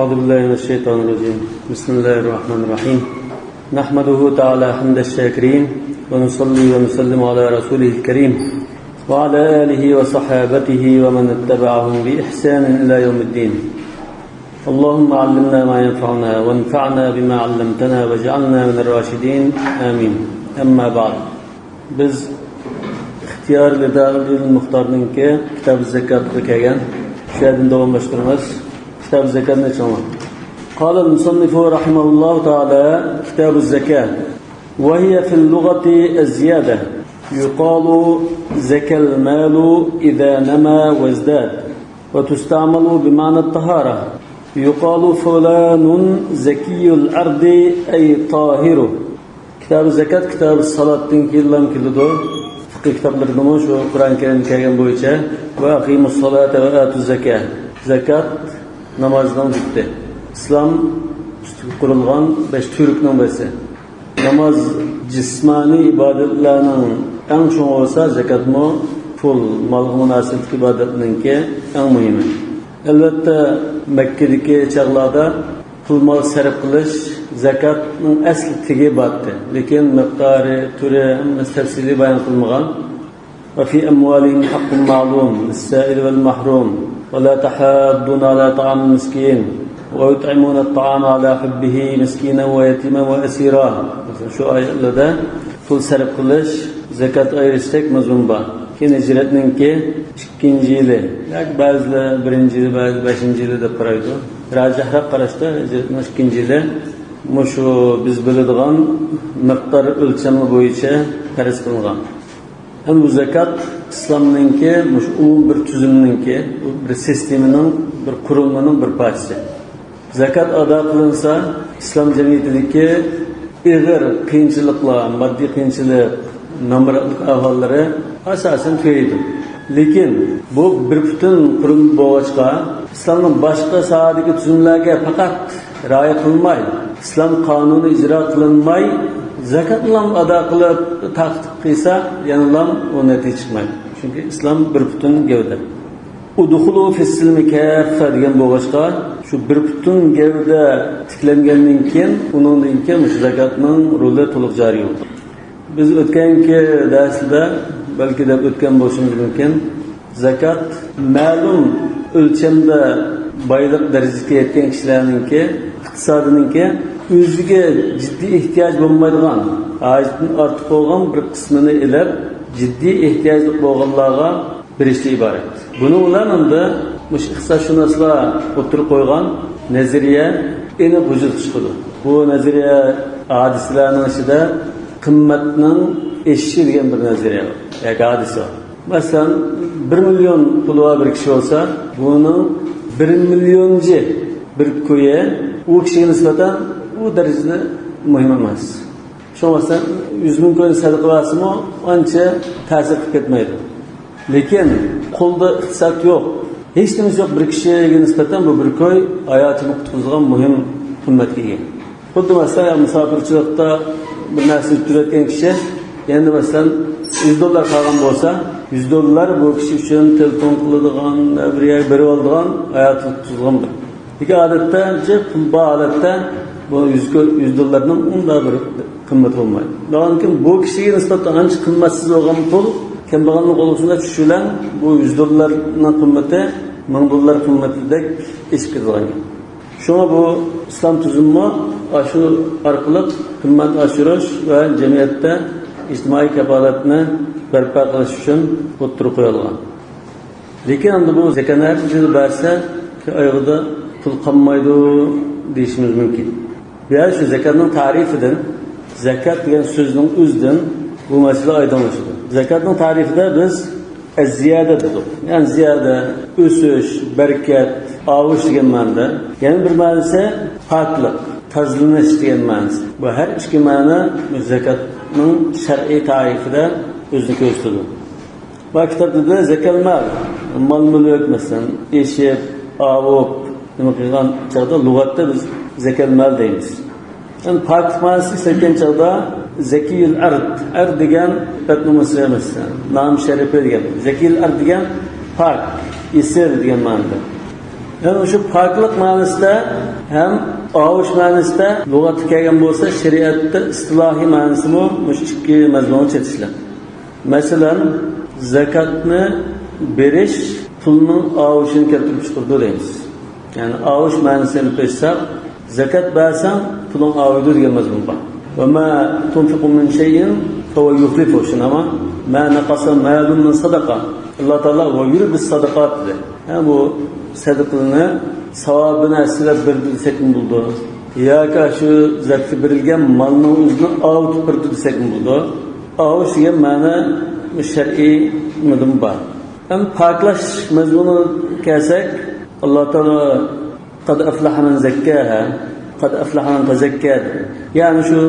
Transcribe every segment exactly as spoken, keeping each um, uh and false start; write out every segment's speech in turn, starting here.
أعوذ بالله من الشيطان الرجيم. بسم الله الرحمن الرحيم. نحمده تعالى حمد الشاكرين، ونصلي ونسلم على رسوله الكريم، وعلى آله وصحابته ومن اتبعهم بإحسان إلى يوم الدين. اللهم علمنا ما ينفعنا، وانفعنا بما علمتنا، واجعلنا من الراشدين. آمين. أما بعد. بىز ئىختىيار لىدائىل مۇختارنىڭكى كىتاب زەكاتقا كەلگەن. شۇ يەردىن داۋاملاشتۇرىمىز. كىتاب زەكاتنى ئېچىڭلار. قال المصنف رحمه الله تعالى: كتاب الزكاة، وهي في اللغة الزيادة، يقال زكى المال إذا نما وازداد، وتستعمل بمعنى الطهارة، يقال فلان زكي العرض أي طاهر. كىتاب زەكات، كىتاب سالاتتىن كېيىنلا كېلىدۇ. فىقىھ كىتابلىرىدىمۇ شۇ قۇرئان كەرىمدە كەلگەن بويىچە، وأقيموا الصلاة وآتوا الزكاة. زەكات نامازنىڭ زىتى. ئىسلام ئۈستىگە قۇرۇلغان بەش تۈۋرۈكنىڭ بىرسى. ناماز جىسمانىي ئىبادەتلەرنىڭ ئەڭ چوڭى بولسا، زەكاتمۇ پۇل، مالغا مۇناسىۋەتلىك ئىبادەتنىڭكى ئەڭ مۇھىمى. ئەلۋەتتە، مەككىدىكى چاغلاردا پۇل-مال سەرپ قىلىش زەكاتنىڭ ئەسلى تېگى بارتى. لېكىن مىقدارى، تۈرى، ھەممىسى تەپسىلىي بايان قىلمىغان. وفي أموالهم حق معلوم للسائل والمحروم ولا تحاضون على طعام المسكين ويطعمون الطعام على حبه مسكينا ويتيما وأسيرا. شۇ ئايەتلەردە پۇل سەرپ قىلىش، زەكات ئايرىشتەك مەزمۇن بار. كېيىن ھىجرەتنىڭكى ئىككىنچى يىلى ياكى بەزىلەر بىرىنچى يىلى، بەزىلەر بەشىنچى يىلى دەپ قارايدۇ. راجىھراق قاراشتا ھىجرەتنىڭ ئىككىنچى يىلى. مۇشۇ بىز بىلىدىغان مىقدار ئۆلچەمى بويىچە پەرز قىلىنغان. ھەم بۇ زەكات ئىسلامنىڭكى، مۇشۇ ئومۇمىي بىر تۈزۈمنىڭكى، بىر سىستېمىنىڭ، بىر قۇرۇلمىنىڭ بىر پارچىسى. زەكات ئادا قىلىنسا، ئىسلام جەمئىيىتىدىكى ئېغىر قىيىنچىلىقلار، ماددىي قىيىنچىلىق، نامراتلىق ئەھۋاللىرى ئاساسەن تۈگەيدۇ. لېكىن بۇ بىر پۈتۈن قۇرۇلما بولغاچقا، ئىسلامنىڭ باشقا ساھەدىكى تۈزۈملەرگە پەقەت رىئايە قىلماي، ئىسلام قانۇنى ئىجرا قىلىنماي، زەكاتنىلا ئادا قىلىپ تارقىتىپ قىلسا، يەنىلا ئۇ نەتىجە چىقمايدۇ. چۈنكى ئىسلام بىر پۈتۈن گەۋدە. ئۇدخۇلۇ فىسسىلمى كاففە دېگەن بولغاچقا، شۇ بىر پۈتۈن گەۋدە تىكلەنگەندىن كېيىن، ئۇنىڭدىن كېيىن مۇشۇ زەكاتنىڭ رولى تولۇق جارى بولىدۇ. بىز ئۆتكەنكى دەرسلەردە بەلكى دەپ ئۆتكەن بولۇشىمىز مۇمكىن، زەكات مەلۇم ئۆلچەمدە بايلىق دەرىجىسىگە يەتكەن كىشىلەرنىڭكى ئىقتىسادىنىڭكى ئۆزىگە جىددىي ئېھتىياج بولمايدىغان، ھاجىتىدىن ئارتۇق بولغان بىر قىسمىنى ئېلىپ، جىددىي ئېھتىياجلىق بولغانلارغا بېرىشتىن ئىبارەت. بۇنىڭ بىلەن ئەمدى مۇشۇ ئىقتىسادشۇناسلار ئوتتۇرىغا قويغان نەزەرىيە ئېنىق ۋۇجۇدقا چىقىدۇ. بۇ نەزەرىيە، ھادىسىلەرنىڭ ئىچىدە قىممەتنىڭ ئېشىشى دېگەن بىر نەزەرىيە بار ياكى ھادىسە بار. مەسىلەن، بىر مىليون پۇلى بار بىر كىشى بولسا، بۇنىڭ بىر مىليونىنچى بىر كويى ئۇ كىشىگە نىسبەتەن ئۇ دەرىجىدە مۇھىم ئەمەس. شۇڭا مەسىلەن، يۈز مىڭ كوينى سەدىقە بەرسىمۇ ئانچە تەسىر قىلىپ كەتمەيدۇ. لېكىن قولدا ئىقتىساد يوق، ھېچ نېمىسى يوق بىر كىشىگە نىسبەتەن بۇ بىر كوي ھاياتىنى قۇتقۇزىدىغان مۇھىم قىممەتكە ئىگە. خۇددى مەسىلەن، مۇساپىرچىلىقتا بىر نەرسە يۈتتۈرۈۋەتكەن كىشى، يەنە مەسىلەن، يۈز دوللار قالغان بولسا، يۈز دوللار بۇ كىشى ئۈچۈن تېلېفون قىلىدىغان، بىر يەرگە بېرىۋالىدىغان، ھاياتىنى قۇتقۇزىدىغان بىر. لېكىن ئادەتتە، پۇل بار ھالەتتە بۇ يۈز كو-، يۈز دوللارنىڭ ئۇنداق بىر قىممىتى بولمايدۇ. لېكىن بۇ كىشىگە نىسبەتەن ئانچە قىممەتسىز بولغان پۇل كەمبەغەلنىڭ قولىغا شۇنچە چۈشۈپ، بۇ يۈز دوللارنىڭ قىممىتى مىڭ دوللار قىممىتىدەك ئېشىپ كېتىدىغان گەپ. شۇڭا بۇ ئىسلام تۈزۈمىمۇ ئاشۇ ئارقىلىق قىممەت ئاشۇرۇش ۋە جەمئىيەتتە ئىجتىمائىي كاپالەتنى بەرپا قىلىش ئۈچۈن ئوتتۇرىغا قويۇلغان. لېكىن ئەمدى بۇ زەكەتنى ھەر قانچە بەرسە، ئايىغىدا پۇل قالمايدۇ دېيىشىمىز مۇمكىن. بۇ يەردە شۇ زەكەتنىڭ تەرىپىدىن، زەكەت دېگەن سۆزنىڭ ئۆزىدىن بۇ مەسىلە ئايدىڭلىشىدۇ. زەكەتنىڭ تەرىپىدە بىز ئەززىيادە دېدۇق. يەنى زىيادە، ئۆسۈش، بەرىكەت، ئاۋۇش دېگەن مەنىدە. يەنە بىر مەنىسى پاكلىق، تازىلىنىش دېگەن مەنىسى. بۇ ھەر ئىككى مەنە زەكەتنىڭ شەرئىي تەرىپىدە ئۆزىنى كۆرسىتىدۇ. بۇ كىتابتا دېدى، زەكەل مال، مال-مۈلۈك، مەسىلەن، ئېشىپ، ئاۋۇپ، نېمە قىلغان چاغدا لۇغەتتە بىز زەكەل مال دەيمىز. يەنى پاكلىق مەنىسىنى ئىشلەتكەن چاغدا زەكىيۇل ئەرد، ئەرد دېگەن سۈپەت نومۇسى، مەسىلەن، نام شەرىپى دېگەن. زەكىيۇل ئەرد دېگەن پاك، ئېسىل دېگەن مەنىدە. يەنى مۇشۇ پاكلىق مەنىسىدە ھەم ئاۋۇش مەنىسىدە لۇغەتتە كەلگەن بولسا، شەرىئەتتە ئىستىلاھىي مەنىسىمۇ مۇشۇ ئىككى مەزمۇنغا چېتىشلىق. مەسىلەن، زاكاتنى بېرىش پۇلنىڭ ئاۋۇشىنى كەلتۈرۈپ چىقىرىدۇ دەيمىز. يەنى ئاۋۇش مەنىسىنى ئېلىپ ئېيتساق، زاكات بەرسەڭ پۇلۇڭ ئاۋۇيدۇ دېگەن مەزمۇن بار. وما تنفقوا من شيء فهو يخلفه، شۇنداقمۇ؟ ما نقص مال من صدقة. ئاللا تائالا ۋە يربي الصدقات دېدى. ھە، بۇ سەدىقىنى ساۋابىنى ھەسسىلەپ بېرىدۇ دېسەكمۇ بولىدۇ. ياكى شۇ زاكىتى بېرىلگەن مالنىڭ ئۆزىنى ئاۋۇتۇپ بېرىدۇ دېسەكمۇ بولىدۇ. ئاۋۇش دېگەن مەنە شەرئىي مەزمۇن بار. ئەمما پاكلاش مەزمۇنىغا كەلسەك، ئاللا تائالا قەد ئەفلەھە مەن زەككاھا، قەد ئەفلەھە مەن تەزەككا دېدى. يەنى شۇ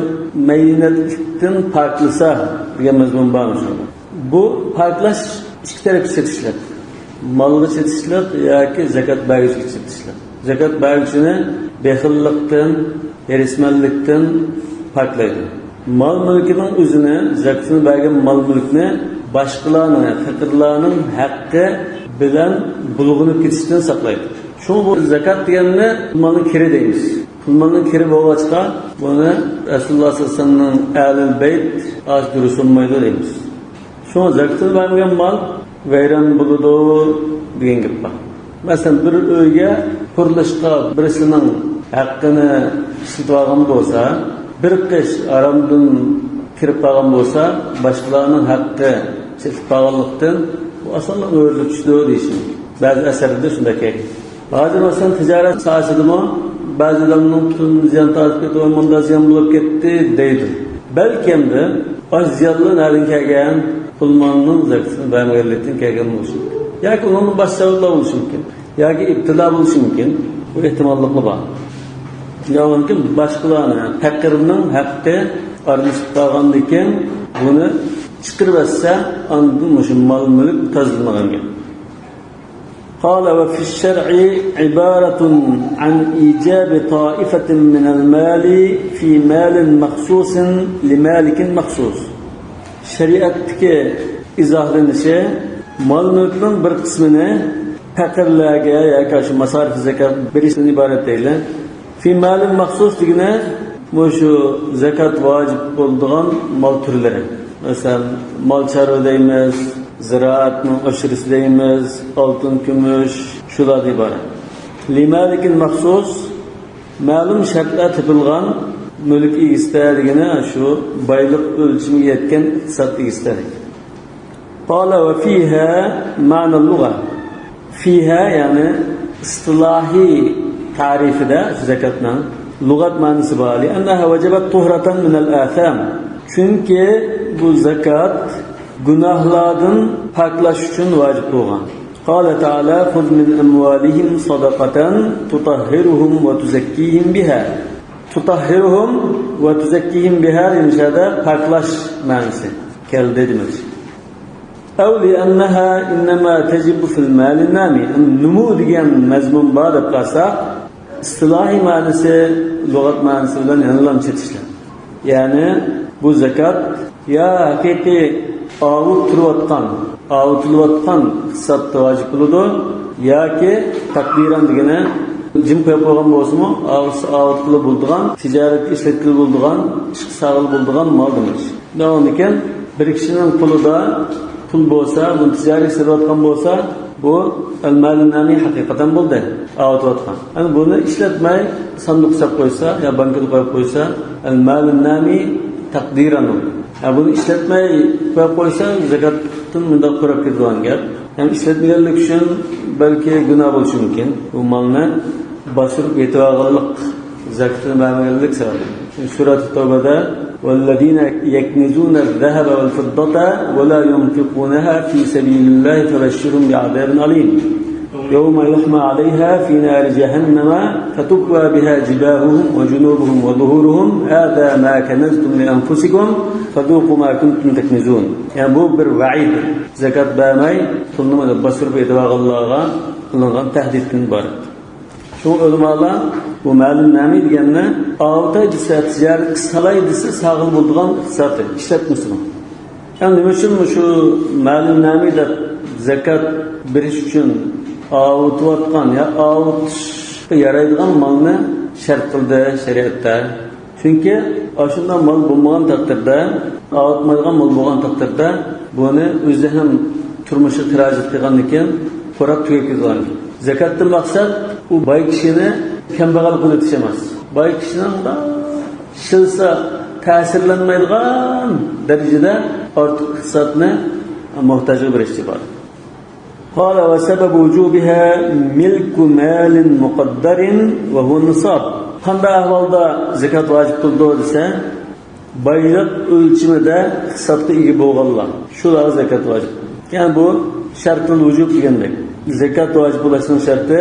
مەينەتلىكتىن پاكلىسا دېگەن مەزمۇن بارمۇ شۇ؟ بۇ پاكلاش ئىككى تەرەپكە چېتىشلىق. مالغا چېتىشلىق ياكى زاكات بەرگۈچىگە چېتىشلىق. زاكات بەرگۈچىنى بېخىللىقتىن، ھېرىسمەنلىكتىن پاكلايدۇ. مال مۈلكىنىڭ ئۆزىنى، زاكىتىنى بەرگەن مال مۈلۈكنى باشقىلارنىڭ، پېقىرلارنىڭ ھەققى بىلەن بۇلغىنىپ كېتىشتىن ساقلايدۇ. شۇڭا بۇ زاكات دېگەننى پۇل مالنىڭ كىرى دەيمىز. پۇل مالنىڭ كىرى بولغاچقا، بۇنى رەسۇلۇللاھ سەللەللاھۇ ئەلەيھى ۋەسەللەمنىڭ ئەھلىل بەيت ئاز دۇرۇس بولمايدۇ دەيمىز. شۇڭا زاكىتىنى بەرمىگەن مال ۋەيران بولىدۇ دېگەن گەپ بار. مەسىلەن، بىر ئۆيگە قۇرۇلۇشقا بىرسىنىڭ ھەققىنى ئىشلىتىۋالغان بولسا، بىر قىش ھارامدىن كىرىپ قالغان بولسا، باشقىلارنىڭ ھەققى چېتىپ قالغانلىقتىن، بۇ ئاسانلا ئۆرۈلۈپ چۈشىدۇ دېيىش مۇمكىن. بەزى ئەسەرلەردە شۇنداق كەلگەن. ھازىر مەسىلەن، تىجارەت ساھەسىدىمۇ بەزى ئادەمنىڭ پۇتىدىن زىيان تارتىپ كېتىدۇ، مۇنداق زىيان بولۇپ كەتتى دەيدۇ. بەلكىمدە ئاشۇ زىيانلار نەدىن كەلگەن؟ پۇل مالنىڭ زاكىتىنى بەرمىگەنلىكتىن كەلگەن بولۇشى مۇمكىن. ياكى ئۇنىڭدىن باشقا سەۋەبلەر بولۇشى مۇمكىن. ياكى ئىپتىلا بولۇشى مۇمكىن. بۇ ئېھتىماللىقلا بار. يا بولمىسا باشقىلارنى، پەقىرنىڭ ھەققى ئارىلىشىپ قالغاندىن كېيىن بۇنى چىقىرىۋەتسە، ئاندىن مۇشۇ مال مۈلۈك تازىلىنىدىغان گەپ. قال وفي الشرع عبارة عن إيجاب طائفة من المال في مال مخصوص لمالك مخصوص. شەرىئەتتىكى ئىزاھلىنىشى، مال مۈلۈكنىڭ بىر قىسمىنى پەقىرلەرگە ياكى شۇ ماسارىف زاكات بېرىشتىن ئىبارەت دەيلى. في مال مخصوص دېگىنى مۇشۇ زاكات ۋاجىپ بولىدىغان مال تۈرلىرى. مەسىلەن، مال چارۋا دەيمىز، زىرائەتنىڭ ئۇششىسى دەيمىز، ئالتۇن، كۈمۈش، شۇلاردىن ئىبارەت. لمالك مخصوص، مەلۇم شەرتلەر تېپىلغان مۈلۈك ئىگىسىدە دېگىنى شۇ بايلىق ئۆلچىمىگە يەتكەن ئىقتىساد ئىگىسىدە. قال وفيها معنى اللغة. فيها يەنى ئىستىلاھىي تەرىپىدە زاكاتنىڭ لۇغەت مەنىسى بار. لأنها وجبت طهرة من الآثام. چۈنكى بۇ زاكات گۇناھلاردىن پاكلاش ئۈچۈن ۋاجىپ بولغان. قال تعالى خذ من أموالهم صدقة تطهرهم وتزكيهم بها. تطهرهم وتزكيهم بها دېگەن يەردە پاكلاش مەنىسى كەلدى دېمەكچى. أو لأنها إنما تجب في المال النامي. نمو دېگەن مەزمۇن بار دەپ قارىساق، ئىستىلاھىي مەنىسى لۇغەت مەنىسى بىلەن يەنىلا چېتىشلىق. يەنى بۇ زاكات يا ھەقىقىي ئاۋۇپ تۇرۇۋاتقان، ئاۋۇتۇلۇۋاتقان ئىقتىسادتا ۋاجىپ بولىدۇ، ياكى تەقدىرەن دېگىنى جىم قويۇپ قويغان بولسىمۇ، ئاۋۇتسا ئاۋۇتقىلى بولىدىغان، تىجارەتكە ئىشلەتكىلى بولىدىغان، ئىشقا سالغىلى بولىدىغان مال دېمەكچى. ئۇنىڭدىن كېيىن بىر كىشىنىڭ قولىدا پۇل بولسا، بۇنى تىجارەتكە سېلىۋاتقان بولسا، بۇ المال النامي ھەقىقەتەن بولدى، ئاۋۇتۇۋاتقان. ئەمما بۇنى ئىشلەتمەي ساندۇققا سېلىپ قويسا يا بانكىدا قويۇپ قويسا، المال النامي تقديرا بولدى. ھە، بۇنى ئىشلەتمەي قويۇپ قويسا، زاكاتتىن مۇنداق قۇراپ كېتىدىغان گەپ. ھەم ئىشلەتمىگەنلىكى ئۈچۈن بەلكى گۇناھ بولۇشى مۇمكىن. بۇ مالنى باستۇرۇپ يېتىۋالغانلىق، زاكىتىنى بەرمىگەنلىك سەۋەبىدىن. سۈرەتۇ تەۋبىدە: والذين يكنزون الذهب والفضة ولا ينفقونها في سبيل الله فبشرهم بعذاب أليم. يوم يحمى عليها في نار جهنم فتكوى بها جباههم وجنوبهم وظهورهم هذا ما كنزتم لأنفسكم فذوقوا ما كنتم تكنزون. يەنى بۇ بىر ۋەئىد. زاكات بەرمەي پۇلنى باستۇرۇپ يېتىۋالغانلارغا قىلىنغان تەھدىتتىن ئىبارەت. شۇڭا ئۆلىمالار بۇ مال النامي دېگەننى ئاۋۇتاي دېسە، تىجارەتكە سالاي دېسە، سالغىلى بولىدىغان ئىقتىساد، ئىشلەتمىسىمۇ. يەنى نېمە ئۈچۈن مۇشۇ مال النامي دەپ زاكات بېرىش ئۈچۈن ئاۋۇتۇۋاتقان يا ئاۋۇتۇشقا يارايدىغان مالنى شەرت قىلدى شەرىئەتتە. چۈنكى ئاشۇنداق مال بولمىغان تەقدىردە، ئاۋۇتمايدىغان مال بولغان تەقدىردە، بۇنى ئۆزى ھەم تۇرمۇشىغا خىراجەت قىلغاندىن كېيىن خوراپ تۈگەپ كېتىدىغان. زاكاتتىن مەقسەت ئۇ باي كىشىنى كەمبەغەل قىلىۋېتىش ئەمەس. باي كىشىنىڭ ئىشلىسە تەسىرلەنمەيدىغان دەرىجىدە ئارتۇق ئىقتىسادنى موھتاجغا بېرىشتىن ئىبارەت. قال وسبب وجوبها ملك مال مقدر وهو النصاب. قانداق ئەھۋالدا زاكات ۋاجىپ قىلىدۇ دېسە، بايلىق ئۆلچىمىدە ئىقتىسادقا ئىگە بولغانلار، شۇلارغا زاكات ۋاجىپ. يەنى بۇ شەرتۇل ۋۇجۇب دېگەندەك. زاكات ۋاجىپ بولۇشنىڭ شەرتى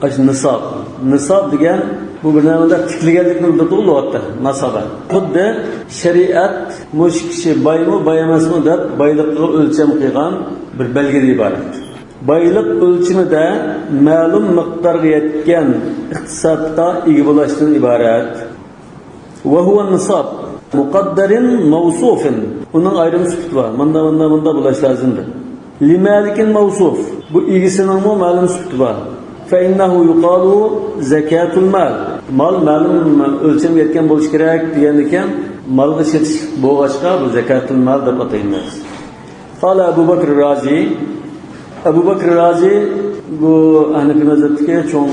ئاشۇ نىساب. نىساب دېگەن بۇ بىر نېمە تىكلىگەنلىكنى بىلدۈرىدۇ لۇغەتتە، ناسابە. خۇددى شەرىئەت مۇشۇ كىشى بايمۇ، باي ئەمەسمۇ دەپ بايلىققا ئۆلچەم قىلغان بىر بەلگىدىن ئىبارەت. بايلىق ئۆلچىمىدە مەلۇم مىقدارغا يەتكەن ئىقتىسادقا ئىگە بولۇشتىن ئىبارەت. وهو النصاب مقدر موصوف. ئۇنىڭ ئايرىم سۈپىتى بار. مۇندا، مۇندا، مۇندا بولۇش لازىم دەپ. لمالك موصوف. بۇ ئىگىسىنىڭمۇ مەلۇم سۈپىتى بار. فإنه يقال زكاة المال. مال مەلۇم ئۆلچەمگە يەتكەن بولۇشى كېرەك دېگەندىكىن، مالغا سېتىش بولغاچقا، بۇ زاكاتۇل مال دەپ ئاتايمىز. قال أبو بكر الرازي. ئەبۇ بەكرى رازى بۇ ھەنەفىي مەزھەپتىكى چوڭ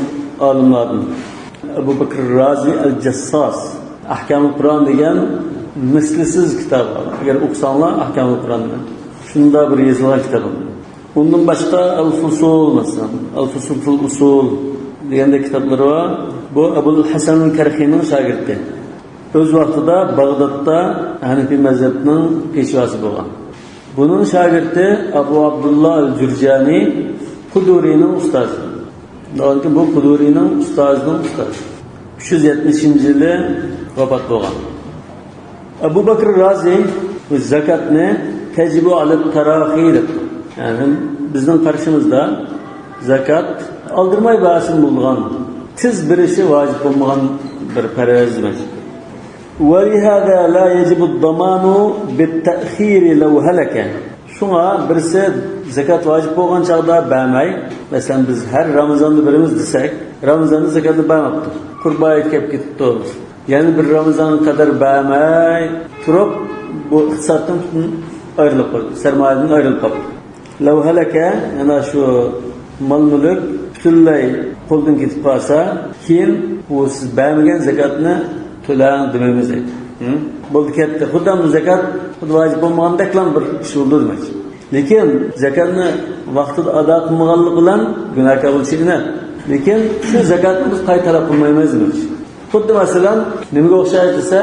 ئالىملاردىن. ئەبۇ بەكرى رازى ئەل جەسساس، ئەھكامۇل قۇرئان دېگەن مىسلىسىز كىتاب. ئەگەر ئوقۇساڭلار ئەھكامۇل قۇرئاننى، شۇنداق بىر يېزىلغان كىتاب. ئۇندىن باشقا ئەل فۇسۇل، مەسىلەن، ئەل فۇسۇل فىل ئۇسۇل دېگەندەك كىتابلىرى بار. بۇ ئەبۇل ھەسەن كەرخىنىڭ شاگىرتى. ئۆز ۋاقتىدا باغدادتا ھەنەفىي مەزھەپنىڭ پېشۋاسى بولغان. بۇنىڭ شاگىرتى ئەبۇ ئابدۇللا ئەل جۇرجانى قۇدۇرىنىڭ ئۇستازى. بۇ قۇدۇرىنىڭ ئۇستازىنىڭ ئۇستازى. ئۈچ يۈز يەتمىشىنچى يىلى ۋاپات بولغان. ئەبۇ بەكرى رازى زاكاتنى تەجىبۇ ئەلەت تەراخى دەپتۇ. يەنى بىزنىڭ قارىشىمىزدا زاكات ئالدىرىماي بەرسىمۇ بولىدىغان، تېز بېرىشى ۋاجىپ بولمىغان بىر پەرز دېمەكچى. ولهذا لا يجب الضمان بالتأخير لو هلك. شۇڭا بىرسى زاكات ۋاجىپ بولغان چاغدا بەرمەي، مەسىلەن، بىز ھەر رامىزاندا بېرىمىز دېسەك، رامىزاندا زاكاتنى بەرمەپتۇ، قۇربان ھېيت كېلىپ كېتىپتۇ، يەنە بىر رامىزانغا قەدەر بەرمەي تۇرۇپ، بۇ ئىقتىسادتىن پۈتۈن ئايرىلىپ قالدى، سەرمايىدىن ئايرىلىپ قالدى. لو هلك، يەنى شۇ مال-مۈلۈك پۈتۈنلەي قولدىن كېتىپ قالسا، كېيىن بۇ سىز بەرمىگەن زاكاتنى تۆلەڭ دېمەيمىز دەيدۇ. ھە؟ بولدى كەتتى. خۇددى ئەمدى زاكات خۇددى ۋاجىپ بولمىغاندەكلا بىر ئىش بولدى دېمەكچى. لېكىن زاكاتنى ۋاقتىدا ئادا قىلمىغانلىقى بىلەن گۇناھكار بولۇشى ئېنىق. لېكىن شۇ زاكاتنى بىز قايتا تەلەپ قىلمايمىز دېمەكچى. خۇددى مەسىلەن، نېمىگە ئوخشايدۇ دېسە،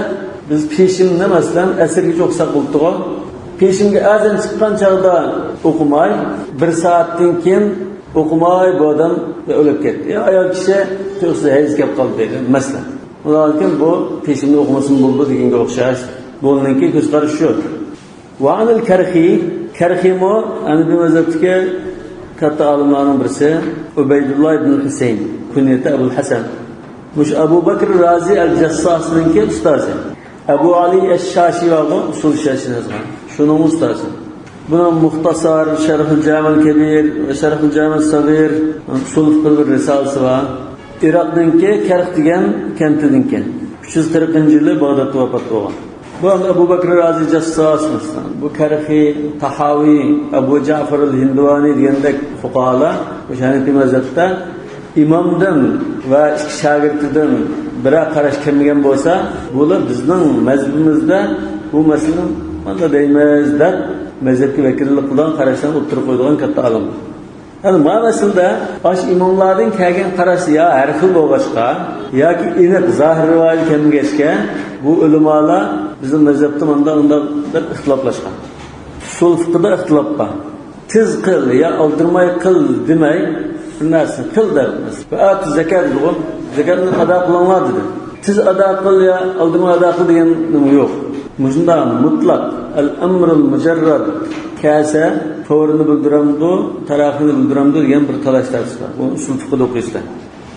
بىز پېشىننى مەسىلەن ئەسىرگىچە ئوقۇساق بولىدىغۇ. پېشىنگە ئەزان چىققان چاغدا ئوقۇماي، بىر سائەتتىن كېيىن ئوقۇماي بۇ ئادەم ئۆلۈپ كەتتى. يا ئايال كىشى تۇيۇقسىز ھەيز كەپ قالدى دەيلى، مەسىلەن. ئۇنىڭدىن كېيىن بۇ پېشىننى ئوقۇمىسىمۇ بولىدۇ دېگەنگە ئوخشاش. بۇنىڭكى كۆز قارىشى شۇ. ۋە ئەنىل كەرخى، كەرخىمۇ ھەنەفىي مەزھەپتىكى كاتتا ئالىملارنىڭ بىرسى، ئۇبەيدۇللا ئىبن ھۈسەيىن، كۇنيىتى ئەبۇل ھەسەن. مۇشۇ ئەبۇ بەكرى رازى ئەل جەسساسنىڭكى ئۇستازى. ئەبۇ ئەلى ئەش-شاشى بارغۇ، ئۇسۇل شەرھىنى يازغان. شۇنىڭ ئۇستازى. بۇنىڭ مۇختەسەر، شەرھۇل جامىل كەبىر، شەرھۇل جامىل سەغىر، ئۇسۇل فىقھىدا بىر رىسالىسى بار. ئىراقنىڭكى كەرخ دېگەن كەنتىدىكەن. ئۈچ يۈز قىرىقىنچى يىلى باغدادتا ۋاپات بولغان. بۇ ئەبۇ بەكرى رازى جەسساس، مەسىلەن، بۇ كەرخى، تاھاۋى، ئەبۇ جەفەر ئەل ھىندىۋانى دېگەندەك فۇقاھالار مۇشۇ ھەنەفىي مەزھەپتە ئىمامدىن ۋە ئىككى شاگىرتىدىن بىرەر قاراش كەلمىگەن بولسا، بۇلار بىزنىڭ مەزھىپىمىزدە بۇ مەسىلىنى مانداق دەيمىز دەپ، مەزھەپكە ۋەكىللىك قىلىدىغان قاراشلارنى ئوتتۇرىغا قويىدىغان كاتتا ئالىم. يەنى ما مەسىلىدە ئاشۇ ئىماملاردىن كەلگەن قاراش يا ھەر خىل بولغاچقا، ياكى ئېنىق زاھىر رىۋايەت كەلمىگەچكە، بۇ ئۆلىمالار بىزنىڭ مەزھەپتە مانداق، مۇنداق دەپ ئىختىلاپلاشقان. ئۇسۇل فىقھىدا ئىختىلاپ بار. تېز قىل يا ئالدىرىماي قىل دېمەي، بىر نەرسىنى قىل دەپ، ۋە ئاتۇ زەكات دېدىغۇ، زەكاتنى ئادا قىلىڭلار دېدى. تېز ئادا قىل يا ئالدىرىماي ئادا قىل دېگەن نېمە يوق. مۇشۇنداق مۇتلەق، ئەل ئەمرۇل مۇجەررەد كەلسە، فورىنى بىلدۈرەمدۇ، تەراخىنى بىلدۈرەمدۇ دېگەن بىر تالاش تارتىش بار. بۇنى ئۇسۇل فىقھىدا ئوقۇيسىلەر.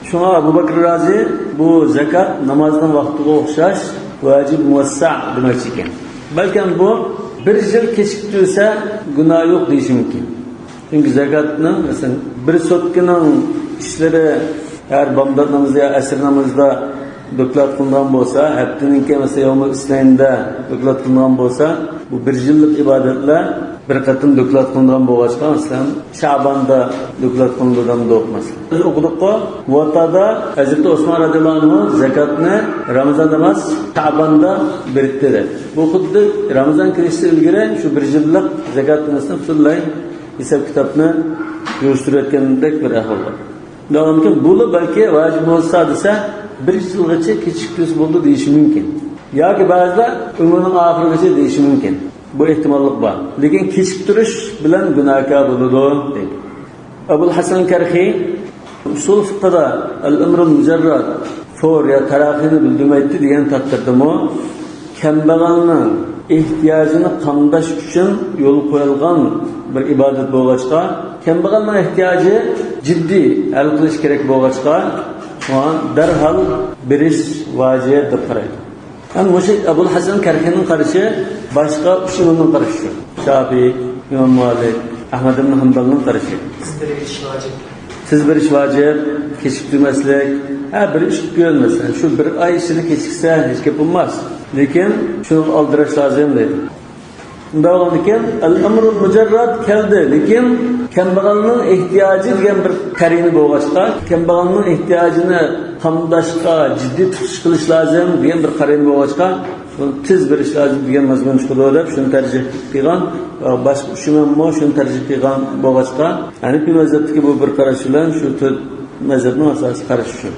شۇڭا ئەبۇ بەكرى رازى بۇ زاكات نامازنىڭ ۋاقتىغا ئوخشاش ۋاجىب مۇۋەسسەئ دېمەكچى ئىكەن. بەلكىم بۇ بىر يىل كېچىكتۈرسە گۇناھ يوق دېيىشى مۇمكىن. چۈنكى زاكاتنىڭ، مەسىلەن، بىر سوتكىنىڭ ئىشلىرى ھەر بامدات نامىزى يا ئەسىر نامىزىدا دوكلات قىلىنغان بولسا، ھەپتىنىڭكى، مەسىلەن، يەۋمۇل ئىسنەينىدە دوكلات قىلىنغان بولسا، بۇ بىر يىللىق ئىبادەتلەر بىر قېتىم دوكلات قىلىنغان بولغاچقا، مەسىلەن، شەباندا دوكلات قىلىنىدۇ دەمدۇق، مەسىلەن. بىز ئوقۇدۇققۇ، مۇۋەتتادا ھەزرىتى ئوسمان رەزىياللاھۇ ئەنھۇ زاكاتنى رامىزان ئەمەس، شەباندا بېرىتتى دەپ. بۇ خۇددى رامىزان كىرىشتىن ئىلگىرى شۇ بىر يىللىق زاكات نېمىسىنى پۈتۈنلەي ھېساب كىتابنى يۈرۈشتۈرۈۋەتكەندەك بىر ئەھۋال بار. داۋامكى بۇلا بەلكى ۋاجىپ بولسا دېسە، بىر يىلغىچە كېچىكتۈرسە بولىدۇ دېيىشى مۇمكىن. ياكى بەزىلەر ئۆمرىنىڭ ئاخىرىغىچە دېيىشى مۇمكىن. بۇ ئېھتىماللىق بار. لېكىن كېچىكتۈرۈش بىلەن گۇناھكار بولىدۇ، دەيدۇ. ئەبۇل ھەسەن كەرخى ئۇسۇل فىقھىدا ئەل-ئەمرۇل مۇجەررەد، فور يا تەراخىنى بىلدۈرمەيتتى دېگەن تەقدىردىمۇ، كەمبەغەلنىڭ ئېھتىياجىنى قامداش ئۈچۈن يولغا قويۇلغان بىر ئىبادەت بولغاچقا، كەمبەغەلنىڭ ئېھتىياجى جىددىي ھەل قىلىش كېرەك بولغاچقا، شۇڭا دەرھال بېرىش ۋاجىپ دەپ قارايدۇ. ھەم مۇشۇ ئەبۇل ھەسەن كەرخىنىڭ قارىشى باشقا ئۈچ ئىمامنىڭ قارىشى شۇ. شافىئىي، ئىمام مالىك، ئەھمەد ئىبن ھەمبەلنىڭ قارىشى. تېز بېرىش ۋاجىپ. تېز بېرىش ۋاجىپ، كېچىكتۈرمەسلىك. ھە، بىر ئىش قىلىپ كۆرۈن، مەسىلەن، شۇ بىر ئاي ئىچىدە كېچىكسە ھېچ گەپ بولماس. لېكىن شۇنى ئالدىراش لازىم دەيدۇ. شۇنداق بولغاندىكىن، ئەل-ئەمرۇل مۇجەررەد كەلدى، لېكىن كەمبەغەلنىڭ ئېھتىياجى دېگەن بىر قەرىنە بولغاچقا، كەمبەغەلنىڭ ئېھتىياجىنى قامداشقا جىددىي تۇتۇش قىلىش لازىم دېگەن بىر قەرىنە بولغاچقا، بۇنى تېز بېرىش لازىم دېگەن مەزمۇن چىقىدۇ دەپ شۇنى تەرجىھ قىلغان، باشقا ئۈچ ئىماممۇ شۇنى تەرجىھ قىلغان بولغاچقا، ھەنىپىي مەزھەپتىكى بۇ بىر قاراش بىلەن شۇ تۆت مەزھەپنىڭ ئاساسىي قارىشى شۇ.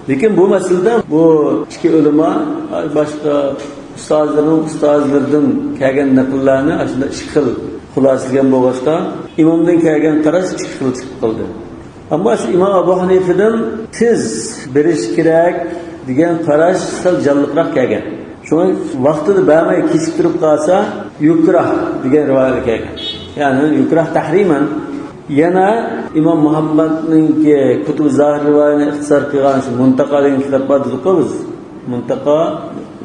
لېكىن بۇ مەسىلىدە بۇ ئىككى ئۆلىما باشقا ئۇستازلىرىنىڭ ئۇستازلىرىدىن كەلگەن نەقىللەرنى ئاشۇنداق ئىككى خىل خۇلاسىلىگەن بولغاچقا، ئىمامدىن كەلگەن قاراش ئىككى خىل چىقىپ قالدى. ئەمما شۇ ئىمام ئەبۇ ھەنىفىدىن تېز بېرىش كېرەك دېگەن قاراش سەل جانلىقراق كەلگەن. شۇڭا ۋاقتىدا بەرمەي كېچىكتۈرۈپ قالسا، يۇكراھ دېگەن رىۋايەت كەلگەن. يەنى يۇكراھ تەھرىمەن. يەنە ئىمام مۇھەممەدنىڭكى كۇتۇب زاھىر رىۋايىنى ئىختىسار قىلغان شۇ مۇنتاقا دېگەن كىتاب بار دېدۇققۇ بىز. مۇنتاقا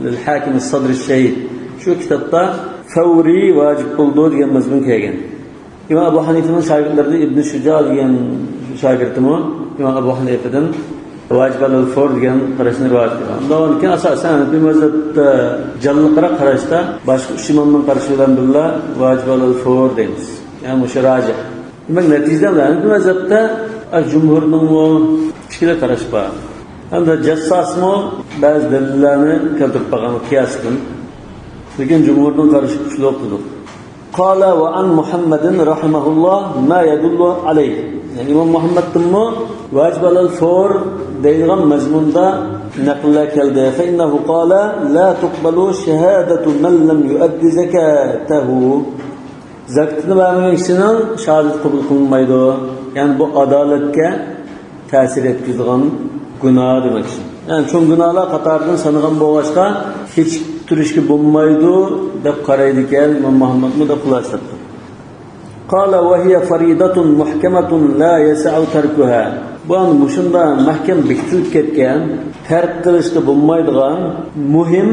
لىل ھاكىم سادرى شەھىد. شۇ كىتابتا فەۋرىي ۋاجىپ بولىدۇ دېگەن مەزمۇن كەلگەن. ئىمام ئەبۇ ھەنىفىنىڭ شاگىرتلىرىدىن ئىبن شۇجا دېگەن شاگىرتىمۇ ئىمام ئەبۇ ھەنىفىدىن ۋاجىب ئەلەل فور دېگەن قاراشنى رىۋايەت قىلغان. ئۇنىڭدىن كېيىن ئاساسەن ھەنەفىي مەزھەپتە جانلىقراق قاراشتا باشقا ئۈچ ئىمامنىڭ قارىشى بىلەن بىللە ۋاجىب ئەلەل فور دەيمىز. يەنى مۇشۇ راجىھ. دېمەك، نەتىجىدە ھەنەپىي مەزھەپتە، ئە، جۇمھۇرنىڭمۇ ئىككىلا قاراش بار. ھەمدە جەسساسمۇ بەزى دەلىللەرنى كەلتۈرۈپ بەرگەن قىياستىن. لېكىن جۇمھۇرنىڭ قارىشى كۈچلۈك دېدۇق. قال وعن محمد رحمه الله ما يدل عليه. يەنى ئىمام مۇھەممەدتىنمۇ ۋاجىب ئەلەل فور دەيدىغان مەزمۇندا نەقىللەر كەلدى. فإنه قال لا تقبل شهادة من لم يؤد زكاته. زاكىتىنى بەرمىگەن كىشىنىڭ شاھادىتى قوبۇل قىلىنمايدۇ. يەنى بۇ ئادالەتكە تەسىر يەتكۈزىدىغان گۇناھ دېمەكچى. يەنى چوڭ گۇناھلار قاتارىدىن سانىغان بولغاچقا، كېچىكتۈرۈشكە بولمايدۇ دەپ قارايدىكەن ئىمام مۇھەممەدمۇ دەپ خۇلاسە قىلدى. قال وهي فريضة محكمة لا يسع تركها. بۇ ئەمدى مۇشۇنداق مەھكەم بېكىتىلىپ كەتكەن، تەرك قىلىشقا بولمايدىغان مۇھىم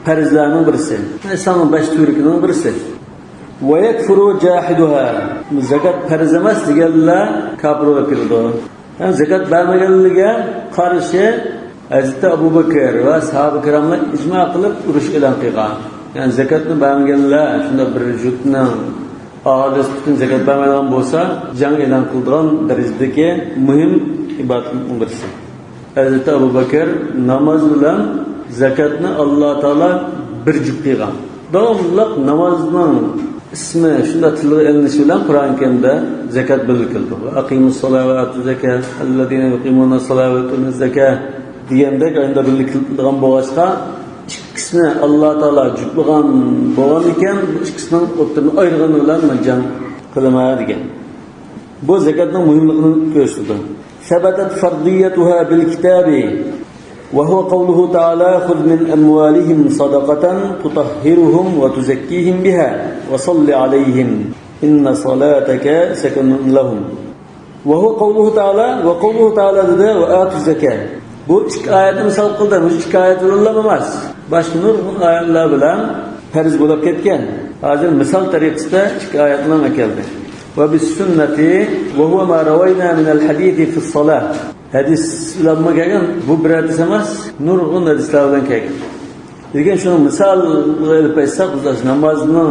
پەرزلەرنىڭ بىرسى. ئىسلامنىڭ بەش تۈۋرۈكىنىڭ بىرسى. ويكفر جاحدها. زاكات پەرز ئەمەس دېگەنلەر كاپىر بولۇپ كېتىدۇ. يەنى زاكات بەرمىگەنلىكىگە قارشى ھەزرىتى ئەبۇ بەكىر ۋە ساھابە كىراملار ئىجما قىلىپ ئۇرۇش ئېلان قىلغان. يەنى زاكاتنى بەرمىگەنلەر، شۇنداق بىر جۇتنىڭ ئاھالىسى پۈتۈن زاكات بەرمەيدىغان بولسا، جەڭ ئېلان قىلىدىغان دەرىجىدىكى مۇھىم ئىبادەتنىڭ بىرسى. ھەزرىتى ئەبۇ بەكىر ناماز بىلەن زاكاتنى ئاللا تائالا بىر جۈپ قىلغان. داۋاملىق نامازنىڭ ئىسمى شۇنداق تىلغا ئېلىنىشى بىلەن قۇرئان كەرىمدە زاكات بىللە كېلىدۇ. وأقيموا الصلاة وآتوا الزكاة الذين يقيمون الصلاة ويؤتون الزكاة دېگەندەك ئايەتلەر بىللە كېلىدىغان بولغاچقا، ئىككىسىنى ئاللا تائالا جۈپلىغان بولغان ئىكەن، بۇ ئىككىسىنىڭ ئوتتۇرىنى ئايرىغىنى بىلەن مەن جەڭ قىلىمەن دېگەن. بۇ زاكاتنىڭ مۇھىملىقىنى كۆرسىتىدۇ. ثبتت فرضيتها بالكتاب، وهو قوله تعالى: خذ من أموالهم صدقة تطهرهم وتزكيهم بها وصل عليهم إن صلاتك سكن لهم. وهو قوله تعالى، وقوله تعالى دېدى، وآتوا الزكاة. بۇ ئىككى ئايەتنى مىسال قىلدى. بۇ ئىككى ئايەت بىلەنلا ئەمەس، باشقا نۇرغۇن ئايەتلەر بىلەن پەرز بولۇپ كەتكەن. ھازىر مىسال تەرىقىسىدە ئىككى ئايەتنى ئەكەلدى. وبالسنة، وهو ما روينا من الحديث في الصلاة. ھەدىس بىلەنمۇ كەلگەن، بۇ بىر ھەدىس ئەمەس، نۇرغۇن ھەدىسلەر بىلەن كەلگەن. لېكىن شۇنىڭ مىسالىغا ئېلىپ ئېيتساق، بىز نامازنىڭ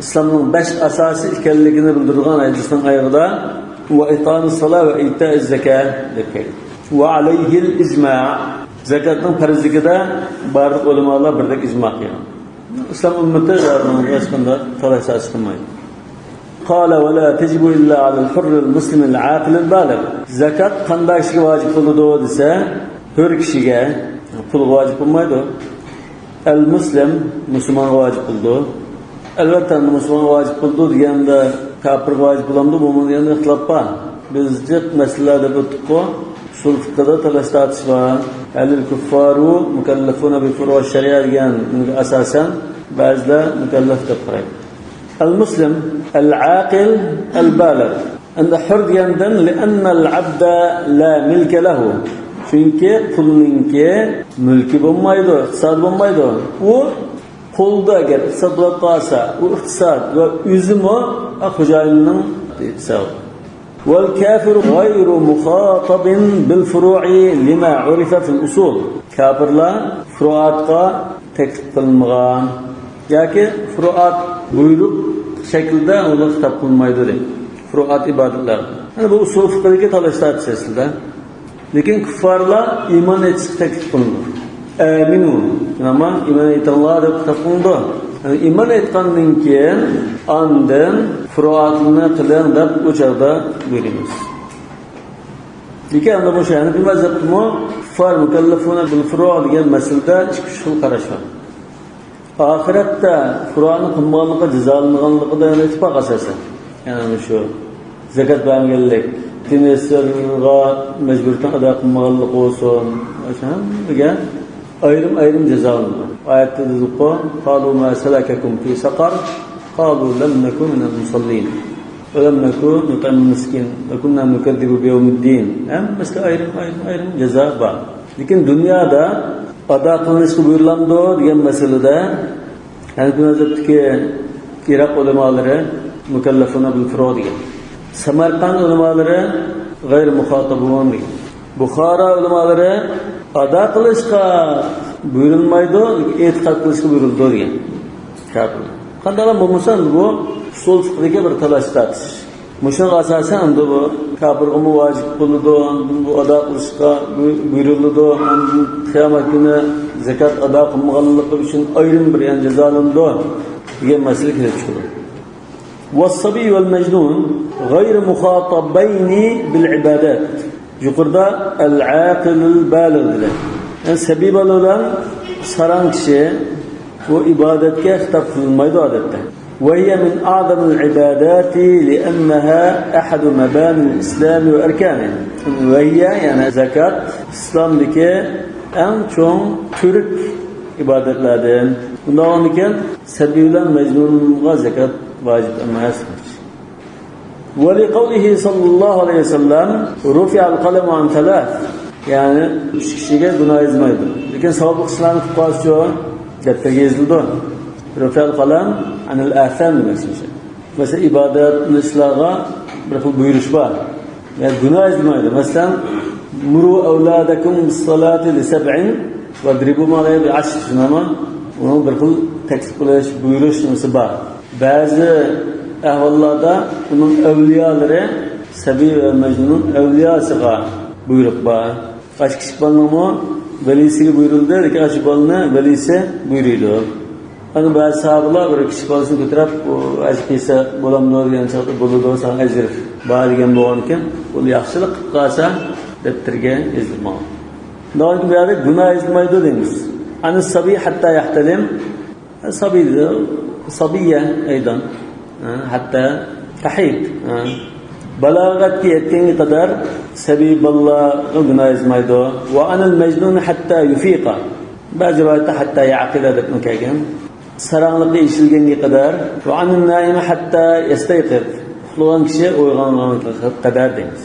ئىسلامنىڭ بەش ئاساسى ئىكەنلىكىنى بىلدۈرىدىغان ھەدىسنىڭ ئايىغىدا، وإقام الصلاة وإيتاء الزكاة دەپ كەلگەن. وعليه الإجماع. زاكاتنىڭ پەرزلىكىدە بارلىق ئۆلىمالار بىردەك ئىجما قىلغان. ئىسلام ئۈممىتى ھېچقانداق تالاش-تارتىش قىلمايدۇ. قال: ولا تجب إلا على الحر المسلم العاقل البالغ. زاكات قانداق كىشىگە ۋاجىپ بولىدۇ دېسە، ھۆر كىشىگە، قۇلغا ۋاجىپ بولمايدۇ. المسلم، مۇسۇلمانغا ۋاجىپ بولىدۇ. ئەلۋەتتە، مۇسۇلمانغا ۋاجىپ بولىدۇ دېگەندە، كاپىرغا ۋاجىپ بولامدۇ، بولمامدۇ دېگەندە ئىختىلاپ بار. بىز جىق مەسىلىلەردە ئۆتتۇققۇ، ئۇسۇل فىقھىدا تالاش-تارتىش بار. هل الكفار مكلفون بفروع الشريعة دېگەن ئاساسەن بەزىلەر مۇكەللەپ دەپ قارايدۇ. المسلم العاقل البالغ. ئەمدى ھۆر دېگەندىن، لأن العبد لا ملك له. چۈنكى قۇلنىڭكى مۈلكى بولمايدۇ، ئىقتىسادى بولمايدۇ. ئۇ قۇلدا ئەگەر ئىقتىساد بولۇپ قالسا، ئۇ ئىقتىساد ۋە ئۆزىمۇ خوجايىننىڭ ئىقتىسادى. والكافر غير مخاطب بالفروع لما عرف في الأصول. كاپىرلار فۇرۇئاتقا تەكلىپ قىلىنمىغان ياكى فۇرۇئات بۇيرۇق شەكلىدە ئۇلار خىتاب قىلىنمايدۇ دەيدۇ. فۇرۇئات ئىبادەتلەر. يەنى بۇ ئۇسۇل فىقھىدىكى تالاش-تارتىش ئەسلىدە. لېكىن كۇففارلار ئىمان ئېيتىشقا تەكلىپ قىلىنىدۇ. ئامىنۇ، ئەمما ئىمان ئېيتىڭلار دەپ خىتاب قىلىنىدۇ. يەنى ئىمان ئېيتقاندىن كېيىن ئاندىن فۇرۇئاتنى قىلىڭ دەپ ئۇ چاغدا بۇيرۇيمىز. لېكىن ئەمدى مۇشۇ ھەنىپىي مەزھەپتىمۇ كۇففار مۇكەللەفۇنە بىل فۇرۇ دېگەن مەسىلىدە ئىككى ئۈچ خىل قاراش بار. ئاخىرەتتە فۇرۇئانى قىلمىغانلىققا جازالىنىدىغانلىقىدا يەنە ئىتتىپاق ئاساسەن. يەنى مۇشۇ زاكات بەرمىگەنلىك، دىن ئېسىرغا مەجبۇرىيىتىنى ئادا قىلمىغانلىق بولسۇن، ئاشۇ ھەممىگە ئايرىم-ئايرىم جازالىنىدۇ. ئايەتتە دېدۇققۇ، قالوا ما سلككم في سقر؟ قالوا لم نك من المصلين ولم نك نطعم المسكين وكنا نكذب بيوم الدين. ھەممىسىگە ئايرىم-ئايرىم-ئايرىم جازا بار. لېكىن دۇنيادا ئادا قىلىنىشقا بۇيرۇلامدۇ دېگەن مەسىلىدە ھەنىپىي مەزھەپتىكى ئىراق ئۆلىمالىرى مۇكەللەفۇنە بىل فۇرۇ دېگەن. سەمەرقەند ئۆلىمالىرى غەيرى مۇخاتابۇن دېگەن. بۇخارا ئۆلىمالىرى ئادا قىلىشقا بۇيرۇلمايدۇ، ئېتىقاد قىلىشقا بۇيرۇلىدۇ دېگەن. كاپىر. قانداقلا بولمىسا، بۇ ئۇسۇل فىقھىدىكى بىر تالاش-تارتىش. مۇشۇنىڭغا ئاساسەن ئەمدى بۇ كاپىرغىمۇ ۋاجىپ بولىدۇ، ئەمدى بۇ ئادا قىلىشقا بۇ-، بۇيرۇلىدۇ، ئەمدى قىيامەت كۈنى زاكات ئادا قىلمىغانلىقى ئۈچۈن ئايرىم بىر يەنە جازالىنىدۇ دېگەن مەسىلە كېلىپ چىقىدۇ. والصبي والمجنون غير مخاطبين بالعبادات. يۇقىرىدا العاقل البالغ دېدى. يەنى سەبىي بالا بىلەن ساراڭ كىشى بۇ ئىبادەتكە خىتاب قىلىنمايدۇ ئادەتتە. وهي من أعظم العبادات لأنها أحد مباني الإسلام وأركانه. وهي، يەنى زاكات، ئىسلامدىكى ئەڭ چوڭ تۈرك ئىبادەتلەردىن. بۇنداق بولغاندىكىن سەبىي بىلەن مەجنۇنغا زاكات ۋاجىپ ئەمەس. ولقوله صلى الله عليه وسلم رفع القلم عن ثلاث. يەنى ئۈچ كىشىگە گۇناھ يېزىلمايدۇ. لېكىن ساۋابلىق ئىشلارنى قىلىپ قالسىچۇ؟ دەپتەرگە يېزىلىدۇ. رفع القلم عن الآثام دېمەكچى. مەسىلەن، ئىبادەت ئىشلارغا بىر خىل بۇيرۇش بار. يەنى گۇناھ يېزىلمايدۇ. مەسىلەن، مروا أولادكم بالصلاة لسبع واضربوهم عليها بعشر، شۇنداقمۇ؟ ئۇنىڭ بىر خىل تەكلىپ قىلىش، بۇيرۇش نېمىسى بار. بەزى ئەھۋاللاردا ئۇنىڭ ئەۋلىيالىرى، سەبىي ۋە مەجنۇننىڭ ئەۋلىياسىغا بۇيرۇق بار. ئاشۇ كىچىك بالىنىڭمۇ ۋەلىسىگە بۇيرۇلدى، لېكىن ئاشۇ بالىنى ۋەلىسى بۇيرۇيدۇ. ئەنە بەزى ساھابىلار بىر كىچىك بالىسىنى كۆتۈرۈپ، ئۇ ئەجىر قىلسا بولامدۇ دېگەن چاغدا، بولىدۇ، ساڭا ئەجىر بار دېگەن بولغانىكەن، ئۇ ياخشىلىق قىلىپ قالسا دەپتىرىگە يېزىلىپ ماڭغان. شۇنداق بۇ يەردە گۇناھ يېزىلمايدۇ دەيمىز. عن الصبي حتى يحتلم. سەبىي، سەبىيە ئەيدان. ھە، ھەتتا تەھىد. ھە. بالاغەتكە يەتكەنگە قەدەر سەبىي بالىلارغا گۇناھ يېزىلمايدۇ. وعن المجنون حتى يفيق. بەزى رىۋايەتتە ھەتتا يەقىلە دەپمۇ كەلگەن. ساراڭلىقى يېشىلگەنگە قەدەر. وعن النائم حتى يستيقظ. ئۇخلىغان كىشى ئويغانغانغا قەدەر دەيمىز.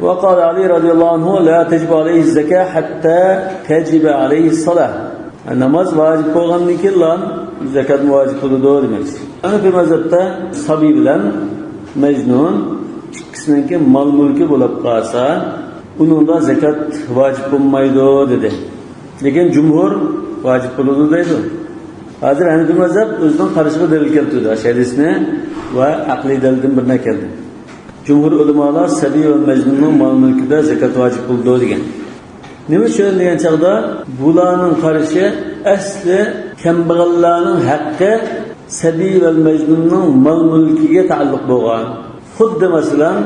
وقال علي رضي الله عنه لا تجب عليه الزكاة حتى تجب عليه الصلاة. ناماز ۋاجىپ بولغاندىن كېيىنلا زاكاتمۇ ۋاجىپ بولىدۇ دېمەكچى. ھەنەفىي مەزھەپتە سەبىي بىلەن مەجنۇن ئىككىسىنىڭكى مال-مۈلكى بولۇپ قالسا، ئۇنىڭدا زاكات ۋاجىپ بولمايدۇ دېدى. لېكىن جۇمھۇر ۋاجىپ بولىدۇ دەيدۇ. ھازىر ھەنىفىي مەزھەپ ئۆزىنىڭ قارىشىغا دەلىل كەلتۈردى، ئاشۇ ھەدىسنى ۋە ئەقلىي دەلىلدىن بىرنى كەلتۈردى. جۇمھۇر ئۆلىمالار سەبىي ۋە مەجنۇننىڭ مال-مۈلكىدە زاكات ۋاجىپ بولىدۇ دېگەن. نېمە ئۈچۈن دېگەن چاغدا، بۇلارنىڭ قارىشى ئەسلى كەمبەغەللەرنىڭ ھەققى سەبىي ۋە مەجنۇننىڭ مال-مۈلكىگە تەئەللۇق بولغان. خۇددى مەسىلەن،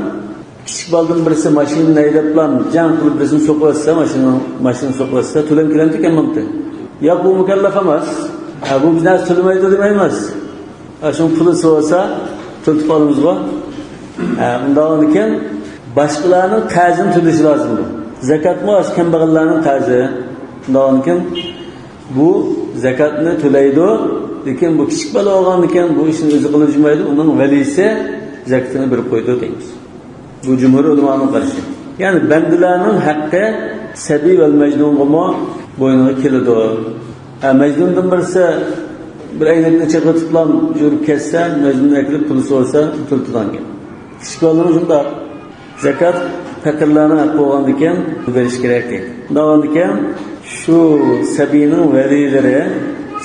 كىچىك بالىدىن بىرسى ماشىنىنى ھەيدەپلا جەڭ قىلىپ بىرسىنى سوقۇۋەتسە، ماشىنا، ماشىنا سوقۇۋەتسە، تۆلەم كېلەمتىكەن مامتى؟ ياق، ئۇ مۇكەللەپ ئەمەس. ھە، بۇ بىر نەرسە تۆلىمەيدۇ دېمەيمىز. ھە، شۇنىڭ پۇلى بولسا تۆلىتىپ ئالىمىزغۇ. ھە، ئۇنداق ئىكەن، باشقىلارنىڭ قەرزىنى تۆلىشى لازىم بۇ. زاكاتمۇ ئاشۇ كەمبەغەللەرنىڭ قەرزى. ئۇنداق ئىكەن، بۇ زاكاتنى تۆلەيدۇ، لېكىن بۇ كىچىك بالا بولغاندىكىن بۇ ئىشنى ئۆزى قىلىپ يۈرمەيدۇ، ئۇنىڭ ۋەلىسى زاكىتىنى بېرىپ قويىدۇ دەيمىز. بۇ جۇمھۇر ئۆلىمانىڭ قارىشى. يەنى بەندىلەرنىڭ ھەققى سەبىي ۋە مەجنۇنغىمۇ بوينىغا كېلىدۇ. ھە، مەجنۇندىن بىرسى بىر ئەينەكنى چېقىۋېتىپلا يۈرۈپ كەتسە، مەجنۇن ئەكېلىپ پۇل سورىسا، تۆلىتىدىغان گەپ. كىچىك بالىنىڭ شۇنداق. زاكات پەقىرلەرنىڭ ھەققى بولغاندىكىن بېرىش كېرەك دەيدۇ. ئۇنداق بولغاندىكىن شۇ سەبىينىڭ ۋەلىيلىرى،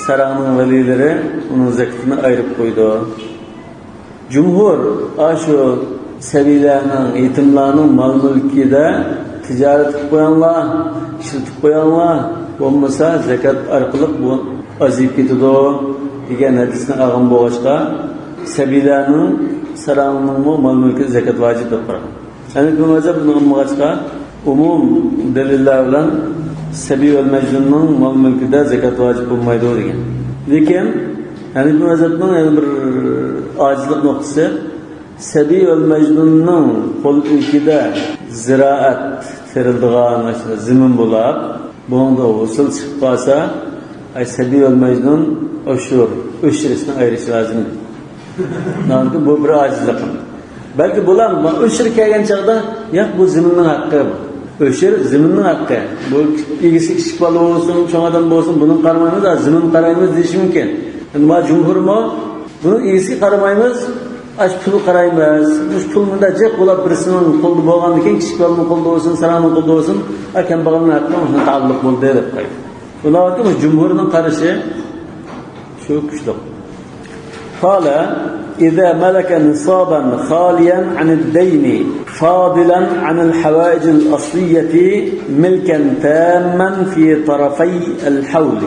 ساراڭنىڭ ۋەلىيلىرى ئۇنىڭ زاكىتىنى ئايرىپ قويىدۇ. جۇمھۇر ئاشۇ سەبىيلەرنىڭ، يېتىملارنىڭ مال-مۈلكىدە تىجارەت قىلىپ قويۇڭلار، ئىشلىتىپ قويۇڭلار، بولمىسا زاكات ئارقىلىق بۇ ئازىيىپ كېتىدۇ دېگەن ھەدىسنى ئالغان بولغاچقا، سەبىيلەرنىڭ، ساراڭنىڭمۇ مال-مۈلكىدە زاكات ۋاجىپ دەپ قارىغان. ھەنىفىي مەزھەپ بۇنى ئالمىغاچقا، ئومۇم دەلىللەر بىلەن سەبىي ۋە مەجنۇننىڭ مال-مۈلكىدە زاكات ۋاجىپ بولمايدۇ دېگەن. لېكىن ھەنىفىي مەزھەپنىڭ يەنە بىر ئاجىزلىق نۇقتىسى، سەبىي ۋە مەجنۇننىڭ قول ئىلكىدە زىرائەت تېرىلىدىغان زېمىن بولۇپ، بۇنىڭدا ھوسۇل چىقىپ قالسا، ئاي، سەبىي ۋە مەجنۇن ئوشۇر، ئۆشۈر ئىشنى ئايرىش لازىم. ناھايىتى بۇ بىر ئاجىزلىقىم. بەلكى بۇلار ما-، ئۆشۈر كەلگەن چاغدا، ياق، بۇ زېمىننىڭ ھەققى بۇ. ئۆشۈر زېمىننىڭ ھەققى. بۇ ئىگىسى كىچىك بالا بولسۇن، چوڭ ئادەم بولسۇن، بۇنىڭغا قارىمايمىز، ھە، زېمىنغا قارايمىز دېيىشى مۇمكىن. ئەمما جۇمھۇرمۇ بۇنىڭ ئىگىسىگە قارىمايمىز، ئاشۇ پۇلغا قارايمىز. مۇشۇ پۇل مۇنداق جىق بولاپ بىرسىنىڭ قولىدا بولغاندىن كېيىن، كىچىك بالىنىڭ قولىدا بولسۇن، ساراڭنىڭ قولىدا بولسۇن، ئاكام باغلىنىڭ ھەققى ئۇنىڭغا تەئەللۇق بولدى دەپ قويدى. بۇلار جۇمھۇرنىڭ قارىشى شۇ كۈچلۈك. قال: إذا ملك نصابا خاليا عن الدين فاضلا عن الحوائج الأصلية ملكا تاما في طرفي الحول.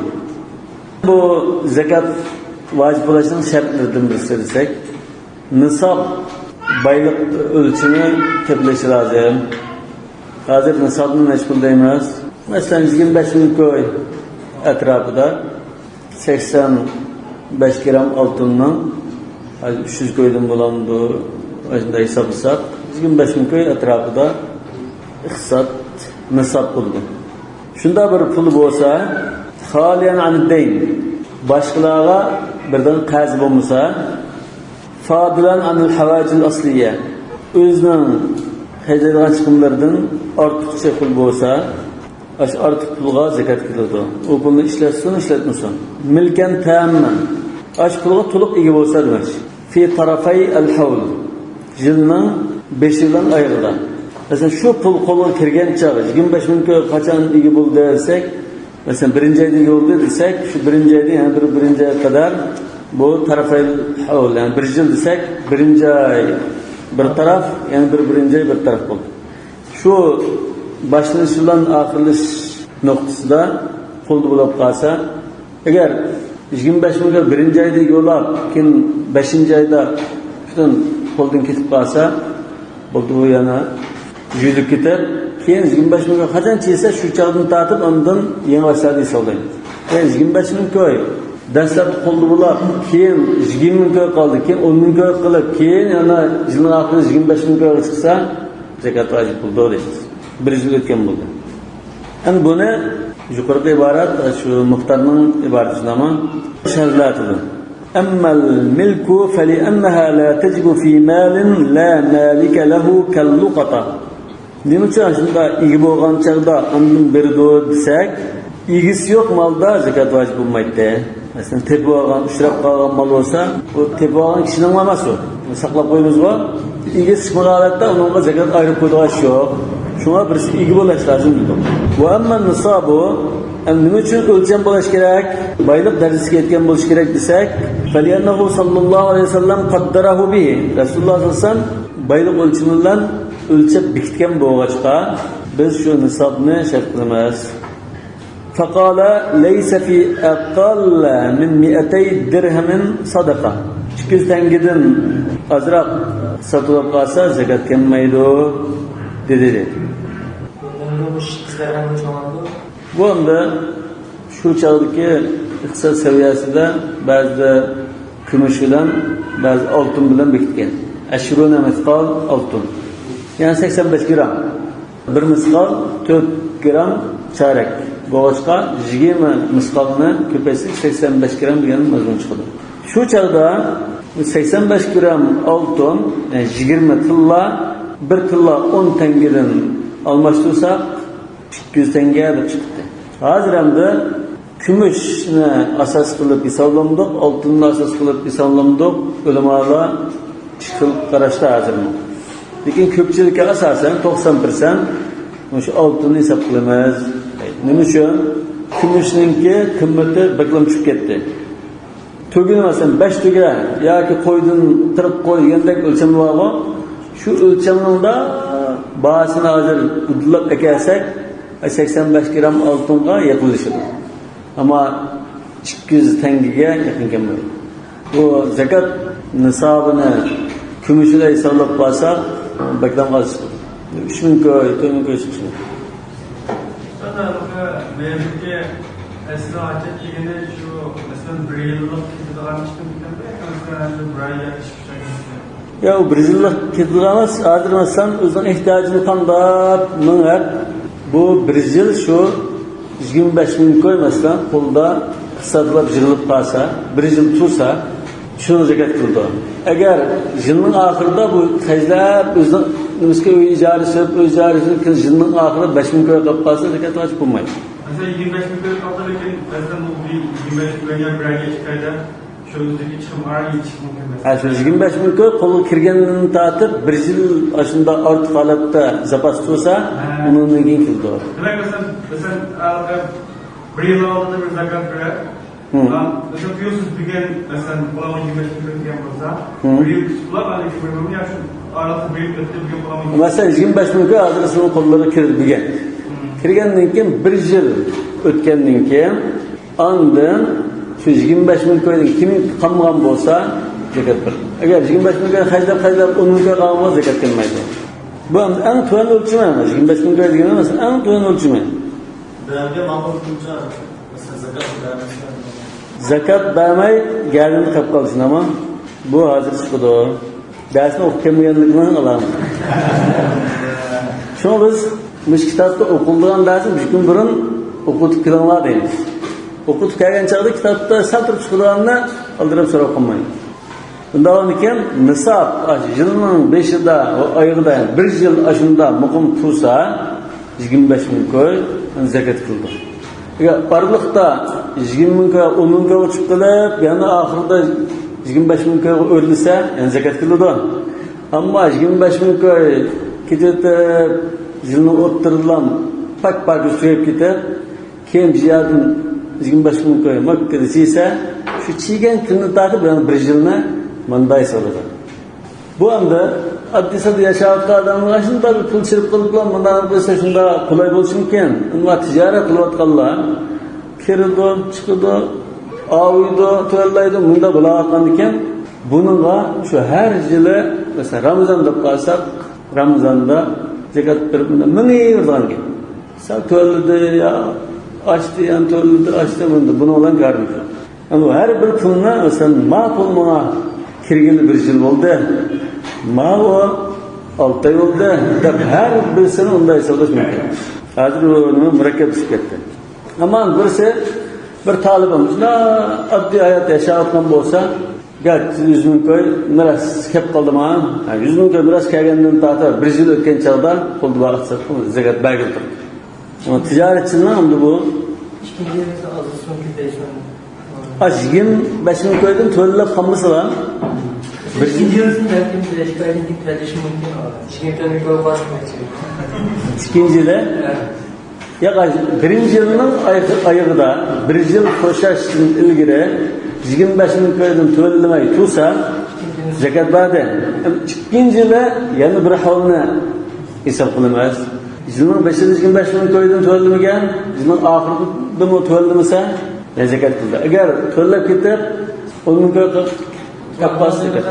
بۇ زاكات ۋاجىپ بولۇشنىڭ شەرتلىرىدىن بىرسى دېسەك، نىساب بايلىق ئۆلچىمى تېپىلىشى لازىم. ھازىر نىسابنى نەچچە پۇل دەيمىز؟ مەسىلەن، يىگىرمە بەش مىڭ كوي ئەتراپىدا سەكسەن بەش گرام ئالتۇننىڭ، ھازىر ئۈچ يۈز كويدىن بولامدۇ؟ ئاشۇنداق ھېسابلىساق، يىگىرمە بەش مىڭ كوي ئەتراپىدا ئىقتىساد نىساب بولىدۇ. شۇنداق بىر پۇل بولسا، خالىيەن ئەنىددەين، باشقىلارغا بىردىن قەرز بولمىسا، فادىلەن ئەنىل ھەۋاجىل ئەسلىيە، ئۆزىنىڭ خەجلەيدىغان چىقىملىرىدىن ئارتۇقچە پۇل بولسا، ئاشۇ ئارتۇق پۇلغا زاكات كېلىدۇ. ئۇ پۇلنى ئىشلەتسۇن، ئىشلەتمىسۇن. مىلكەن تاممەن، ئاشۇ پۇلغا تولۇق ئىگە بولسا دېمەكچى. في طرفي الحول، يىلنىڭ بېشى بىلەن ئايىغىدا. مەسىلەن، شۇ پۇل قولغا كىرگەن چاغ، يىگىرمە بەش مىڭ كوي قاچان ئىگە بولدى دېسەك، مەسىلەن، بىرىنچى ئايدا ئىگە بولدى دېسەك، شۇ بىرىنچى ئايدىن يەنە بىر، بىرىنچى ئايغا قەدەر بۇ تەرەپەيل ھەۋل، يەنى بىر يىل دېسەك، بىرىنچى ئاي بىر تەرەپ، يەنە بىر، بىرىنچى ئاي بىر تەرەپ بولدى. شۇ باشلىنىش بىلەن ئاخىرلىشىش نۇقتىسىدا پۇلدا بولۇپ قالسا، ئەگەر يىگىرمە بەش مىڭ بىرىنچى ئايدا يوللاپ، كېيىن بەشىنچى ئايدا پۈتۈن قولدىن كېتىپ قالسا، بولدى، بۇ يەنە يۈزۈپ كېتىپ، كېيىن يىگىرمە بەش مىڭ قاچان چىقسا، شۇ چاغدىن تارتىپ ئاندىن يېڭى باشلاردىن ھېسابلايمىز. يەنى يىگىرمە بەش مىڭ كوي دەسلەپتە قولدا بولاپ، كېيىن يىگىرمە مىڭ كوي قالدى، كېيىن ئون مىڭ كوي قىلىپ، كېيىن يەنە يىلنىڭ ئاخىرىدا يىگىرمە بەش مىڭ كويغا چىقسا، زاكات ۋاجىپ بولىدۇ دەيمىز. بىر يىل ئۆتكەن بولدى. ئەمدى بۇنى يۇقىرىقى ئىبارەت، شۇ مۇختارنىڭ ئىبارىتى شۇنداقمۇ؟ شەرھلەتىدۇ. أما الملك فلأنها لا تجب في مال لا مالك له كاللقطة. نېمە ئۈچۈن شۇنداق ئىگە بولغان چاغدا ئاندىن بېرىدۇ دېسەك، ئىگىسى يوق مالدا زاكات ۋاجىپ بولمايتتى. مەسىلەن، تېپىۋالغان، ئۇچراپ قالغان مال بولسا، ئۇ تېپىۋالغان كىشىنىڭ ئەمەس ئۇ. ساقلاپ قويىمىزغۇ. ئىگىسى چىقمىغان ھالەتتە ئۇنىڭغا زاكات ئايرىپ قويىدىغان ئىش يوق. شۇڭا بىرسى ئىگە بولۇش لازىم دېدۇق. ۋە ئەممەن نىسابۇ، ئەمدى نېمە ئۈچۈن ئۆلچەم بولۇش كېرەك؟ بايلىق دەرىجىسىگە يەتكەن بولۇش كېرەك دېسەك، فەلىئەننەھۇ ساللاللاھۇ ئەلەيھى ۋەسەللەم قەددەرەھۇ بىھى. رەسۇلۇللاھ ساللاللاھۇ ئەلەيھى ۋەسەللەم بايلىق ئۆلچىمى بىلەن ئۆلچەپ بېكىتكەن بولغاچقا، بىز شۇ نىسابنى شەرت قىلىمىز. فقال ليس في أقل من مائتي درهم صدقة. ئىككى يۈز تەڭگىدىن ئازراق ساتىلىپ قالسا زاكات كەلمەيدۇ، دېدى. بۇ ئەمدى شۇ چاغدىكى ئىقتىساد سەۋىيەسىدە بەزىدە كۈمۈش بىلەن، بەزى ئالتۇن بىلەن بېكىتكەن. ئەشرۇنە مىسقال ئالتۇن. يەنى سەكسەن بەش گرام. بىر مىسقال تۆت گرام چارەك بولغاچقا، يىگىرمە مىسقالنى كۆپەيتسەك، سەكسەن بەش گرام دېگەن مەزمۇن چىقىدۇ. شۇ چاغدا سەكسەن بەش گرام ئالتۇن، يەنى يىگىرمە تىللا، بىر تىللا ئون تەڭگىدىن ئالماشتۇرساق، ئىككى يۈز تەڭگە دەپ چىقتى. ھازىر ئەمدى كۈمۈشنى ئاساس قىلىپ ھېسابلامدۇق، ئالتۇننى ئاساس قىلىپ ھېسابلامدۇق، ئۆلىمالار ئىككى خىل قاراشتا ھازىرمۇ. لېكىن كۆپچىلىككە ئاساسەن توقسان پىرسەنت مۇشۇ ئالتۇننى ھېساب قىلىمىز. نېمە ئۈچۈن؟ كۈمۈشنىڭكى قىممىتى بەكلا چۈشۈپ كەتتى. تۆگىنى مەسىلەن بەش تۆگە ياكى قويدىن قىرىق قوي دېگەندەك ئۆلچەم بارغۇ. شۇ ئۆلچەمنىڭ باھاسىنى ھازىر ئۇدۇللاپ ئەكەلسەك، سەكسەن بەش گرام ئالتۇنغا يېقىنلىشىدۇ. ئەمما ئىككى يۈز تەڭگىگە يېقىن كەلمەيدۇ. بۇ زاكات نىسابىنى كۈمۈش بىلەن ھېسابلاپ قالساق، بەكلا ئاز چىقىدۇ. ئۈچ مىڭ كوي، تۆت مىڭ كوي چىقىشى مۇمكىن. ئۇستاز، مەيلىكى ئەسلى ھاجەت دېگىنى شۇ، مەسىلەن، بىر يىللىق كېتىدىغان ئىشمىكەن، ياكى مەسىلەن، بىر ئاي ياكى ئىككى ئاي؟ يا، ئۇ بىر يىللىق كېتىدىغان ئەمەس. ھازىر، مەسىلەن، ئۆزىنىڭ ئېھتىياجىنى قامداپ مېڭىپ، بۇ بىر يىل شۇ يىگىرمە بەش مىڭ كوي، مەسىلەن، قولدا ئىقتىسادلاپ يىغىلىپ قالسا، بىر يىل تۇرسا، شۇنى زاكات قىلىدۇ. ئەگەر يىلنىڭ ئاخىرىدا بۇ خەجلەپ، ئۆزىنىڭ نېمىسىگە ئۆي ئىجارىسى، ئۆي ئىجارىسى، يىلنىڭ ئاخىرىدا بەش مىڭ كوي قېلىپ قالسا، زاكات ۋاجىپ بولمايدۇ. مەسىلەن، يىگىرمە بەش مىڭ كوي قالسا، لېكىن مەسىلەن، بۇ يىگىرمە بەش مىڭ كوي يەنە بىر ئايغا چىقايدۇ. شۇ ئۆزىگە چىقىم ئاران يېتىشى مۇمكىن ئەمەس. ھە، شۇ يىگىرمە بەش مىڭ كوي قولغا كىرگەندىن تارتىپ بىر يىل ئاشۇنداق ئارتۇق ھالەتتە زاپاس تۇرسا، ھە، ئۇنىڭدىن كېيىن كېلىدۇ. دېمەك، مەسىلەن، مەسىلەن، ھېلىقى بىر يىل ئالدىدا بىر زاكات بېرىپ، ھە، مەسىلەن، تۇيۇقسىز بۈگۈن، مەسىلەن، بۇلارغا يىگىرمە بەش مىڭ كوي كىرگەن بولسا، ھە، بىر يىل كۈتۈپ تۇرۇپ، ئاندىن كېيىن بىر يىل، يا شۇ ئارىلىقتا بىر يىل ئۆتتى، بۈگۈن بۇلارغا، مەسىلەن، يىگىرمە بەش مىڭ كوي ھازىر سىزنىڭ قوللىرىغا كىردى بۈگۈن. ھە. كىرگەندىن كېيىن بىر يىل ئۆتكەندىن كېيىن، ئاندىن شۇ يىگىرمە بەش مىڭ كويدىن كېمىيىپ قالمىغان بولسا، زاكات بېرىلىدۇ. ئەگەر يىگىرمە بەش مىڭ كوي خەجلەپ، خەجلەپ، ئون مىڭ كوي قالغان بولسا، زاكات كەلمەيدۇ. بۇ ئەڭ، ئەڭ تۆۋەن ئۆلچىمى، يىگىرمە بەش مىڭ كوي دېگىنى ئەمەس، ئەڭ تۆۋەن ئۆلچىمى. بەرگەن ماقۇل قىلىنچە، مەسىلەن، زاكات بەرمەسكەن. زاكات بەرمەي، گەدىنى قىلىپ قالسۇن، ئەمما بۇ ھازىر چىقىدۇ. دەرسنى ئوقۇپ كەلمىگەنلىكىنىڭ ئالامىتى. شۇڭا بىز مۇشۇ كىتابتا ئوقۇلىدىغان دەرسنى بىر كۈن بۇرۇن ئوقۇتۇپ كېلىڭلار دەيمىز. ئوقۇتۇپ كەلگەن چاغدا كىتابتا سەل تۇرۇپ چىقىدىغاننى ئالدىراپ سوراپ قالمايمىز. بۇنداق بولغاندىكىن نىساب، ئاشۇ يىلنىڭ بېشىدا، ئايىغىدا، بىر يىل ئاشۇنداق مۇقىم تۇرسا، يىگىرمە بەش مىڭ كوي زاكات كېلىدۇ. ئەگەر ئارىلىقتا يىگىرمە مىڭ كوي، ئون مىڭ كوي ئۇچۇپ قېلىپ، يەنە ئاخىرىدا يىگىرمە بەش مىڭ كويغا ئۆرلىسە، يەنە زاكات كېلىدۇ. ئەمما يىگىرمە بەش مىڭ كوي كېتىۋېتىپ، يىلنىڭ ئوتتۇرىدىلا پاك-پاك تۈگەپ كېتىپ، كېيىن بىر يەردىن يىگىرمە بەش مىڭ كوي ماككىدە چىيسە، شۇ چىيگەن كۈندىن تارتىپ يەنە بىر يىلنى ماندا ھېسابلىدى. بۇ ئەمدى ئاددىي-ساددا ياشاۋاتقان ئادەمگە شۇنداق بىر پۇل چىرىپ قىلىپلا مۇنداق قىلسا شۇنداق قولاي بولۇشى مۇمكىن. ئەمما تىجارەت قىلىۋاتقانلار كىرىدۇ، چىقىدۇ، ئاۋۇيدۇ، تۆۋەنلەيدۇ، مۇنداق بولاۋاتقاندىكىن، بۇنىڭغا شۇ ھەر يىلى، مەسىلەن، رامىزان دەپ قارىساق، رامىزاندا زاكات بېرىپ مۇنداق مېڭىۋېرىدىغان گەپ. سەل تۆۋەنلىدى، يا ئاشتى، يەنە تۆۋەنلىدى، ئاشتى، بۇنىڭ بىلەن كارىمىز يوق. ئەمما ھەر بىر پۇلنى، مەسىلەن، ما پۇل ماڭا كىرگىلى بىر يىل بولدى، ماۋۇ ئالتە ئاي بولدى دەپ ھەر بىرسىنى ئۇنداق ھېسابلاش مۇمكىن. ھازىر بۇ نېمە مۇرەككەپ چۈشۈپ كەتتى. ئەمما بىرسى، بىر تالىبىم شۇنداق ئاددىي ھايات ياشاۋاتقان بولسا، گەرچە يۈز مىڭ كوي مىراس كەپ قالدى ماڭا، ھە، يۈز مىڭ كوي مىراس كەلگەندىن تارتىپ بىر يىل ئۆتكەن چاغدا قولدا بار ئىقتىسادقا زاكات بەرگىلى تۇرىدۇ. ئەمما تىجارەتچىنىڭ ئەمدى بۇ ئىككىنچى يىلىدا ئازلىسۇن، كۆپەيسۇن. ئاش يىگىرمە بەش مىڭ كويدىن تۆۋەنلەپ قالمىسىلا. بىر ئىككىنچى يىلسىنى بەلكىم بەش ئايدىن كېيىن تۆلىشى مۇمكىن. يىگىرمە تۆت مىڭ كوي بار. ئىككىنچى يىلى. ھە. ياق، بىرىنچى يىلنىڭ ئايىغى-، ئايىغىدا، بىر يىل توشاشتىن ئىلگىرى يىگىرمە بەش مىڭ كويدىن تۆۋەنلىمەي تۇرسا، زەكات بەردى. ئىككىنچى يىلى يەنە بىر ھالنى ھېساب قىلىمىز. يىلنىڭ بېشىدا يىگىرمە بەش مىڭ كويدىن تۆۋەنلىمىگەن، يىلنىڭ ئاخىرىدىمۇ تۆۋەنلىمىسە، يەنە زەكات قىلدى. ئەگەر تۆۋەنلەپ كېتىپ، ئون مىڭ كوي قىلىپ قالسا زەكات.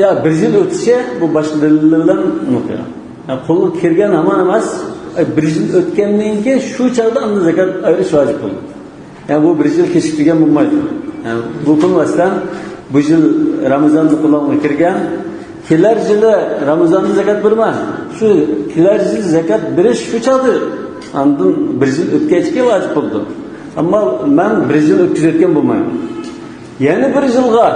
يا، بىر يىل ئۆتۈشى بۇ باشقا دەلىللەر بىلەن ئۇنىقى. يا، قولغا كىرگەن ھامان ئەمەس، ئە، بىر يىل ئۆتكەندىن كېيىن شۇ چاغدا ئاندىن زەكات ئايرىش ۋاجىپ بولىدۇ. يا، بۇ بىر يىل كېچىكتۈرگەن بولمايدۇ. يا، بۇ كۈن مەسىلەن، بۇ يىل رامىزاندا قولۇڭغا كىرگەن، كېلەر يىلى رامىزاندا زەكات بەرمە. شۇ كېلەر يىل زەكات بېرىش شۇ چاغدا ئاندىن بىر يىل ئۆتكەچكە ۋاجىپ بولىدۇ. ئەمما مەن بىر يىل ئۆتكۈزۈۋەتكەن بولمايمەن. يەنە بىر يىلغا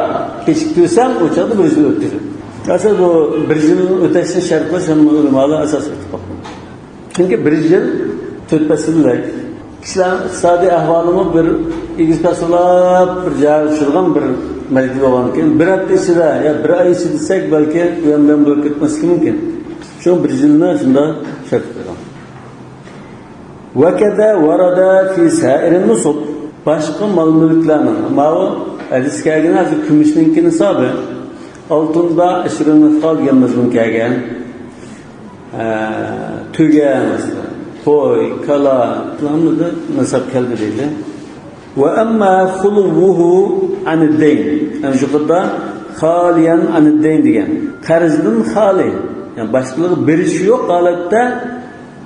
كېچىكتۈرسەم، ئۇ چاغدا بىر يىل ئۆتكۈزۈپ. ئەسلى بۇ بىر يىل ئۆتەشنى شەرت قىلىش ھەممە ئۆلىمالار ئاساس ئېتىپ باققان. چۈنكى بىر يىل تۆت پەسىلدەك. كىشىلەرنىڭ ئىقتىسادىي ئەھۋالىمۇ بىر ئېگىز پەس بولاپ، بىر جايغا چۈشىدىغان بىر مەزگىل بولغاندىكىن، بىر ھەپتە ئىچىدە يا بىر ئاي ئىچىدە دېسەك، بەلكى ئۇ يەردىن بولۇپ كەتمەسلىكى مۇمكىن. شۇ بىر يىلنى شۇنداق شەرت قىلغان. وكذا ورد في سائر النصب. باشقا مال-مۈلۈكلەرنىڭ، ماۋۇ ھەدىس كەلگىنى ھازىر كۈمۈشنىڭكى نىسابى. ئالتۇندا ئەشرۇ مىسقال دېگەن مەزمۇن كەلگەن. ئە، تۆگە، مەسىلەن، قوي، كالا، ھەممىدە نىساب كەلدى دەيدۇ. وأما خلوه عن الدين. يەنى يۇقىرىدا خاليا عن الدين دېگەن. قەرزدىن خالىي. يەنى باشقىلارغا بېرىشى يوق ھالەتتە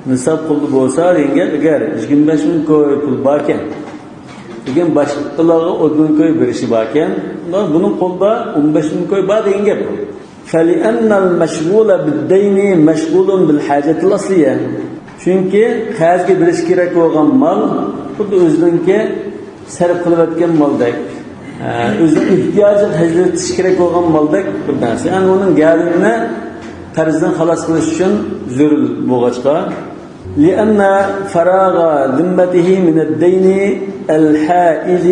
نىساب پۇلدا بولسا دېگەن گەپ، ئەگەر يىگىرمە بەش مىڭ كوي پۇل باركەن، لېكىن باشقىلارغا ئون مىڭ كوي بېرىشى باركەن، بۇنىڭ قولىدا ئون بەش مىڭ كوي بار دېگەن گەپ. فلأن المشغول بالدين مشغول بالحاجة الأصلية. چۈنكى قەرزگە بېرىش كېرەك بولغان مال خۇددى ئۆزىنىڭكى سەرپ قىلىۋەتكەن مالدەك، ئە، ئۆزىنىڭ ئېھتىياجىغا خەجلىۋېتىش كېرەك بولغان مالدەك بىر نەرسە. يەنى ئۇنىڭ گەدىنىنى قەرزدىن خالاس قىلىش ئۈچۈن زۆرۈر بولغاچقا، لأن فراغ ذمته من الدين الحائل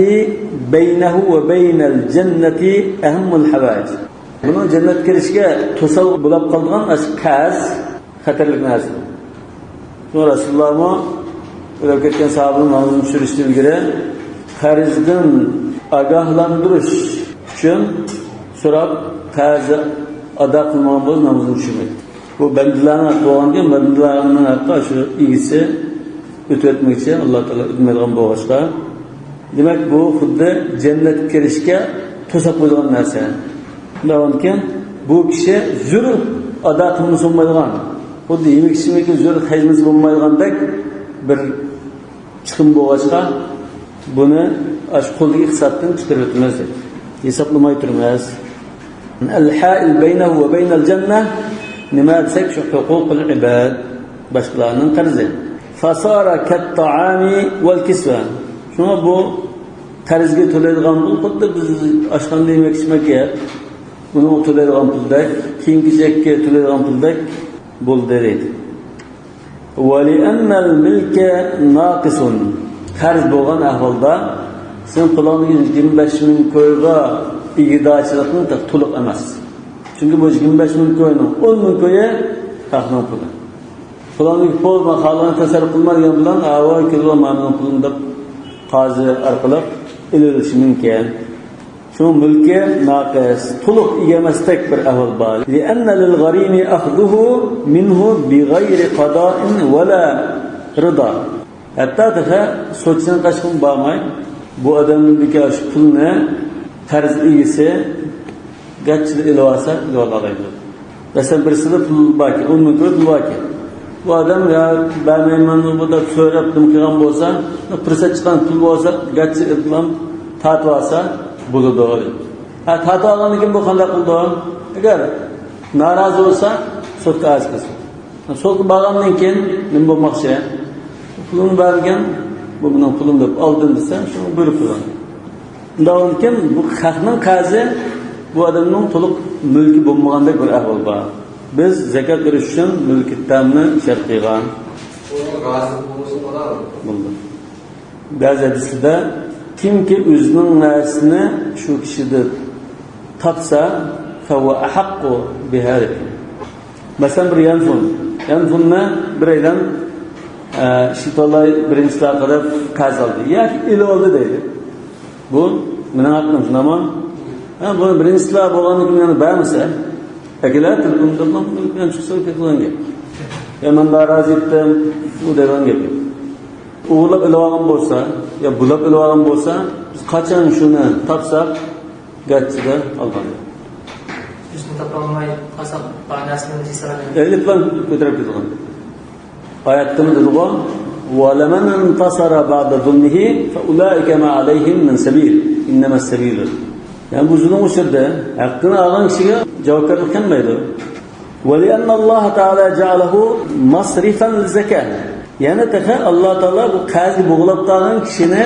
بينه وبين الجنة أهم الحوائج. بۇنىڭ جەننەتكە كىرىشكە توسالغۇ بولاپ قالىدىغان ئاشۇ قەرز خەتەرلىك نەرسە. شۇڭا رەسۇلۇللاھمۇ ئۆلۈپ كەتكەن ساھابىنىڭ نامىزىنى چۈشۈرۈشتىن ئىلگىرى قەرزدىن ئاگاھلاندۇرۇش ئۈچۈن سوراپ، قەرز ئادا قىلمىغان بولسا نامىزىنى چۈشۈرمەيدۇ. بۇ بەندىلەرنىڭ ھەققى بولغاندىكىن، بەندىلەرنىڭ ھەققى شۇ ئىگىسى ئۆتۈۋەتمىگۈچە ئاللا تائالا ئۆتمەيدىغان بولغاچقا، دېمەك، بۇ خۇددى جەننەتكە كىرىشكە توساپ قويىدىغان نەرسە. شۇنداقكەن، بۇ كىشى زۆرۈر ئادا قىلمىسا بولمايدىغان، خۇددى يېمەك-ئىچمەككە زۆرۈر خەجلىمىسە بولمايدىغاندەك بىر چىقىم بولغاچقا، بۇنى ئاشۇ قولدىكى ئىقتىسادتىن چىقىرىپ ئۆتىمىز دەيدۇ. ھېسابلىماي تۇرىمىز. الحائل بينه وبين الجنة نېمە دېسەك، شۇ حقوق العباد، باشقىلارنىڭ قەرزى. فصار كالطعام والكسوة. شۇڭا بۇ قەرزگە تۆلەيدىغان پۇل خۇددى بىز ئاشخانىدا يېمەك-ئىچمەككە بۇنىڭغا تۆلەيدىغان پۇلدەك، كىيىم-كېچەككە تۆلەيدىغان پۇلدەك بولدى دەيدۇ. ولأن الملك ناقص. قەرز بولغان ئەھۋالدا سېنىڭ قولۇڭدىكى يىگىرمە بەش مىڭ كويغا ئىگىدارچىلىقىڭ تېخى تولۇق ئەمەس. چۈنكى بۇ يىگىرمە بەش مىڭ كوينىڭ ئون مىڭ كويى خەقنىڭ پۇلى. قولۇڭدىكى پۇل، مەن خالىغان تەسەررۇپ قىلما دېگەن بىلەن، ئاۋۇ كېلىدۇ، مانا مېنىڭ پۇلۇم دەپ قازى ئارقىلىق ئېلىۋېلىشى مۇمكىن. شۇ مۈلكى ناقىس، تولۇق ئىگە ئەمەستەك بىر ئەھۋال بار. لأن للغريم أخذه منه بغير قضاء ولا رضا. ھەتتا تېخى سوتچىنىڭ قېشىغىمۇ بارماي، بۇ ئادەمدىكى شۇ پۇلنى قەرز ئىگىسى گاچچىدا ئېلىۋالسا، ئېلىۋالالايدۇ. مەسىلەن، بىرسىدە پۇل باركەن، ئون مىڭ كوي پۇل باركەن. بۇ ئادەم، يا بەرمەيمەن بۇ دەپ سۆرەپ نېمە قىلغان بولسا، پۇرسەت چىققان پۇل بولسا، گاچچى ئېلىپ تارتىۋالسا بولىدۇ. ھە، تارتىۋالغاندىن كېيىن بۇ قانداق قىلىدۇ؟ ئەگەر نارازى بولسا، سوتقا ئەرز قىلسۇن. سوتقا بارغاندىن كېيىن نېمە بولماقچى؟ پۇلۇمنى بەرگەن، بۇ مېنىڭ پۇلۇم دەپ ئالدىم دېسە، شۇنى بۇيرۇق قىلغان. ئۇنداقكەن، بۇ خەقنىڭ قەرزى، بۇ ئادەمنىڭ تولۇق مۈلكى بولمىغاندەك بىر ئەھۋال بار. بىز زەكات بېرىش ئۈچۈن مۈلكى تامنى شەرت قىلغان. ئۇنىڭ رازى بولمىسا بولارمۇ؟ بولدى. بەزى ھەدىسلەردە، كىمكى ئۆزىنىڭ نەرسىسىنى شۇ كىشىدىن تاپسا، فهو أحق بها دەيدۇ. مەسىلەن، بىر يانفون. يانفوننى بىرەيلەن، ئە، ئىشلىتىۋالاي، بىرىنچىلەر قىلىپ قەرز ئالدى ياكى ئېلىۋالدى دەيدۇ. بۇ مېنىڭ ھەققىم، شۇنداقمۇ؟ ھە، بۇ بىرىنچىلەر بولغاندىن كېيىن يەنە بەرمىسە، ئەكېلە تېلېفون، تېلېفون، تېلېفون چىقسا كېتىدىغان گەپ. يا مەن بار، رازى ئېتتىم، ئۇ دەيدىغان گەپ يوق. ئوغرىلاپ ئېلىۋالغان بولسا، يا بۇلاپ ئېلىۋالغان بولسا، بىز قاچان شۇنى تاپساق، گاچچىدا ئالغان. بىزمۇ تاپالماي قالساق، بار نەرسىنى ئېلىپ كېتىدىغان. ئايەتتىمۇ دېدىغۇ، ولمن انتصر بعد ظلمه فأولئك ما عليهم من سبيل إنما السبيل. يەنى بۇ زۇلۇم ئۇچرىدى، ھەققىنى ئالغان كىشىگە جاۋابكارلىق كەلمەيدۇ. ولأن الله تعالى جعله مصرفا للزكاة. يەنە تېخى ئاللا تائالا بۇ قەرزگە بوغۇلۇپ قالغان كىشىنى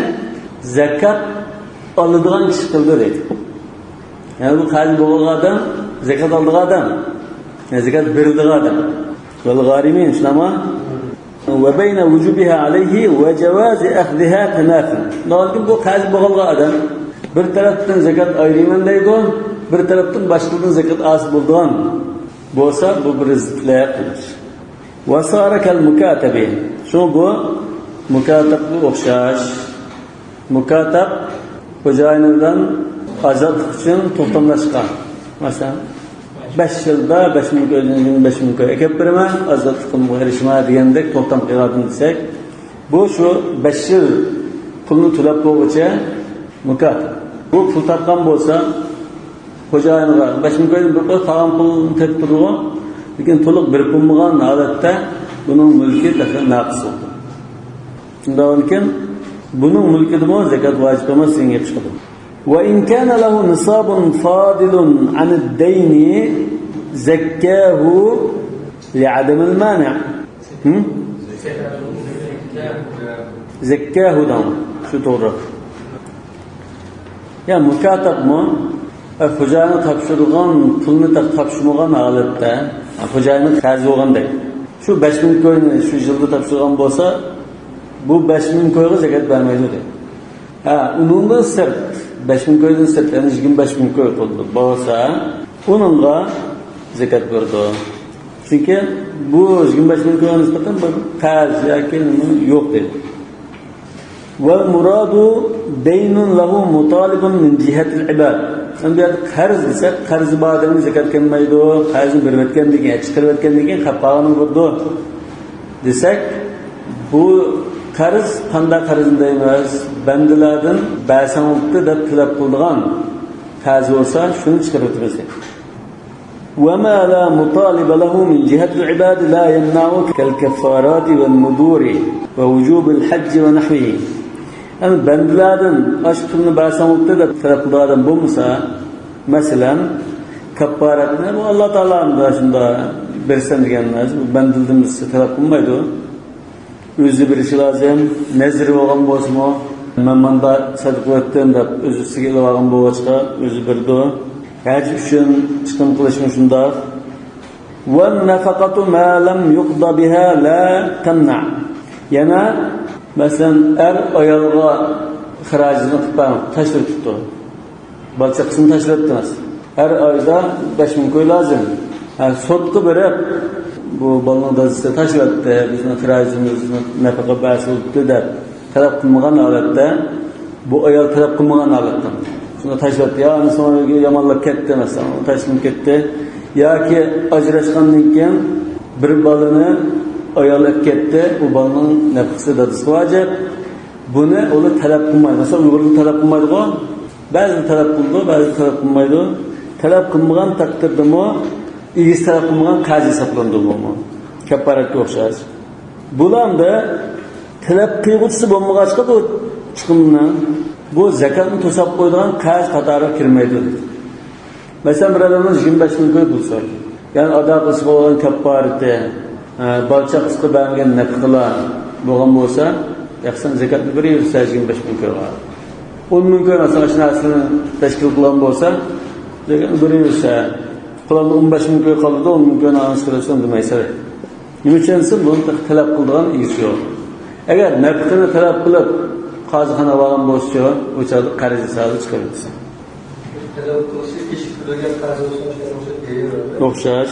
زەكات ئالىدىغان كىشى قىلدى دەيدۇ. يەنى بۇ قەرزگە بوغۇلغان ئادەم زەكات ئالىدىغان ئادەم. يەنى زەكات بېرىلىدىغان ئادەم. والغارمين، شۇنداقمۇ؟ وبين وجوبها عليه وجواز أخذها تنافي. شۇنداق بۇ قەرزگە بوغۇلغان ئادەم بىر تەرەپتىن زەكات ئايرىيمەن دەيدۇ، بىر تەرەپتىن باشقىدىن زەكات ئالسا بولىدىغان بولسا، بۇ بىر زىتلىق قىلىش. وصار كالمكاتب. شۇ بۇ مۇكاتەپكە ئوخشاش. مۇكاتەپ خوجايىنى بىلەن ئازادلىق ئۈچۈن توختاملاشقان. مەسىلەن، بەش يىلدا بەش مىڭ كويدىن يىگىرمە بەش مىڭ كوي ئەكەپ بېرىمەن، ئازادلىقىمغا ئېرىشىمەن دېگەندەك توختام قىلغان دېسەك، بۇ شۇ بەش يىل پۇلنى تۆلەپ بولغۇچە مۇكاتەپ. بۇ پۇل تاپقان بولسا، خوجايىنغا بەش مىڭ كويدىن بىر قوي قالغان پۇلنى تېپىپ تۇرىدىغۇ، لېكىن تولۇق بېرىپ بولمىغان ھالەتتە بۇنىڭ مۈلكى تېخى ناقىس بولىدۇ. شۇنداقكەن، بۇنىڭ مۈلكىدىمۇ زەكات ۋاجىپ ئەمەس دېگەن گەپ چىقىدۇ. وإن كان له نصاب فاضل عن الدين زكاه لعدم المانع. ھىم؟ زەككەھۇ دەڭ، شۇ توغرا. يا مۇكاتەپمۇ، ئە، خوجايىنغا تاپشۇرغان پۇلنى تاپ-، تاپشۇرمىغان ھالەتتە، ئە، خوجايىنى قەرز بولغاندەك، شۇ بەش مىڭ كوينى شۇ يىلدا تاپشۇرغان بولسا، بۇ بەش مىڭ كويغا زەكەت بەرمەيدۇ دەيدۇ. ھە، ئۇنىڭدىن سىرت، بەش مىڭ كويدىن سىرت، يەنى يىگىرمە بەش مىڭ كوي قىلدى بولسا، ئۇنىڭغا زەكەت بېرىدۇ. چۈنكى بۇ يىگىرمە بەش مىڭ كويغا نىسبەتەن بىر قەرز ياكى نېمە يوق دەيدۇ. والمراد دين له مطالب من جهة العباد. ئەمدى بۇ يەردە قەرز دېسەك، قەرزى بار ئادەمگە زەكەت كەلمەيدۇ. قەرزنى بېرىۋەتكەندىن كېيىن، چىقىرىۋەتكەندىن كېيىن قاپقالغىنى بېرىدۇ دېسەك، بۇ قەرز قانداق قەرزنى دەيمىز؟ بەندىلەردىن بەرسەڭ بوپتۇ دەپ تەلەپ قىلىدىغان قەرز بولسا، شۇنى چىقىرىۋېتىمىز دەيدۇ. وما لا مطالب له من جهة العباد لا يمنع كالكفارات والنذور ووجوب الحج ونحوه. يەنى بەندىلەردىن ئاشۇ پۇلنى بەرسەڭ بوپتۇ دەپ تەلەپ قىلىدىغان ئادەم بولمىسا، مەسىلەن، كاپپارەتنى بۇ ئاللا تائالا شۇنداق بەرسەن دېگەن نەرسە، بۇ بەندىلەردىن بىرسى تەلەپ قىلمايدۇ. ئۆزى بېرىشى لازىم. نەزىرى بولغان بولسىمۇ، مەن ماندا سەدىقە قىلىۋەتتىم دەپ ئۆز ئۈستىگە ئېلىۋالغان بولغاچقا، ئۆزى بېرىدۇ. ھەج ئۈچۈن چىقىم قىلىشمۇ شۇنداق. والنفقة ما لم يقض بها لا تمنع. يەنە، مەسىلەن، ئەر ئايالغا خىراجىتىنى قىلىپ بەرمەپتۇ، تاشلىۋېتىپتۇ. بالا چاقىسىنى تاشلىۋەتتىڭىز. ھەر ئايدا بەش مىڭ كوي لازىم. ھە، سوتقا بېرىپ، بۇ بالىنىڭ دادىسى تاشلىۋەتتى، بىزنىڭ خىراجىتىمىزنى نەپەقە بەرسە بوپتۇ دەپ تەلەپ قىلمىغان ھالەتتە، بۇ ئايال تەلەپ قىلمىغان ھالەتتە شۇنى تاشلىۋەتتى. يا ئانىسىنىڭ ئۆيىگە يامانلاپ كەتتى، مەسىلەن، ئۇ تاشلىنىپ كەتتى. ياكى ئاجراشقاندىن كېيىن بىر بالىنى ئايال ئەپ كەتتى، ئۇ بالىنىڭ نەپىقىسى دادىسىغا ۋاجىپ. بۇنى ئۇلار تەلەپ قىلمايدۇ. مەسىلەن، ئۇيغۇرلار تەلەپ قىلمايدىغۇ. بەزىلەر تەلەپ قىلىدۇ، بەزىلەر تەلەپ قىلمايدۇ. تەلەپ قىلمىغان تەقدىردىمۇ ئىگىسى تەلەپ قىلمىغان قەرز ھېسابلىنىدۇ بۇمۇ. كاپپارەتكە ئوخشاش. بۇلاردا تەلەپ قىلغۇچىسى بولمىغاچقا بۇ چىقىمنى، بۇ زەكاتنى توساپ قويىدىغان قەرز قاتارىغا كىرمەيدۇ. مەسىلەن، بىر ئادەمنىڭ يىگىرمە بەش مىڭ كوي پۇلى بار. يەنى ئادا قىلسا بولغان كاپپارىتى، ئە، بالا چاقىسىغا بەرمىگەن نەپىقىلەر بولغان بولسا، ياقسان زەكاتنى بېرىۋېرىسە يىگىرمە بەش مىڭ كويغا. ئون مىڭ كوي مەسىلەن، شۇ نەرسىنى تەشكىل قىلغان بولسا، زەكاتنى بېرىۋېرىسە، قالغان ئون بەش مىڭ كوي قالىدۇ، ئون مىڭ كوينى ئانىسىغا بېرىسەن دېمەيسەن. نېمە ئۈچۈن دېسە، بۇنى تەلەپ قىلىدىغان ئىگىسى يوق. ئەگەر نەپقىنى تەلەپ قىلىپ، قازىخانىغا بارغان بولسىچۇ، ئۇ چاغدا قەرز ھېسابىدا چىقىرىۋېتىسەن. ئوخشاش.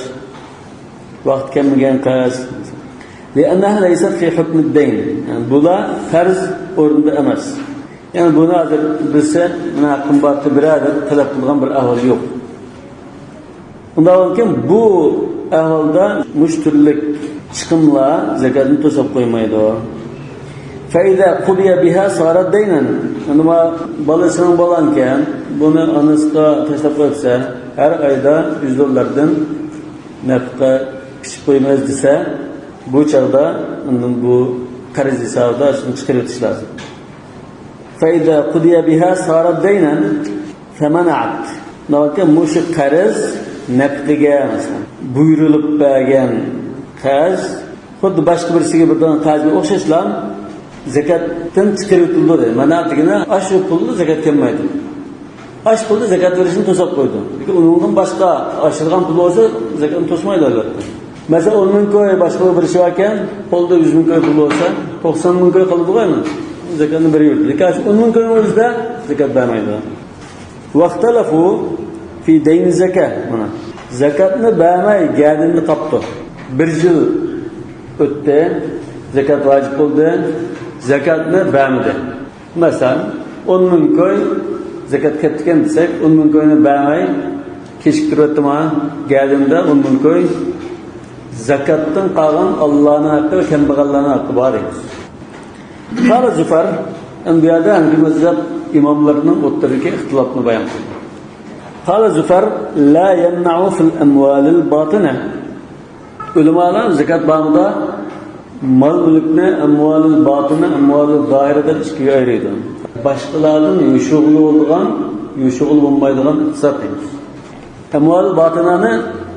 ۋاقتى كەلمىگەن قەرز. لأنها ليست في حكم الدين. يەنى بۇلار قەرز ئورنىدا ئەمەس. يەنى بۇنى ھازىر بىرسى، مانا ھەققىم بار دەپ بىرەر دەپ تەلەپ قىلىدىغان بىر ئەھۋال يوق. ئۇنداق بولغاندىكىن بۇ ئەھۋالدا مۇشۇ تۈرلۈك چىقىملار زاكاتنى توساپ قويمايدۇ. فإذا قضي بها صارت دينا. ئەمما بالىسىنىڭ بولغانكەن، بۇنى ئانىسىغا تاشلاپ قويۇپسەن، ھەر ئايدا يۈز دوللاردىن نەپقە پىشىپ قويىمىز دېسە، بۇ چاغدا ئاندىن بۇ قەرز ھېسابىدا شۇنى چىقىرىۋېتىش لازىم. فإذا قضي بها صارت دينا فمنعت. ناۋاكى مۇشۇ قەرز نەپقىگە، مەسىلەن، بۇيرۇلۇپ بەرگەن قەرز، خۇددى باشقا بىرسىگە بېرىدىغان قەرزگە ئوخشاشلا زاكاتتىن چىقىرىۋېتىلىدۇ دەيدۇ. مەنئەت دېگىنى ئاشۇ پۇلدا زاكات كەلمەيدۇ. ئاشۇ پۇلدا زاكات بېرىشنى توساپ قويدۇ. لېكىن ئۇنىڭدىن باشقا ئاشىدىغان پۇل بولسا، زاكاتنى توسمايدۇ، ئەلۋەتتە. مەسىلەن، ئون مىڭ كوي باشقا بىر ئىشى باركەن، قولدا يۈز مىڭ كوي پۇل بولسا، توقسان مىڭ كوي قالىدىغۇ ئەمدى. زاكاتنى بېرىۋېتىدۇ. لېكىن شۇ ئون مىڭ كوينىڭ ئۆزىدە زاكات بەرمەيدۇ. واختلفوا في دين الزكاة. مانا، زاكاتنى بەرمەي گەدىنىدە قاپتۇ. بىر يىل ئۆتتى، زاكات ۋاجىپ بولدى، زاكاتنى بەرمىدى. مەسىلەن، ئون مىڭ كوي زاكات كەپتىكەن دېسەك، ئون مىڭ كوينى بەرمەي كېچىكتۈرۈۋەتتىما، گەدىنىدە ئون مىڭ كوي زاكاتتىن قالغان ئاللانىڭ ھەققى ۋە كەمبەغەللەرنىڭ ھەققى بار دەيمىز. قال زۇفەر، ئەمدى بۇ يەردە ھەنىفىي مەزھەپ ئىماملىرىنىڭ ئوتتۇرىدىكى ئىختىلاپنى بايان قىلدى. قال زۇفەر، لا يمنع في الأموال الباطنة. ئۆلىمالار زاكات بابىدا مال-مۈلۈكنى ئەمۋالىل باتىنە، ئەمۋالىل زاھىرە دەپ ئىككىگە ئايرىيدۇ. باشقىلاردىن يوشۇرغىلى بولىدىغان، يوشۇرغىلى بولمايدىغان ئىقتىساد دەيمىز. ئەمۋالىل باتىنانى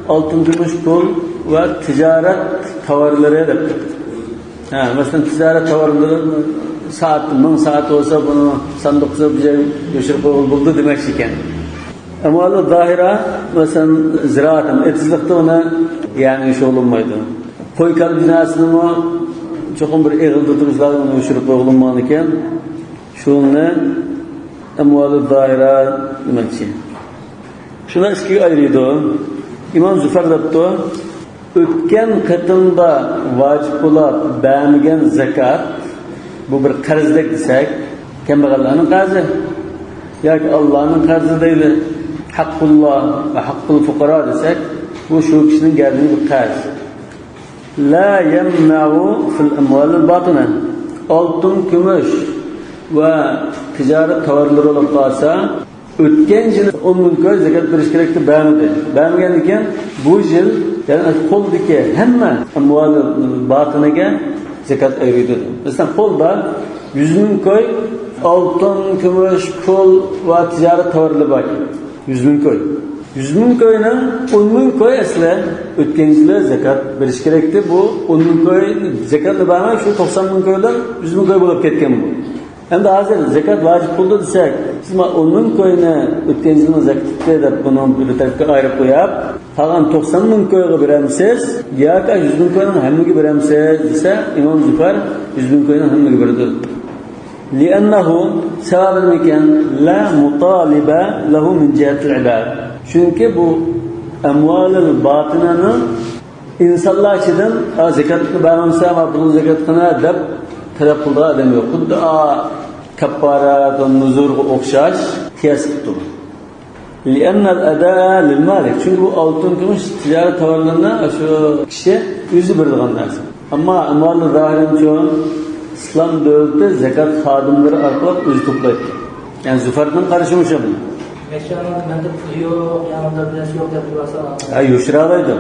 ئالتۇن، كۈمۈش، پۇل ۋە تىجارەت تاۋارلىرى دەپ. ھە، مەسىلەن، تىجارەت تاۋارلىرى سائەت، مىڭ سائەت بولسا، بۇنى ساندۇقچە بىر يەرگە يوشۇرۇپ قويغىلى بولىدۇ دېمەكچى ئىكەن. ئەمۋالۇ زاھىرە، مەسىلەن، زىرائەت، ئېتىزلىقتا ئۇنى، يەنى، شۇغۇللانمايدۇ. قوي-كالا بىناسىنىمۇ چوقۇم بىر ئېغىلدا تۇرۇشلاردا ئۇنى يوشۇرۇپ قويغىلى بولمىغانىكەن، شۇنى ئەمۋالۇ زاھىرە دېمەكچى. شۇنى ئىككىگە ئايرىيدۇ. ئىمام زۇفەر دەپتۇ، ئۆتكەن قېتىمدا ۋاجىپ بولاپ بەرمىگەن زاكات، بۇ بىر قەرزدەك دېسەك، كەمبەغەللەرنىڭ قەرزى ياكى ئاللانىڭ قەرزى دەيلى، ھەققۇللا ۋە ھەققۇل فۇقارا دېسەك، بۇ شۇ كىشىنىڭ گەردىنىگە بىر قەرز. لا يمنع في الأموال الباطنة. ئالتۇن، كۈمۈش ۋە تىجارەت تاۋارلىرى بولۇپ قالسا، ئۆتكەن يىلى ئون مىڭ كوي زاكات بېرىش كېرەك دەپ بەرمىدى. بەرمىگەندىكىن، بۇ يىل، يەنى قولدىكى ھەممە ئەمۋالى باتىنىگە زاكات ئايرىيدۇ. مەسىلەن، قولدا يۈز مىڭ كوي ئالتۇن، كۈمۈش، پۇل ۋە تىجارەت تاۋارلىرى بار. يۈز مىڭ كوي. يۈز مىڭ كوينىڭ ئون مىڭ كوي ئەسلى ئۆتكەن يىلى زاكات بېرىش كېرەكتى. بۇ ئون مىڭ كوي زاكاتنى بەرمەي، شۇ توقسان مىڭ كويدىن يۈز مىڭ كوي بولۇپ كەتكەن بۇ. ئەمدى ھازىر زاكات ۋاجىپ بولدى دېسەك، بىز مانا ئون مىڭ كوينى ئۆتكەن يىلنىڭ زاكىتى دەپ بۇنى بىر تەرەپكە ئايرىپ قويۇپ، قالغان توقسان مىڭ كويغا بېرەمسىز ياكى يۈز مىڭ كوينىڭ ھەممىگە بېرەمسىز دېسە، ئىمام زۇفەر يۈز مىڭ كوينىڭ ھەممىگە بېرىدۇ. لأنه، سەۋەبى نېمىكەن؟ لا مطالب له من جهة العباد. چۈنكى بۇ ئەمۋالىل باتىنانىڭ ئىنسانلار ئىچىدىن، «ئا، زاكاتنى بەرمەمسەن، ما پۇلنى زاكات قىلىڭ» دەپ تەلەپ قىلىدىغان ئادەم يوق. خۇددى، ئا، كەپپارەت ۋە نۇزۇرغا ئوخشاش قىياس قىپتۇ. لأن الأداء للمالك. چۈنكى بۇ ئالتۇن، كۈمۈش، تىجارەت تاۋارلىرىنى شۇ كىشى ئۆزى بېرىدىغان نەرسە. ئەمما ئەمۋالى زاھىرىنچۇ؟ ئىسلام دۆلىتى زاكات خادىملىرى ئارقىلىق ئۆزى توپلايدىكەن. يەنى زۇفەرنىڭ قارىشى مۇشۇ. مەككەنىڭ مەندە پۇل يوق، يەنى مەندە بىر نەرسە يوق دەپ يۈرسە. ھە، يوشۇرالايدۇ.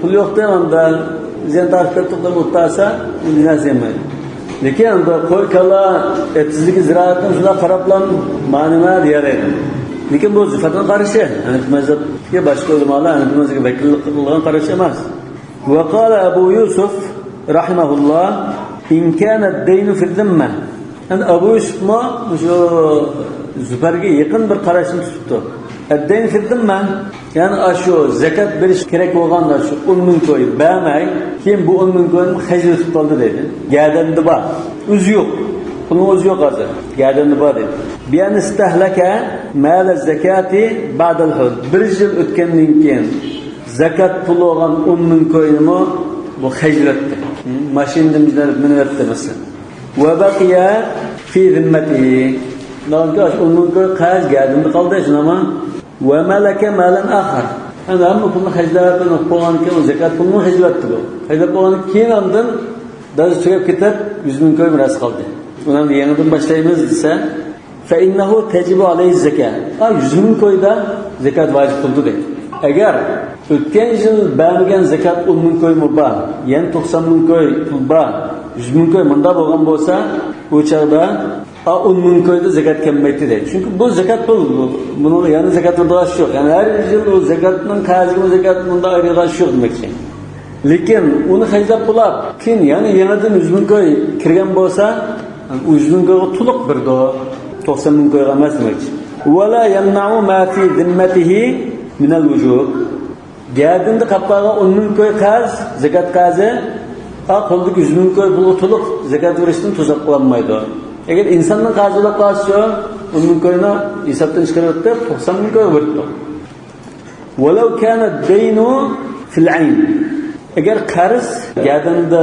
پۇل يوق دەپ ئاندا زىيان تارتىپ كەتتۇق دەپ ئولتۇرسا، ئۇ بىر نەرسە دېمەيدۇ. لېكىن ئاندا قوي، كالا، ئېتىزدىكى زىرائەتنى شۇنداق قاراپلا، مانا نېمە دېيەلەيدۇ. لېكىن بۇ زۇفەرنىڭ قارىشى. ھەنىفىي مەزھەپكە باشقا ئۆلىمالار ھەنىفىي مەزھەپكە ۋەكىللىك قىلىدىغان قاراش ئەمەس. وقال أبو يوسف رحمه الله، إن كان الدين في الذمة. ئەمدى ئەبۇ يۈسۈفمۇ شۇ زۇفەرگە يېقىن بىر قاراشنى تۇتۇپتۇ. الدين في الذمة، يەنى ئاشۇ زەكات بېرىش كېرەك بولغان شۇ ئون مىڭ كوي بەرمەي، كېيىن بۇ ئون مىڭ كوينى خەجلىۋېتىپ قالدى دەيدۇ. گەدەندە بار. ئۆزى يوق. پۇلنىڭ ئۆزى يوق ھازىر. گەدەندە بار دەيدۇ. بىئەن ئىستەھلەكە مەلە زەكاتى بەدەل ھول. بىر يىل ئۆتكەندىن كېيىن زەكات پۇلى بولغان ئون مىڭ كوينىمۇ بۇ خەجلەتتى. ماشىنىدىن مىنىۋەتتى مەسىلەن. ۋە بەقىيە فى زىممەتىھى. ئون مىڭ كوي قەرز گەدىنىدە قالدى، شۇنداقمۇ؟ ۋە مەلەكە مالەن ئاخار. ئەنە ھەممە پۇلنى خەجلەپ، ئۇنى قىلىپ بولغاندىن كېيىن، ئۇ زەكات پۇلىنى خەجلەپتۇ بۇ. خەجلەپ بولغاندىن كېيىن ئاندىن دەرس تۈگەپ كېتىپ، يۈز مىڭ كوي مىراس قالدى. ئۇنى يېڭىدىن باشلايمىز دېسە، فەئىننەھۇ تەجىبۇ ئەلەيھىز زەكا. ھە، يۈز مىڭ كويدا زەكات ۋاجىپ بولدى دەيدۇ. ئەگەر ئۆتكەن يىل بەرمىگەن زەكات ئون مىڭ كويمۇ بار، يەنە توقسان مىڭ كوي پۇل بار، يۈز مىڭ كوي مۇنداق بولغان بولسا، ئۇ چاغدا ئا، ئون مىڭ كويدا زەكات كەلمەيتتى دەيدۇ. چۈنكى بۇ زەكات پۇل، بۇ، بۇنىڭغا يەنە زەكات بېرىدىغان ئىش يوق. يەنى ھەر يىل ئۇ زەكاتنىڭ قەرزىگىمۇ زەكات مۇنداق ئايرىلغان ئىش يوق دېمەكچى. لېكىن ئۇنى خەجلەپ بولاپ، كېيىن يەنە يېڭىدىن يۈز مىڭ كوي كىرگەن بولسا، ئۇ يۈز مىڭ كويغا تولۇق بېرىدۇ. توقسان مىڭ كويغا ئەمەس دېمەكچى. ۋەلا يەمنەئۇ ما فى زىممەتىھى مىنەل ۋۇجۇب. گەدىنىدە قاپ قالغان ئون مىڭ كوي قەرز، زەكات قەرزى، ھا، قولىدىكى يۈز مىڭ كوي پۇلغا تولۇق زەكات بېرىشتىن توساپ قالالمايدۇ. ئەگەر ئىنساننىڭ قەرزى بولۇپ قالسىچۇ، ئون مىڭ كوينى ھېسابتىن چىقىرىۋېتىپ، توقسان مىڭ كويغا بېرىپتۇ. ۋەلەۋ كانە دەينۇ فىل ئەين. ئەگەر قەرز گەدىنىدە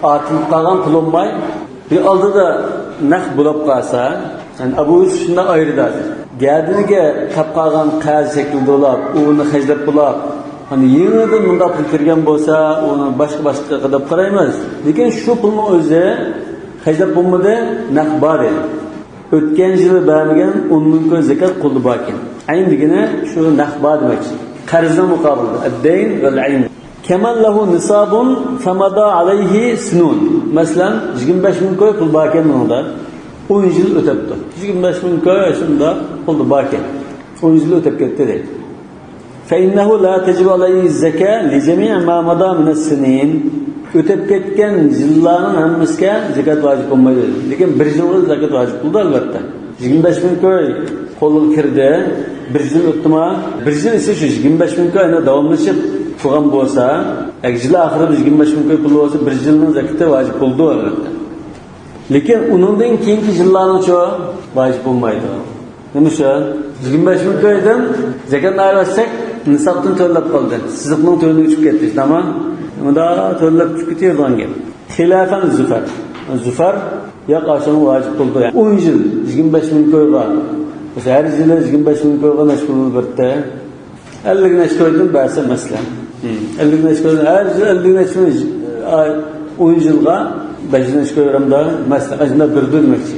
ئارتىلىپ قالغان پۇل بولماي، بىر ئالدىدا نەق بولاپ قالسا، يەنى ئەبۇ يۈسۈپ شۇنداق ئايرىدى ھازىر. گەدىنىگە قاپ قالغان قەرز شەكلىدە بولاپ، ئۇنى خەجلەپ بولاپ، يەنە يېڭىدىن مۇنداق پۇل كىرگەن بولسا، ئۇنى باشقا باشقىغا دەپ قارايمىز. لېكىن شۇ پۇلنىڭ ئۆزى خەجلەپ بولمىدى، نەق بار دەيدۇ. ئۆتكەن يىلى بەرمىگەن ئون مىڭ كوي زەكات قولدا باركەن. ئەين دېگىنى شۇ نەق بار دېمەكچى. قەرزنىڭ مۇقابىلىدا. ئەددەين ۋەل ئەين. كەمەن لەھۇ نىسابۇن فەمەدا ئەلەيھى سىنۇن. مەسىلەن، يىگىرمە بەش مىڭ كوي پۇل باركەن مۇنىڭدا. ئون يىل ئۆتەپتۇ. يىگىرمە بەش مىڭ كوي شۇنداق پۇلدا باركەن. ئون يىل ئۆتەپ كەتتى دەيدۇ. فەئىننەھۇ لا تەجىبۇ ئەلەيھى زەكا لىجەمىئى ما مادا مىنەس سىنىن. ئۆتۈپ كەتكەن يىللارنىڭ ھەممىسىگە زەكات ۋاجىپ بولمايدۇ. لېكىن بىر يىلغا زەكات ۋاجىپ بولىدۇ، ئەلۋەتتە. يىگىرمە بەش مىڭ كوي قولغا كىردى. بىر يىل ئۆتتىما؟ بىر يىل ئىچىدە شۇ يىگىرمە بەش مىڭ كوي يەنە داۋاملىشىپ تۇرغان بولسا، يىل ئاخىرىدا يىگىرمە بەش مىڭ كوي پۇل بولسا، بىر يىلنىڭ زەكىتى ۋاجىپ بولىدۇ، ئەلۋەتتە. لېكىن ئۇنىڭدىن كېيىنكى يىللارنىڭچۇ ۋاجىپ بولمايدۇ. نېمە ئۈچۈن؟ يىگىرمە بەش مىڭ كويدىن زەكاتنى ئايرىۋەتسەك، نىسابتىن تۆۋەنلەپ قالدى. سىزىقنىڭ تۆۋىنىگە چۈشۈپ كەتتى، تامام. ئۇندا تۆۋەنلەپ چۈشۈپ كېتىدىغان گەپ. خىلاپەن زۇفەر. زۇفەر، ياق، ئاشۇنىڭ ۋاجىپ بولىدۇ. ئون يىل يىگىرمە بەش مىڭ كويغا، ھەر يىلى يىگىرمە بەش مىڭ كويغا نەچچە پۇل بېرىدۇ؟ ئەللىك نەچچە كويدىن بەرسە، مەسىلەن. ئەللىك نەچچە كويدىن، ھەر يىل ئەللىك نەچچە كوي، ئاي، ئون يىلغا بەش يۈز نەچچە كوي بېرەمدۇ؟ مەسىلەن، ئاشۇنداق بېرىدۇ دېمەكچى.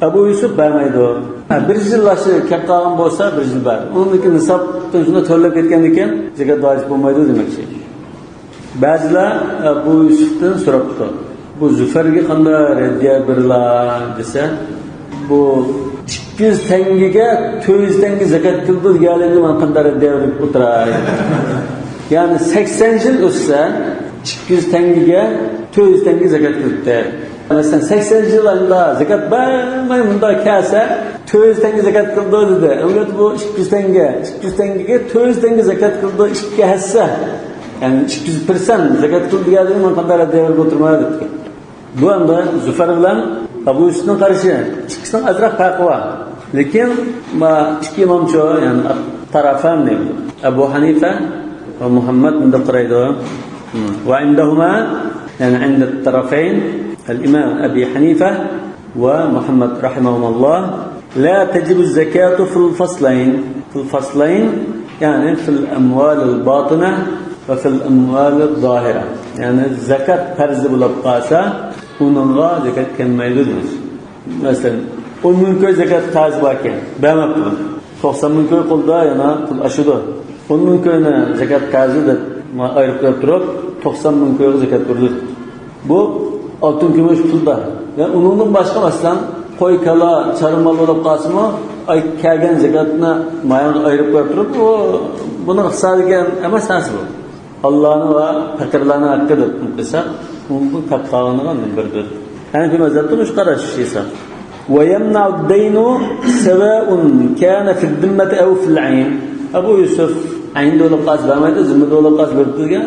ئەبۇ يۈسۈپ بەرمەيدۇ. ھە، بىر يىل ئاشۇ كەپ قالغان بولسا، بىر يىل بەر. ئۇنىڭدىن كېيىن نىسابتىن شۇنداق تۆۋەنلەپ كەتكەندىن كېيىن زەكات ۋاجىپ بولمايدۇ دېمەكچى. بەزىلەر ئەبۇ يۈسۈپتىن سوراپتۇ، بۇ زۇفەرگە قانداق رەددىيە بېرىلا دېسە، بۇ ئىككى يۈز تەڭگىگە تۆت يۈز تەڭگە زەكات كېلىدۇ دېگەنلىكىنى مانا قانداق رەددىيە بېرىپ ئولتۇراي؟ يەنى سەكسەن يىل ئۆتسە، ئىككى يۈز تەڭگىگە تۆت يۈز تەڭگە زەكات كېلىدۇ. مەسىلەن، سەكسەن يىل ئاندا زەكات بەرمەي مۇنداق كەلسە، تۆت يۈز تەڭگە زەكات كېلىدۇ دېدى. ئەمدى بۇ ئىككى يۈز تەڭگە، ئىككى يۈز تەڭگىگە تۆت يۈز تەڭگە زەكات كېلىدۇ، ئىككى ھەسسە. يەنى ئىككى يۈز پىرسەنت زەكات كېلىدۇ دېگەندىن مانا قانداق رەددىيە بېرىپ ئولتۇرما دېدى. بۇ ئەمدى زۇفەر بىلەن ئەبۇ يۈسۈپنىڭ قارىشى، ئىككىسىنىڭ ئازراق پەرقى بار. لېكىن ما ئىككى ئىمامچۇ، يەنى تارافان دەيمىز. ئەبۇ ھەنىفە ۋە مۇھەممەد مۇنداق قارايدۇ. ۋە ئىندەھۇما، يەنى ئىندە تارافەين، ئەل ئىمام ئەبى ھەنىفە ۋە مۇھەممەد رەھىمەھۇمۇللاھ، لا تەجىبۇ زەكاتۇ فىل فەسلەين. فىل فەسلەين، يەنى فىل ئەمۋالىل باتىنە ۋە فىل ئەمۋالىز زاھىرە. يەنى زەكات پەرزى بولۇپ قالسا، ئۇنىڭغا زەكات كەلمەيدۇ دېمەكچى. مەسىلەن، ئون مىڭ كوي زەكات قەرزى باركەن، بەرمەپتۇ. توقسان مىڭ كوي قولدا يەنە پۇل ئاشىدۇ. ئون مىڭ كوينى زەكات قەرزى دەپ ئايرىپ قويۇپ تۇرۇپ، توقسان مىڭ كويغا زەكات بېرىدۇ. بۇ ئالتۇن كۈمۈش پۇلدا. يەنى ئۇنىڭدىن باشقا، مەسىلەن، قوي، كالا، چارۋا مال بولۇپ قالسىمۇ، ئاي كەلگەن زەكاتنى مايانغا ئايرىپ قويۇپ تۇرۇپ، بۇ، بۇنىڭ ئىقتىسادىي ئەمەس نەرسە بۇ. ئاللانىڭ ۋە پەقىرلەرنىڭ ھەققى دەپ قىلساق، بۇ، بۇ تەپ قالغىنىغا بىر، بىر. ھەنىفىي مەزھەپتە مۇشۇ قاراش ھېساب. ويمنع الدين سواء كان في الذمة أو في العين. ئەبۇ يۈسۈپ ئەينىدە بولۇپ قالسا بەرمەيدۇ، زىممىدە بولۇپ قالسا بېرىدۇ دېگەن،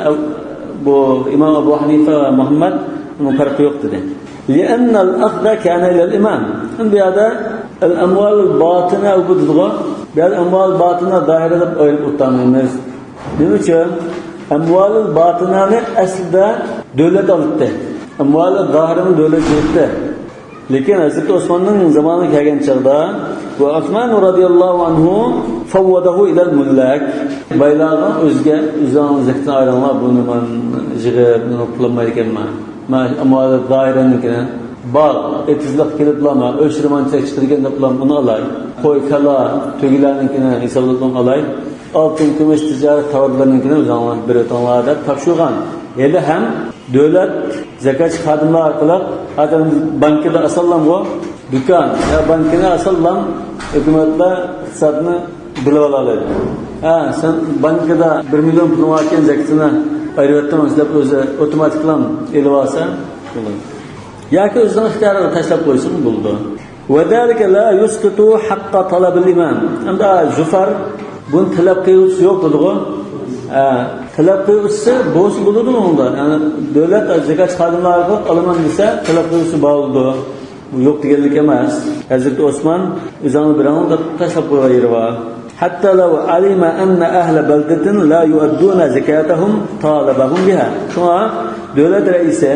بۇ ئىمام ئەبۇ ھەنىفە ۋە مۇھەممەد، ئۇنىڭ پەرقى يوق دېدى. لأن الأخذ كان إلى الإمام. ئەمدى بۇ يەردە الأموال الباطنة بۇ دېدىغۇ، بۇ يەردە ئەمۋال باتىنە زاھىرە دەپ ئايرىپ ئۆتەلمەيمىز. نېمە ئۈچۈن؟ ئەمۋالىل باتىنانى ئەسلىدە دۆلەت ئالاتتى. ئەمۋالى زاھىرىنى دۆلەت ئالاتتى. لېكىن ھەزرىتى ئوسماننىڭ زامانىغا كەلگەن چاغدا، وعثمان رضي الله عنه فوضه إلى الملاك. بايلارغا ئۆزىگە، ئۆزۈڭلار زەكىتىنى ئايرىڭلار، بۇنى مەن يىغىپ، بۇنى قىلالمايدىكەنمەن. مەن ئەمۋالى زاھىرىنىڭكىنى، باغ، ئېتىزلىق كېلىپلا، مەن ئۆچۈرمەن چەك چىقىدىكەن دەپلا ئۇنى ئالاي. قوي، كالا، تۆگىلەرنىڭكىنى ھېسابلاپلا ئالاي. ئالتۇن، كۈمۈش، تىجارەت تاۋارلىرىنىڭكىنى ئۆزۈڭلار بېرىۋېتىڭلار دەپ تاپشۇرغان. ھېلىھەم دۆلەت زەكاتچى خادىملار ئارقىلىق، ھازىر بانكىدا ئاسانلامغۇ، دۇكان يا بانكىنى ئاسانلام ھۆكۈمەتلەر ئىقتىسادنى بىلىۋالالايدۇ. ھە، سەن بانكىدا بىر مىليون پۇلۇڭ باركەن، زەكىتىنى ئايرىۋەتتىڭ دەپ ئۆزى ئاپتوماتىكلا ئېلىۋالسا بولىدۇ. ياكى ئۆزىنىڭ ئىختىيارىغا تاشلاپ قويسىمۇ بولىدۇ. وذلك لا يسقط حق طلب الإمام. ئەمدى زۇفار بۇنى تەلەپ قىلغۇچىسى يوق دېدىغۇ. ھە، تەلەپ قىلغۇچىسى بولسا بولىدۇ ئۇنىڭدا. يەنى دۆلەت زەكات خادىملار ئارقىلىق ئالىمەن دېسە، تەلەپ قىلغۇچىسى بار بولىدۇ. بۇ يوق دېگەنلىك ئەمەس. ھەزرىتى ئوسمان ئۆزۈڭنى بىرەڭ دەپ تاشلاپ قويغان يېرى بار. حتى لو علم أن أهل بلدة لا يؤدون زكاتهم طالبهم بها. شۇڭا دۆلەت رەئىسى،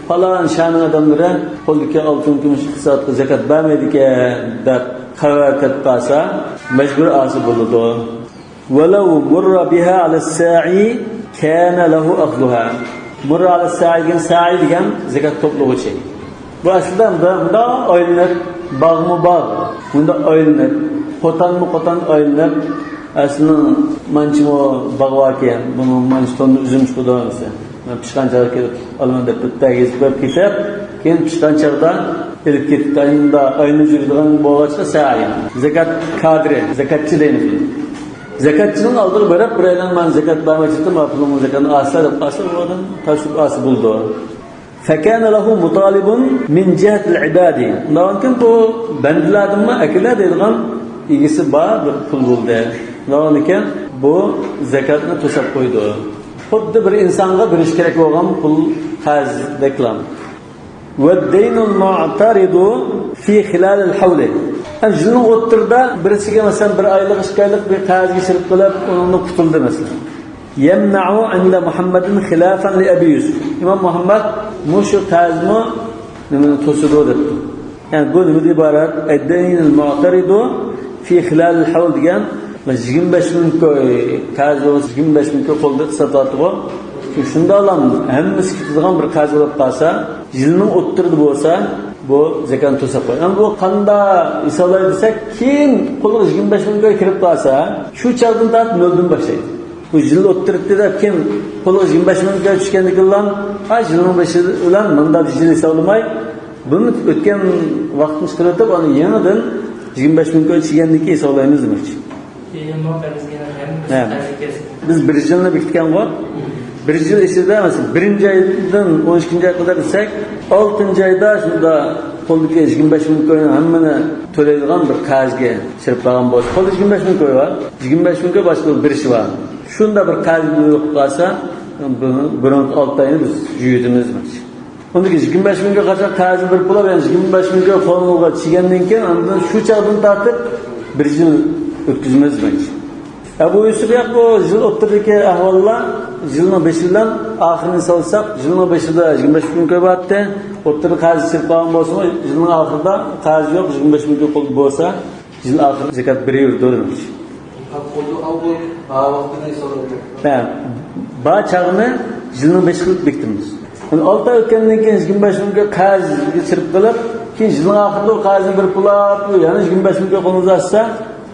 پالان شەھەرنىڭ ئادەملىرى قولدىكى ئالتۇن، كۈمۈش ئىقتىسادقا زەكات بەرمەيدىكەن دەپ خەۋەر كەتكەن بولسا، مەجبۇر ئالسا بولىدۇ. ولو مر بها على الساعي كان له أخذها. مر على الساعي دېگەن، سائى دېگەن زەكات توپلىغۇچى. بۇ ئەسلىدە مۇنداق ئايلىنىپ، باغمۇ باغ، مۇنداق ئايلىنىپ، قوتانمۇ قوتان ئايلىنىپ، ئەسلىنىڭ مانچىمۇ باغ باركەن، بۇنىڭ مانچە توننا ئۈزۈم چىقىدۇ دېسە، مەن پىشقان چاغدا كېلىپ ئالىمەن دەپ بىر تەگىزىپ بېرىپ كېتىپ، كېيىن پىشقان چاغدا ئېلىپ كېتىپ، ئايلىنىپ يۈرىدىغان بولغاچقا سائى. زەكات كادىرى، زەكاتچى دەيمىز. زەكاتچىنىڭ ئالدىغا بېرىپ، بىرەيلەن مەن زەكات بەرمەي چىقتىم، مانا پۇلۇڭنى، زەكاتنى ئالسا دەپ قالسا، ئۇ ئادەم تاشلاپ ئالسا بولىدۇ. فكان له مطالب من جهة العباد. ئۇنداقكەن بۇ بەندىلەردىنمۇ ئەكېلە دەيدىغان ئىگىسى بار بىر پۇل بولدى. ئۇنداقكەن بۇ زەكاتنى توساپ قويىدۇ. خۇددى بىر ئىنسانغا بېرىش كېرەك بولغان پۇل قەرزدەكلا. والدين المعترض في خلال الحول. يىلنىڭ ئوتتۇرىدا بىرسىگە، مەسىلەن، بىر ئايلىق، ئىككى ئايلىق بىر قەرزگە چىقىپ قېلىپ، ئۇنىڭدىن قۇتۇلدى، مەسىلەن. يمنع عند محمد خلافا لأبي يوسف. ئىمام مۇھەممەد مۇشۇ قەرزمۇ نېمىنى توسىدۇ دەپتۇ. يەنى بۇ نېمىدىن ئىبارەت؟ الدين المعترض في خلال الحول دېگەن، يىگىرمە بەش مىڭ كوي قەرز بولسا، يىگىرمە بەش مىڭ كوي قولدا ساتىۋاتىدىغۇ. شۇنداقلا ھەممىسى كېتىدىغان بىر قەرز بولۇپ قالسا، يىلنىڭ ئوتتۇرىدا بولسا، بۇ زەكاتنى توساپ قويىدۇ. ئەمدى بۇ قانداق ھېسابلايدۇ دېسەك، كېيىن قولىغا يىگىرمە بەش مىڭ كوي كىرىپ قالسا، شۇ چاغدىن تارتىپ نۆلدىن باشلايدۇ. بۇ يىل ئوتتۇرىدە كېيىن قولىغا يىگىرمە بەش مىڭ كوي چۈشكەندىن كېيىنلا، ھە، يىلنىڭ بېشى بىلەن مۇنداق يىل ھېسابلىماي، بۇنى ئۆتكەن ۋاقىتنى چىقىرىۋېتىپ، ئاندىن يېڭىدىن يىگىرمە بەش مىڭ كوي چىگەندىن كېيىن ھېسابلايمىز دېمەكچى. كېيىن بۇ قەرزگە ھەممىسى ھە. قەرزگە كەلسۇن. بىز بىر يىلنى بېكىتكەنغۇ. بىر يىل ئىچىدە، مەسىلەن، بىرىنچى ئايدىن ئون ئىككىنچى ئايغا قەدەر دېسەك، ئالتىنچى ئايدا شۇندا قولدىكى يىگىرمە بەش مىڭ كوينىڭ ھەممىنى تۆلەيدىغان بىر قەرزگە چىرىپ قالغان بولسا، قولدا يىگىرمە بەش مىڭ كوي بار، يىگىرمە بەش مىڭ كوي باشقا بىر ئىشى بار. شۇندا بىر قەرز بولۇپ قالسا، بۇنىڭ بۇرۇنقى ئالتە ئاينى بىز يۇيۇۋېتىمىز دېمەكچى. ئۇندىن كېيىن يىگىرمە بەش مىڭ كوي قاچان قەرزنى بېرىپ بولۇپ، يەنە يىگىرمە بەش مىڭ كوي قولىمىزغا چىگەندىن كېيىن، ئاندىن شۇ چاغدىن تارتىپ بىر يىل ئۆتكۈزىمىز دېمەكچى. ئەبۇ يۈسۈپ ياق بۇ يىل ئوتتۇرىدىكى ئەھۋاللار، يىلنىڭ بېشى بىلەن ئاخىرىنى سالساق، يىلنىڭ بېشىدا يىگىرمە بەش مىڭ كوي بارتتى. ئوتتۇرىدا قەرز چىقىپ قالغان بولسىمۇ، يىلنىڭ ئاخىرىدا قەرز يوق، يىگىرمە بەش مىڭ كوي قولدا بولسا، يىل ئاخىرى زەكات بېرىۋېرىدۇ دېمەكچى. ھە، بار چاغنى يىلنىڭ بېشى قىلىپ بېكىتىمىز. يەنى ئالتە ئاي ئۆتكەندىن كېيىن يىگىرمە بەش مىڭ كوي قەرزگە چىرىپ قېلىپ، كېيىن يىلنىڭ ئاخىرىدا ئۇ قەرزنى بېرىپ بولۇپ، يەنە يىگىرمە بەش مىڭ كوي قولىمىزغا ئاچسا،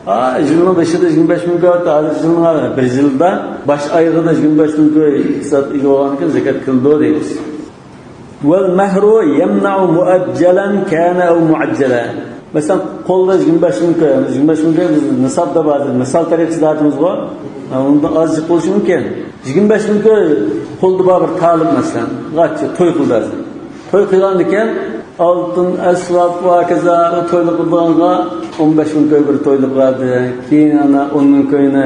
ھە، يىلنىڭ بېشىدا يىگىرمە بەش مىڭ كوي، ھازىر يىلنىڭ بىر يىلدا باش ئايىغىدا يىگىرمە بەش مىڭ كوي ئىقتىساد ئىگە بولغاندىن كېيىن زەكات كېلىدۇ دەيمىز. والمهر يمنع مؤجلا كان أو معجلا. مەسىلەن، قولدا يىگىرمە بەش مىڭ كوي، يىگىرمە بەش مىڭ كوي بىز نىسابتا بار، مىسال تەرىقىسىدە ئېيتىمىزغۇ. ئۇنىڭدىن ئازچە بولۇشى مۇمكىن. يىگىرمە بەش مىڭ كوي قولدا بار بىر تالىپ، مەسىلەن، غاچچى توي قىلدى ھازىر. توي قىلغاندىكىن ئالتۇن، ئەسۋاب ۋە ھاكازا تويلۇق قىلىدىغانغا ئون بەش مىڭ كوي بىر تويلۇق بەردى. كېيىن ئانا ئون مىڭ كوينى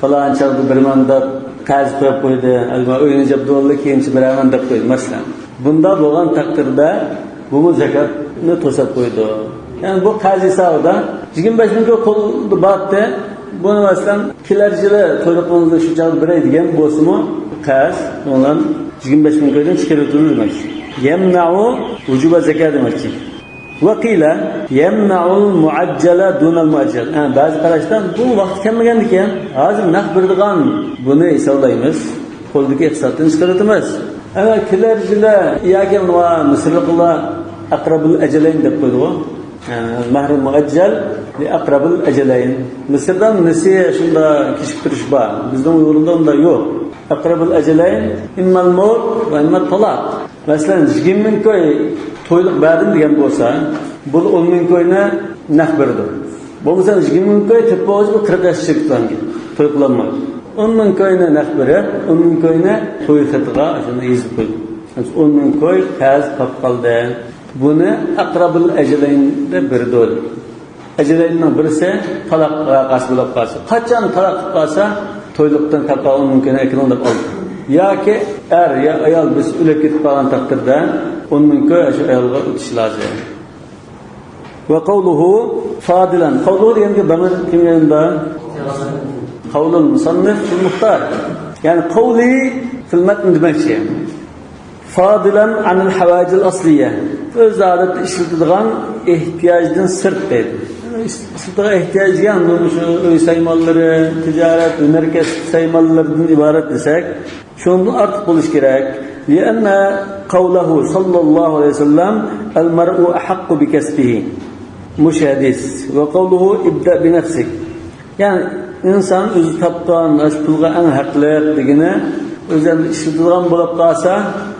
پالان چاغدا بېرىمەن دەپ قەرز قويۇپ قويدى، ئەمما ئۆينى جابدۇۋالدى، كېيىنچە بېرەرمەن دەپ قويدى، مەسىلەن. بۇنداق بولغان تەقدىردە بۇمۇ زاكاتنى توساپ قويىدۇ. يەنى بۇ قەرز ھېسابىدا يىگىرمە بەش مىڭ كوي قولدا بارتى. بۇنى، مەسىلەن، كېلەر يىلى تويلۇقىڭىزنى شۇ چاغدا بېرەي دېگەن بولسىمۇ، قەرز ئۇنىڭ يىگىرمە بەش مىڭ كويدىن چىقىرىۋېتىلىدۇ دېمەكچى. يەمنەئۇ ۋۇجۇبە زەكا دېمەكچى. ۋەقىلە يەمنەئۇل مۇئەججەلە دۇنەل مۇئەججەل. ھە، بەزى قاراشتا بۇ ۋاقتى كەلمىگەندىكىن، ھازىر نەق بېرىدىغان بۇنى ھېسابلايمىز. قولدىكى ئىقتىسادتىن چىقىرىۋېتىمىز. ئەمما كېلەر يىلى ياكى مۇ-، مىسىرلىقلار ئەقرەبۇل ئەجەلەين دەپ قويدىغۇ. ھە، مەھرۇل مۇئەججەل لى ئەقرەبىل ئەجەلەين. مىسىردا نېسى شۇنداق كېچىكتۈرۈش بار. بىزنىڭ ئۇيغۇردا ئۇنداق يوق. ئەقرەبۇل ئەجەلەين ئىممەل مەۋت ۋە ئىممەت تالاق. مەسىلەن، يىگىرمە مىڭ كوي تويلۇق بەردىم دېگەن بولسا، بۇ ئون مىڭ كوينى نەق بېرىدۇ. بولمىسا يىگىرمە مىڭ كوي تۆت بولغۇچە بۇ قىرىق ياش چىققان توي قىلالمايدۇ. ئون مىڭ كوينى نەق بېرىپ، ئون مىڭ كوينى توي خېتىغا شۇنى يېزىپ قويدۇم. ئون مىڭ كوي قەرز قاپ قالدى. بۇنى ئەقرەبۇل ئەجەلەين دەپ بېرىدۇ. ئەجەلەيننىڭ بىرسى تالاق ۋەقەسى بولۇپ قالسا، قاچان تالاق قىلىپ قالسا، تويلۇقتىن تاپقان ئون مىڭ كوينى ئەكىلىڭ دەپ ئالىدۇ. ياكى ئەر يا ئايال بىرسى ئۆلۈپ كېتىپ قالغان تەقدىردە، ئون مىڭ كوي شۇ ئايالغا ئۆتۈش لازىم. ۋە قەۋلۇھۇ فادىلەن. قەۋلۇھۇ دېگەندىكى دامىر كىمگە ئايلىنىدۇ؟ قەۋلۇل مۇسەننىف فىل مۇختار. يەنى قەۋلى فىل مەتن دېمەكچى. فادىلەن ئەنىل ھەۋايىجىل ئەسلىيە. ئۆز ئادەتتە ئىشلىتىدىغان ئېھتىياجدىن سىرت دەيدۇ. ئىشلىتىدىغان ئېھتىياج دېگەن مۇشۇ ئۆي سايمانلىرى، تىجارەت، ھۈنەركەسىپ سايمانلىرىدىن ئىبارەت دېسەك، شۇنىڭدىن ئارتۇق بولۇشى كېرەك. لأن قوله صلى الله عليه وسلم: المرء أحق بكسبه. مۇشۇ ھەدىس. وقوله: ابدأ بنفسك. يەنى ئىنسان ئۆزى تاپقان ئاشۇ پۇلغا ئەڭ ھەقلىق دېگىنى، ئۆزى ئەمدى ئىشلىتىدىغان بولۇپ قالسا،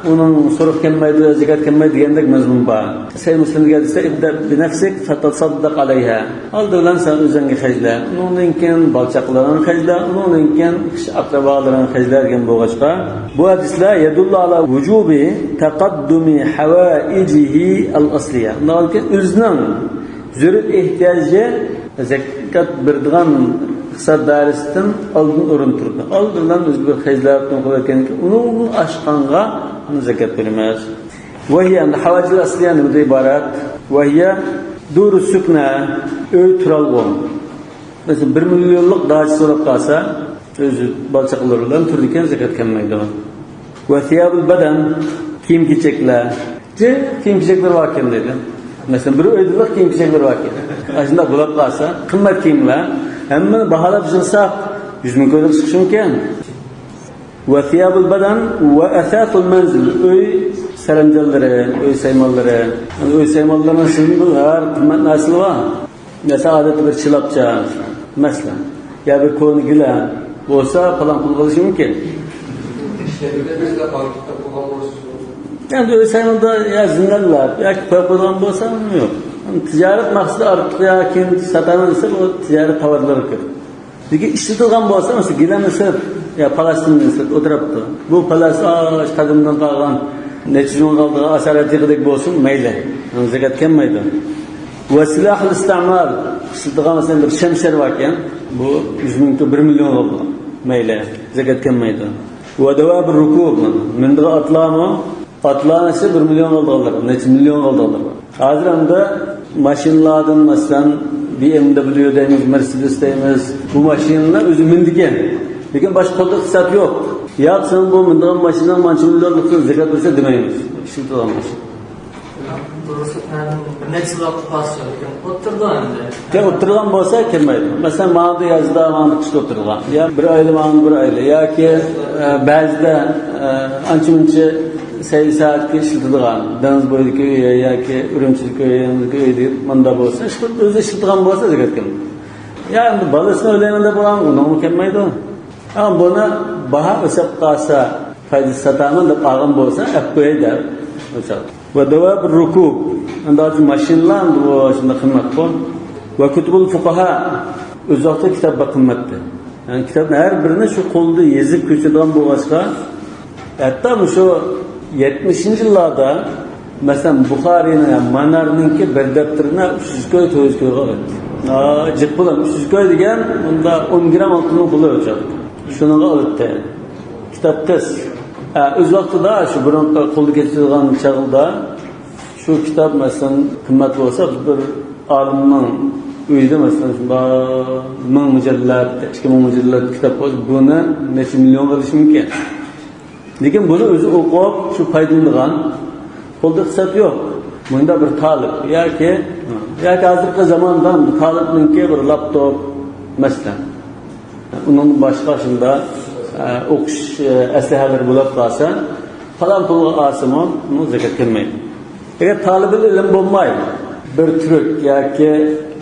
ئۇنىڭ سورۇق كەلمەيدۇ، زاكات كەلمەيدۇ دېگەندەك مەزمۇن بار. سەھىھ مۇسلىمدىكى ھەدىستە: ابدأ بنفسك فتصدق عليها. ئالدى بىلەن سەن ئۆزۈڭگە خەجلە، ئۇنىڭدىن كېيىن بالىچاقىلىرىڭغا خەجلە، ئۇنىڭدىن كېيىن ئاقرىبالىرىڭغا خەجلە دېگەن بولغاچقا، بۇ ھەدىسلەر يدل على وجوب تقدم حوائجه الأصلية. ئۇنداق ئۆزىنىڭ زۆرۈر ئېھتىياجى زەكات بېرىدىغان ئىقتىساد دائىرىسىدىن ئالدىن ئورۇن تۇرىدۇ. ئالدى بىلەن ئۆزى بىر خەجلەپ تۇرۇپ قويۇۋەتكەندىن كېيىن، ئۇنىڭدىن ئاشقانغا ئۇنى زەكات بېرىمىز. وهي، ئەمدى ھاۋاجىل ئەسلىيە نېمىدىن ئىبارەت؟ وهي دور سۈكنە، ئۆي تۇرالغۇ. مەسىلەن، بىر مىليونلۇق داچىسى بولۇپ قالسا، ئۆزى بالا-چاقىلىرى بىلەن تۇرىدىكەن، زەكات كەلمەيدۇ. وثياب البدن، كىيىم-كېچەكلەر. جىق كىيىم-كېچەكلىرى باركەن دەيدۇ. مەسىلەن، بىر ئۆيدىلا كىيىم-كېچەكلىرى باركەن. ئاشۇنداق بولۇپ قالسا، قىممەت كىيىملەر، ھەممىنى باھالاپ يىغساق، يۈز مىڭ كويلۇق چىقىشى مۇمكىن. وثياب البدن وأثاث المنزل، ئۆي سەرەمجانلىرى، ئۆي سايمانلىرى. ئۆي سايمانلىرىنىڭ ئىچىدىن ھەر قىممەت نەرسىلەر بار. مەسىلەن، ئادەتتە بىر چىلاپچا، مەسىلەن، يا بىر كونا گىلەم بولسا، پالان پۇلغا ئېلىشى مۇمكىن. ئەمدى ئۆي سايماندا يا زىننەتلەپ ياكى قويۇپ قويىدىغان بولسا، يوق. تىجارەت مەقسىتى ئارتۇق يا كېيىن ساتىمەن دېسە، بۇ تىجارەت تاۋارلىرى كۆپ. لېكىن ئىشلىتىدىغان بولسا، مەسىلەن، گىلەمنى سېلىپ، يا پالاسنى سېلىپ ئولتۇرۇپتۇ. بۇ پالاس، ئاش، قەدىمدىن قالغان نەچچە يۈز مىڭ قالدىغان ئاسارەت يىغىدەك بولسۇن، مەيلى. زاكات كەلمەيدۇ. وسلاح الاستعمال، ئىشلىتىدىغان، مەسىلەن، بىر شەمشەر باركەن، بۇ يۈز مىڭ، بىر مىليون قالدى. مەيلى، زاكات كەلمەيدۇ. ودواب الركوب، مىنىدىغان ئاتلارمۇ، ئاتلارنىڭ ئىچىدە بىر مىليون قالدىغانلار، نەچچە مىليون قالدىغانلار بار. ھازىر ئەمدى ماشىنىلاردىن، مەسىلەن، بى ئېم دەبليۇ دەيمىز، مېرسېدېس دەيمىز، بۇ ماشىنىلار ئۆزى مىنىدىكەن. لېكىن باشقا قولدا ئىقتىساد يوق. ياق، سەن بۇ مىنىدىغان ماشىناڭ مانچە مىليونلۇقتىن زاكات بېرسە دېمەيمىز. ئىشلىتىدىغان ماشىنا. بىر نەچچە يىللىق قالسا، لېكىن ئولتۇرىدۇ ئەمدى. يا ئولتۇرغان بولسا كەلمەيدۇ. مەسىلەن، ماڭدا يازدا، ماڭدا قىشتا ئولتۇرىدىغان. يا بىر ئايلا ماڭدا بىر ئايلا. ياكى، ئە، بەزىدە، ئە، ئانچە مۇنچە سەي-، سائەتكە ئىشلىتىدىغان. دېڭىز بويىدىكى ئۆي ياكى ئۈرۈمچىدىكى ئۆي، يېنىمىزدىكى ئۆي دېيىپ، ماندا بولسا، ئىشلىتىپ، ئۆزى ئىشلىتىدىغان بولسا زاكات كەلمەيدۇ. يا ئەمدى بالىسىنى ئۆيلەيمەن دەپ بولغان، ئۇنىڭمۇ كەلمەيدۇ. ئەمما بۇنى باھا ئۆسۈپ قالسا، پايدىسى ساتامەن دەپ ئالغان بولسا، ئەپ قوياي دەپ. ۋە دەۋابۇر رۇكۇب. ئەمدى ھازىر ماشىنىلار ئەمدى بۇ شۇنداق قىممەتقۇ. ۋە كۇتۇبۇل فۇقاھا. ئۆز ۋاقتىدا كىتاب بەك قىممەتتى. يەنى كىتابنى ھەر بىرىنى شۇ قولدا يېزىپ كۆچۈرىدىغان بولغاچقا، ھەتتا مۇشۇ يەتمىشىنچى يىللاردا، مەسىلەن، بۇخارىينىڭ، يەنى مانارنىڭكى بىر دەپتىرىنى ئۈچ يۈز كوي، تۆت يۈز كويغا ئالاتتى. ئا، جىق پۇل، ئۈچ يۈز كوي دېگەن، بۇندا ئون گرام ئالتۇننىڭ پۇلى ئۆلچەپ. شۇنىڭغا ئالاتتى. كىتاب تېز. ئا، ئۆز ۋاقتىدا شۇ بۇرۇنقى قولدا كېتىدىغان چاغدا شۇ كىتاب، مەسىلەن، قىممەت بولسا، بىر ئالىمنىڭ ئۆيىدە، مەسىلەن، شۇنداق مىڭ مۇجەللەت، ئىككى مىڭ مۇجەللەت كىتاب بولسا، بۇنى نەچچە مىليونغا ئېلىشى مۇمكىن. لېكىن بۇنى ئۆزى ئوقۇپ، شۇ پايدىلىنىدىغان، قولدا ئىقتىساد يوق. مۇنداق بىر تالىپ ياكى، ياكى ھازىرقى زاماندا تالىپنىڭكى بىر لاپتوپ، مەسىلەن، ئۇنىڭ باشقا شۇنداق، ئە، ئوقۇش، ئە، ئەسلىھەلىرى بولۇپ قالسا، پالان پۇلغا ئالسىمۇ، ئۇنىڭ زەكات كەلمەيدۇ. ئەگەر تالىبىل ئىلىم بولماي، بىر تۈرك ياكى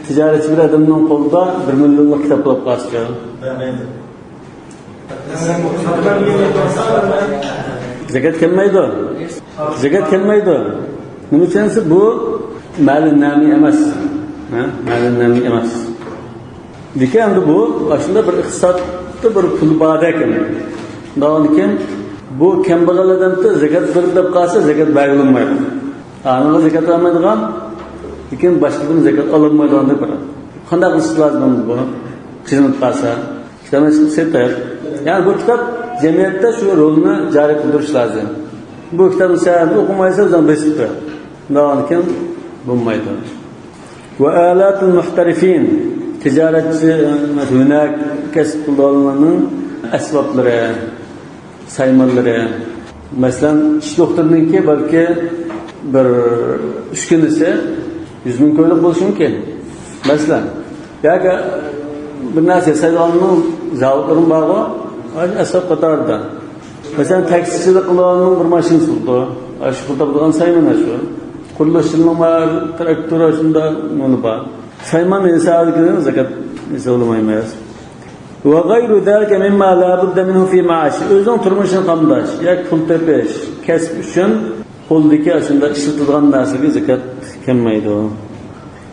تىجارەتچى بىر ئادەمنىڭ قولىدا بىر مىليونلۇق كىتاب بولۇپ قالسىچۇ؟ زەكات كەلمەيدۇ. زەكات كەلمەيدۇ. نېمە ئۈچۈن دېسە، بۇ مالۇن نامى ئەمەس. ھە؟ مالۇن نامى ئەمەس. لېكىن ئەمدى بۇ ئاشۇنداق بىر ئىقتىسادتا بىر پۇل باردەك ئەمدى. شۇنداقتىن كېيىن بۇ كەمبەغەل ئادەمدە زەكات بېرىدۇ دەپ قالسا، زەكات بەرگىلى بولمايدۇ. ئانىغا زەكات بەرمەيدىغان، لېكىن باشقىدىن زەكات ئالالمايدىغاندەك بىر. قانداق قىلىش لازىم بۇ؟ قىينىلىپ قالسا. كىتابنى سېتىپ، يەنى بۇ كىتاب جەمئىيەتتە شۇ رولنى جارى قىلدۇرۇش لازىم. بۇ كىتابنى سەن ئوقۇمايسەن، ئۆزۈڭ بېسىپ تۇر. ئۇنداقتىن كېيىن بولمايدۇ. وآلات المحترفين، تىجارەتچى، ھۈنەر كەسىپ قىلىدىغانلارنىڭ ئەسۋابلىرى، سايمانلىرى. مەسىلەن، چىش دوختۇرىنىڭكى بەلكى بىر ئۈسكۈنىسى يۈز مىڭ كويلۇق بولۇشى مۇمكىن. مەسىلەن، ياكى بىر نەرسە ياسايدىغاننىڭ زاۋۇتلىرىمۇ بارغۇ، ئەسۋاب قاتارىدا. مەسىلەن، تاكسىچىلىق قىلىدىغاننىڭ بىر ماشىنىسى بولىدۇ. ئاشۇ پۇل تاپىدىغان سايمان ئاشۇ. قۇرۇلۇشچىنىڭ بار، تىراكتور، شۇنداق نېمە بار. سايمان ھېسابىدىكىدىن زاكات ھېسابلىمايمىز. وغير ذلك مما لا بد منه في معاشه. ئۆزىنىڭ تۇرمۇشىنى قامداش ياكى پۇل تېپىش، كەسىپ ئۈچۈن قولدىكى ئاشۇنداق ئىشلىتىدىغان نەرسىگە زاكات كەلمەيدۇ.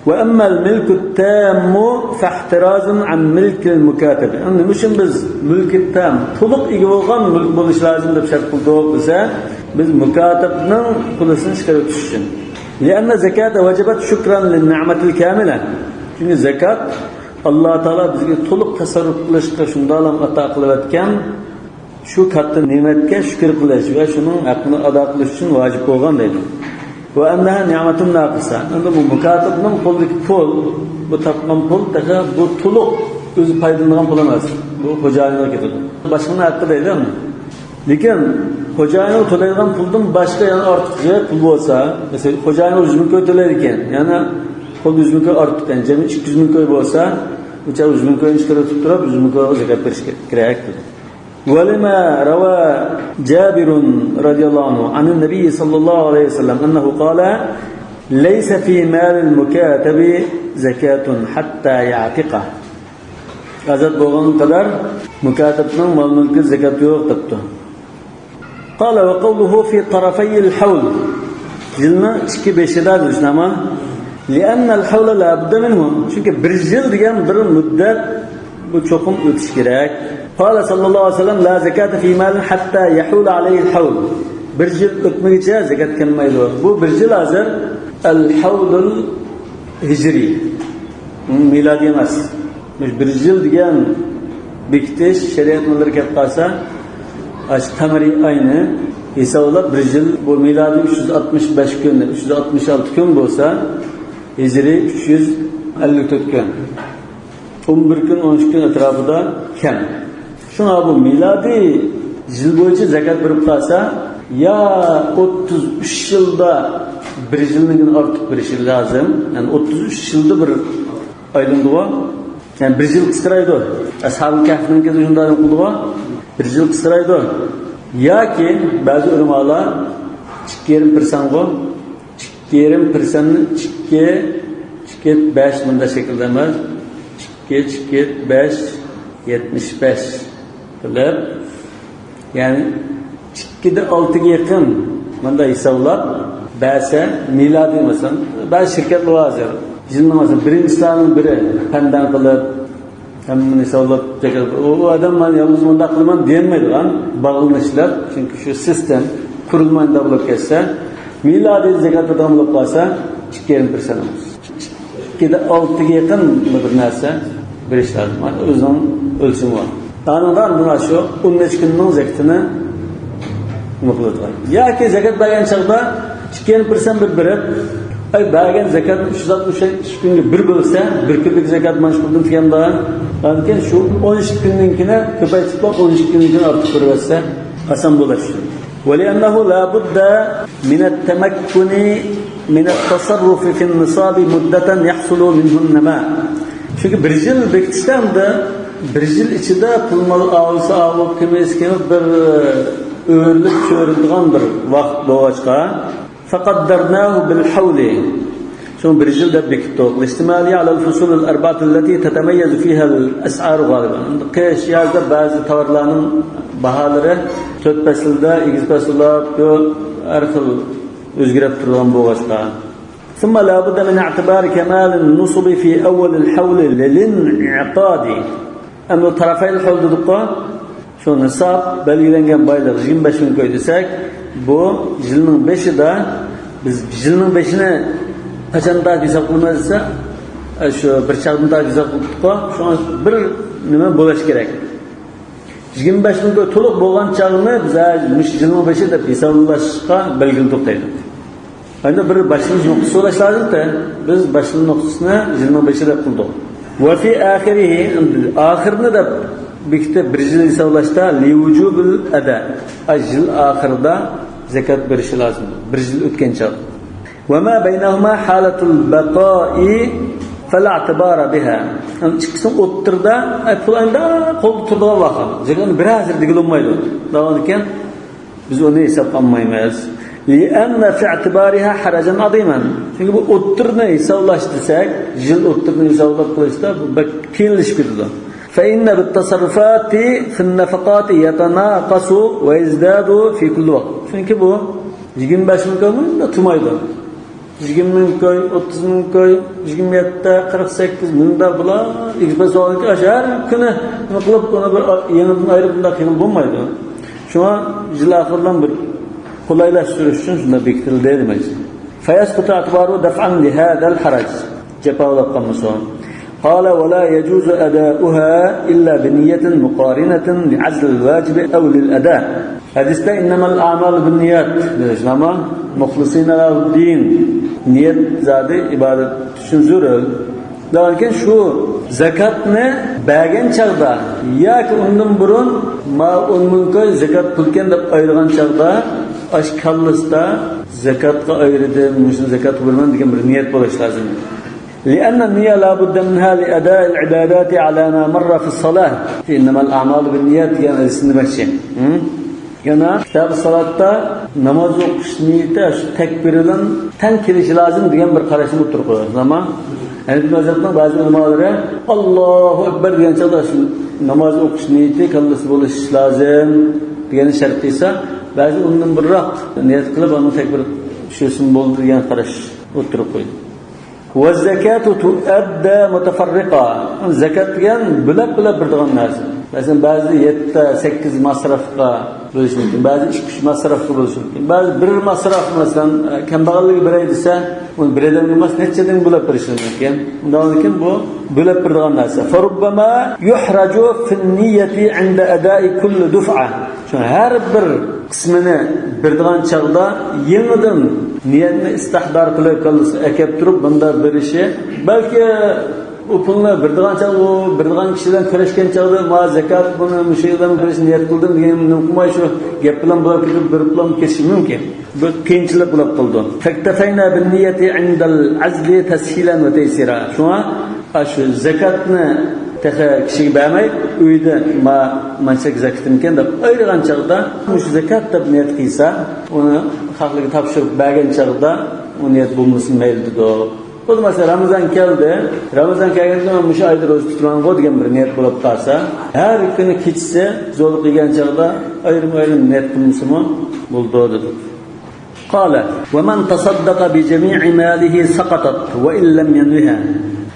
وأما الملك التام فاحتراز عن ملك المكاتب. ئەمدى نېمە ئۈچۈن بىز مۈلكى تام، تولۇق ئىگە بولغان مۈلۈك بولۇشى لازىم دەپ شەرت قىلدۇق دېسە، بىز مۇكاتەبنىڭ پۇلىسىنى چىقىرىۋېتىش ئۈچۈن. لأن الزكاة وجبت شكرا للنعمة الكاملة. چۈنكى زاكات ئاللا تائالا بىزگە تولۇق تەسەررۇپ قىلىشقا شۇنداقلام ئاتا قىلىۋەتكەن، شۇ كاتتا نېمەتكە شۈكۈر قىلىش ۋە شۇنىڭ ھەققىنى ئادا قىلىش ئۈچۈن ۋاجىپ بولغان دەيدۇ. وأنها نعمة ناقصة. ئەمدى بۇ مۇكاتەبنىڭ قولىدىكى پۇل، بۇ تاپقان پۇل تېخى بۇ تولۇق ئۆزى پايدىلىنىدىغان پۇل ئەمەس. بۇ خوجايىنغا كېتىدۇ. باشقىنىڭ ھەققى دەيدۇ ئەمدى. لېكىن خوجايىنغا تۆلەيدىغان پۇلدىن باشقا يەنە ئارتۇقچە پۇل بولسا، مەسىلەن، خوجايىن يۈز مىڭ كوي تۆلەيدىكەن، يەنە قولدا يۈز مىڭ كوي ئارتۇق، يەنى جەمئىي ئىككى يۈز مىڭ كوي بولسا، ئۇ چاغ يۈز مىڭ كوينى چىقىرىپ تۇرۇپ، يۈز مىڭ كويغا زاكات بېرىش كېرەك دېدى. ولما روى جابر رضي الله عنه عن النبي صلى الله عليه وسلم أنه قال: ليس في مال المكاتب زكاة حتى يعتقه. ئازاد بولغان قەدەر مۇكاتەبنىڭ مال-مۈلكى زاكات يوق دەپتۇ. قال: وقوله في طرفي الحول. يىلنىڭ ئىككى بېشىدا دېسىنەما؟ لأن الحول لا بد منه. چۈنكى بىر يىل دېگەن بىر مۇددەت، بۇ چوقۇم ئۆتۈش كېرەك. قال صلى الله عليه وسلم: لا زكاة في مال حتى يحول عليه الحول. بىر يىل ئۆتمىگۈچە زاكات كەلمەيدۇ. بۇ بىر يىل ھازىر الحول الهجري. مىلادىي ئەمەس. مۇشۇ بىر يىل دېگەن بېكىتىش شەرىئەت نۇرلىرى كەپ قالسا، ئاشۇ قەمەرىي ئاينى ھېسابلاپ، بىر يىل، بۇ مىلادىي ئۈچ يۈز ئاتمىش بەش كۈن، ئۈچ يۈز ئاتمىش ئالتە كۈن بولسا، ھىجرىي ئۈچ يۈز ئەللىك تۆت كۈن. ئون بىر كۈن، ئون ئۈچ كۈن ئەتراپىدا كەم. شۇڭا بۇ مىلادىي يىل بويىچە زاكات بېرىپ قالسا، يا ئوتتۇز ئۈچ يىلدا بىر يىلدىن ئارتۇق بېرىشى لازىم. يەنى ئوتتۇز ئۈچ يىلدا بىر ئايلىنىدىغۇ. يەنى بىر يىل قىسقىرايدۇ. ئەسھابۇل كەھفنىڭكى شۇنداق قىلىدىغۇ. بىر يىل قىسقىرايدۇ. ياكى بەزى ئۆلىمالار ئىككى يېرىم پىرسەنتقۇ، ئىككى يېرىم پىرسەنتنى ئىككى، ئىككى، بەش مۇنداق شەكىلدە ئەمەس. ئىككى، ئىككى، بەش، يەتمىش بەش قىلىپ، يەنى ئىككىدە ئالتىگە يېقىن مۇنداق ھېسابلاپ بەرسە، مىلادىي مەسىلەن، بەزى شىركەتلەر ھازىر يىلنىڭ مەسىلەن بىرىنچى سانىنىڭ بىرى پەندەن قىلىپ، ھەممىنى ھېسابلاپ، ئۇ، ئۇ ئادەم مەن يالغۇز مۇنداق قىلىمەن دېيەلمەيدىغان باغلىنىشلار، چۈنكى شۇ سىستېم قۇرۇلماي بولۇپ كەتسە، مىلادىي زاكات بېرىدىغان بولۇپ قالسا، ئىككى يېرىم پىرسەنت. ئىككىدە ئالتىگە يېقىن بىر نەرسە بېرىش لازىم. ئۆزىنىڭ ئۆلچىمى بار. ئانىڭدا مانا شۇ ئون نەچچە كۈننىڭ زەكىتىنى نېمە قىلىدىغان. ياكى زەكەت بەرگەن چاغدا ئىككى يۈەن بىر سەن بىر بېرىپ، ئاي بەرگەن زەكەت ئۈچ يۈز ئاتمىش ئۈچ كۈنگە بىر بۆلسە، بىر كۈنلۈك زەكەت مانا شۇ قىلدىم دېگەندە، ئاندىن كېيىن شۇ ئون ئىككى كۈننىڭكىنى كۆپەيتىپ، ئون ئىككى كۈننىڭكىنى ئارتۇق بېرىۋەتسە، ئاسان بولار شۇ. ولأنه لا بد من التمكن من التصرف في النصاب مدة يحصل منه النماء. چۈنكى بىر يىل بېكىتىشتە ئەمدى بىر يىل ئىچىدە پۇل مال ئاۋۇسى ئاۋۇپ، كېمىسى كېمىپ، بىر ئۆرۈلۈپ چۆرۈلىدىغان بىر ۋاقىت بولغاچقا، فقدرناه بالحول. شۇڭا بىر يىل دەپ بېكىتتۇق. لاشتماله على الفصول الأربعة التي تتميز فيها الأسعار غالبا. قىش، ياز دەپ بەزى تاۋارلارنىڭ باھالىرى تۆت پەسىلدە، ئېگىز پەسىل بولۇپ، ھەر خىل ئۆزگىرىپ تۇرىدىغان بولغاچقا. ثم لا بد من اعتبار كمال النصب في أول الحول للانعقاد. ئەمدى تەرەفەيل ھەۋل دېدۇققۇ، شۇ نىساب بەلگىلەنگەن بايلىق يىگىرمە بەش مىڭ كوي دېسەك، بۇ يىلنىڭ بېشىدا، بىز يىلنىڭ بېشىنى قاچان تارتىپ ھېساب قىلىمىز دېسە، شۇ بىر چاغدىن تارتىپ ھېساب قىلدۇققۇ، شۇڭا بىر نېمە بولۇش كېرەك. يىگىرمە بەش مىڭ كوي تولۇق بولغان چاغنى بىز ھە، مۇشۇ يىلنىڭ بېشى دەپ ھېسابلاشقا بەلگىلىدۇق دەيدۇ. ئەمدى بىر باشلىنىش نۇقتىسى بولۇش لازىمكى. بىز باشلىنىش نۇقتىسىنى يىلنىڭ بېشى دەپ قىلدۇق. وفي آخره، ئاخىرىنى دەپ بېكىتىپ بىر يىل ھېسابلاشتا لوجوب الأداء، ئاي، يىل ئاخىرىدا زەكات بېرىشى لازىم. بىر يىل ئۆتكەن چاغ. وما بينهما حالة البقاء فلا اعتبار بها. ئىككىسىنىڭ ئوتتۇرىدا، ئاي، پۇل ئەمدى قولدا تۇرىدىغان ۋاقىت. زەكاتنى بىر ھازىر دېگىلى بولمايدۇ. دەۋاتىدىكەن. بىز ئۇنى ھېسابقا ئالمايمىز. لأن في اعتبارها حرجا عظيما. چۈنكى بۇ ئوتتۇرىنى ھېسابلاش دېسەك، يىل ئوتتۇرىنى ھېسابلاپ قىلىشتا بۇ بەك قىيىنلىشىپ كېتىدۇ. فإن بالتصرفات في النفقات يتناقص ويزداد في كل وقت. چۈنكى بۇ يىگىرمە بەش مىڭ كوي مۇنداق تۇرمايدۇ. يىگىرمە مىڭ كوي، ئوتتۇز مىڭ كوي، يىگىرمە يەتتە، قىرىق سەككىز مۇنداق بۇلار ئېگىز پەس بولغاندىكىن، ھەر كۈنى نېمە قىلىپ، ئۇنى بىر يېڭىدىن ئايرىپ بۇنداق قىلغىلى بولمايدۇ. شۇڭا يىل ئاخىرىدىن بىر قولايلاشتۇرۇش ئۈچۈن شۇنداق بېكىتىلدى دېمەكچى. فيسقط اعتباره دفعا لهذا الحرج. جاپا بولۇپ قالمىسۇن. قال ولا يجوز أداؤها إلا بنية مقارنة لعزل الواجب أو للأداء. ھەدىستە إنما الأعمال بالنيات دېيىلىشى، مۇخلىسىنا لەھۇددىن. نىيەت زادى ئىبادەت ئۈچۈن زۆرۈر. لېكىن شۇ زەكاتنى بەرگەن چاغدا ياكى ئۇندىن بۇرۇن، ما ئون مىڭ كوي زەكات پۇلكەن دەپ ئايرىغان چاغدا، ئاش كاللىسىدا زەكاتقا ئايرىدىم، مۇشۇنى زەكاتقا بېرىمەن دېگەن بىر نىيەت بولۇش لازىم. لأن النية لا بد منها لأداء العبادات على ما مر في الصلاة. إنما الأعمال بالنيات دېگەن ھەدىسنى دېمەكچى. ھە؟ يەنە كىتاب سالاتتا ناماز ئوقۇش نىيىتى شۇ تەكبىر بىلەن تەڭ كېلىشى لازىم دېگەن بىر قاراشنى ئوتتۇرىغا قويىدۇ. ئەمما ھەنەفىي مەزھەپنىڭ بەزى ئۆلىمالىرى ئاللاھۇ ئەكبەر دېگەن چاغدا شۇ ناماز ئوقۇش نىيىتى كاللىسى بولۇشى لازىم دېگەننى شەرت قىلسا، بەزى ئۇندىن بۇرۇنراق نىيەت قىلىپ ئاندىن تەكبىر چۈشۈرسىمۇ بولىدۇ دېگەن قاراش ئوتتۇرىغا قويىدۇ. والزكاة تؤدى متفرقة. زەكات دېگەن بۆلەپ-بۆلەپ بېرىدىغان نەرسە. مەسىلەن، بەزىدە يەتتە، سەككىز مەسرەپكە بۆلۈشى مۇمكىن، بەزىدە ئىككى، ئۈچ مەسرەپكە بۆلۈشى مۇمكىن، بەزى بىر مەسرەپ، مەسىلەن، كەمبەغەللىككە بېرەي دېسە، ئۇنى بىر ئادەمگە ئەمەس، نەچچە ئادەمگە بۆلەپ بېرىشى مۇمكىن. ئۇنداق بولغاندىكىن بۇ بۆلەپ بېرىدىغان نەرسە. فربما يحرج في النية عند أداء كل دفعة. شۇ ھەر بىر قىسمىنى بېرىدىغان چاغدا يېڭىدىن نىيەتنى ئىستىھدار قىلىپ، كاللىسىغا ئەكەپ تۇرۇپ، بۇنداق بېرىشى، بەلكى ئۇ پۇلنى بېرىدىغان چاغ، ئۇ بېرىدىغان كىشى بىلەن كۆرۈشكەن چاغدا، ما زەكات بۇنى مۇشۇ ئادەمگە بېرىشنى نىيەت قىلدىم دېگەن نېمە قىلماي، شۇ گەپ بىلەن بولۇپ كېتىپ، بېرىپلا كېتىشى مۇمكىن. بىر قىيىنچىلىق بولۇپ قالىدۇ. فاكتفينا بالنية عند العزل تسهيلا وتيسيرا. شۇڭا ئاشۇ زەكاتنى تېخى كىشىگە بەرمەي، ئۆيدە ما، مانچىلىك زەكىتىمكەن دەپ ئايرىغان چاغدا، مۇشۇ زەكات دەپ نىيەت قىلسا، ئۇنى خەقلەرگە تاپشۇرۇپ بەرگەن چاغدا ئۇ نىيەت بولمىسا مەيلى دېدۇق. بولمىسا رامىزان كەلدى، رامىزان كەلگەندىن مۇشۇ ئايدا روزا تۇتىمەنغۇ دېگەن بىر نىيەت بولۇپ قالسا، ھەر كۈنى كېچىسى زورلۇق يېگەن چاغدا ئايرىم-ئايرىم نىيەت قىلمىسىمۇ بولىدۇ دېدۇق. قال، ومن تصدق بجميع ماله سقطت وإن لم ينوها.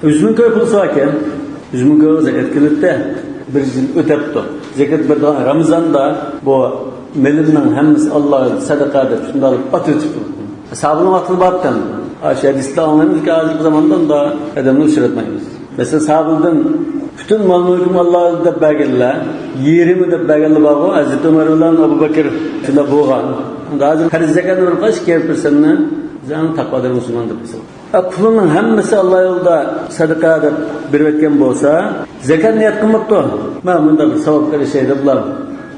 يۈز مىڭ كوي پۇلى باركەن، يۈز مىڭ كويغا زەكەت كېلىپتۇ. بىر يىل ئۆتەپتۇ. زەكەت بېرىدىغان رامىزاندا بۇ مېلىمنىڭ ھەممىسى ئاللاغا سەدىقە دەپ شۇنداق ئېلىپ ئاتىۋېتىپتۇ. ساھابىنىڭ ۋاقتىدا بارتتى. ئاشۇ ھەدىستە ئاڭلايمىزكى، ھازىرقى زاماندا ئۇنداق ئادەمنى ئۇچراتمايمىز. مەسىلەن، ساھابىلەردىن پۈتۈن مال-مۈلكۈمنى ئاللاغا دەپ بەرگەنلەر، يېرىمى دەپ بەرگەنلەر بارغۇ، ھەزرىتى ئۆمەر بىلەن ئەبۇ بەكرى شۇنداق بولغان. ھازىر پەرز زاكاتنى بىر قاش، ئىككى يېرىم پىرسەنتنى ئەڭ تەقۋادار مۇسۇلمان دەپ ھېسابلايدۇ. ئە، پۇلىنىڭ ھەممىسى ئاللا يولىدا سەدىقە دەپ بېرىۋەتكەن بولسا، زاكات نىيەت قىلماپتۇ. مەن مۇنداق بىر ساۋابقا ئېرىشەي دەپلا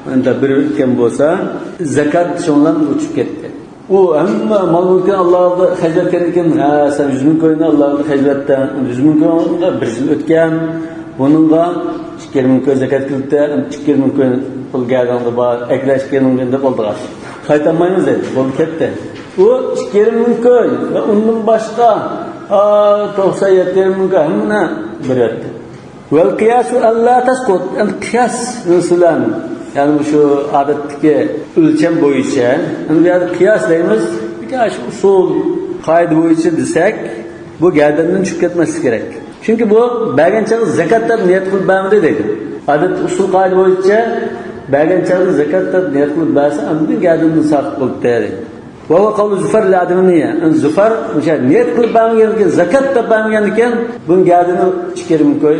مۇنداق بېرىۋەتكەن بولسا، زاكات شۇنىڭ بىلەن ئۆچۈپ كەتتى. ئۇ ھەممە مال-مۈلكىنى ئاللا يولىدا خەجلەتكەندىن كېيىن، ھە، سەن يۈز مىڭ كوينى ئاللا يولىدا خەجلەتتىڭ، يۈز مىڭ كويغا بىر يىل ئۆتكەن، بۇنىڭغا ئىككى يېرىم مىڭ كوي زاكات كېلىپتۇ، ئىككى يېرىم مىڭ كوي پۇل گەدىنىڭدە بار، ئەكىلەر ئىككى يېرىم مىڭ كوينى دەپ ئالدىغا. قايتالمايمىز دەيدۇ. بولدى، كەتتى. ئۇ ئىككى يېرىم مىڭ كوي ۋە ئۇندىن باشقا، ئا، توقسان يەتتە يېرىم مىڭ كوي ھەممىنى بېرىۋەتتى. ۋەل قىياسۇ ئەللا تەسقۇت. ئەمدى قىياس بىلەن، يەنى مۇشۇ ئادەتتىكى ئۆلچەم بويىچە، ئەمدى بۇ يەردە قىياس دەيمىز، شۇ ئۇسۇل، قائىدە بويىچە دېسەك، بۇ گەدىنىدىن چۈشۈپ كەتمەسلىكى كېرەك. چۈنكى بۇ بەرگەن چاغدا زاكات دەپ نىيەت قىلىپ بەرمىدى دەيدۇ. ئادەتتە ئۇسۇل قائىدە بويىچە بەرگەن چاغدا زاكات دەپ نىيەت قىلىپ بەرسە، ئاندىن گەدىنىدىن ساقىت بولۇپتۇ دەيدۇ. ۋە ھۇۋە قەۋلۇ زۇفەر لى ئەدىمى نىيە. يەنى زۇفەر، مۇشۇ نىيەت قىلىپ بەرمىگەندىن كېيىن، زاكات دەپ بەرمىگەندىن كېيىن، بۇنىڭ گەدىنى ئىككى يېرىم كوي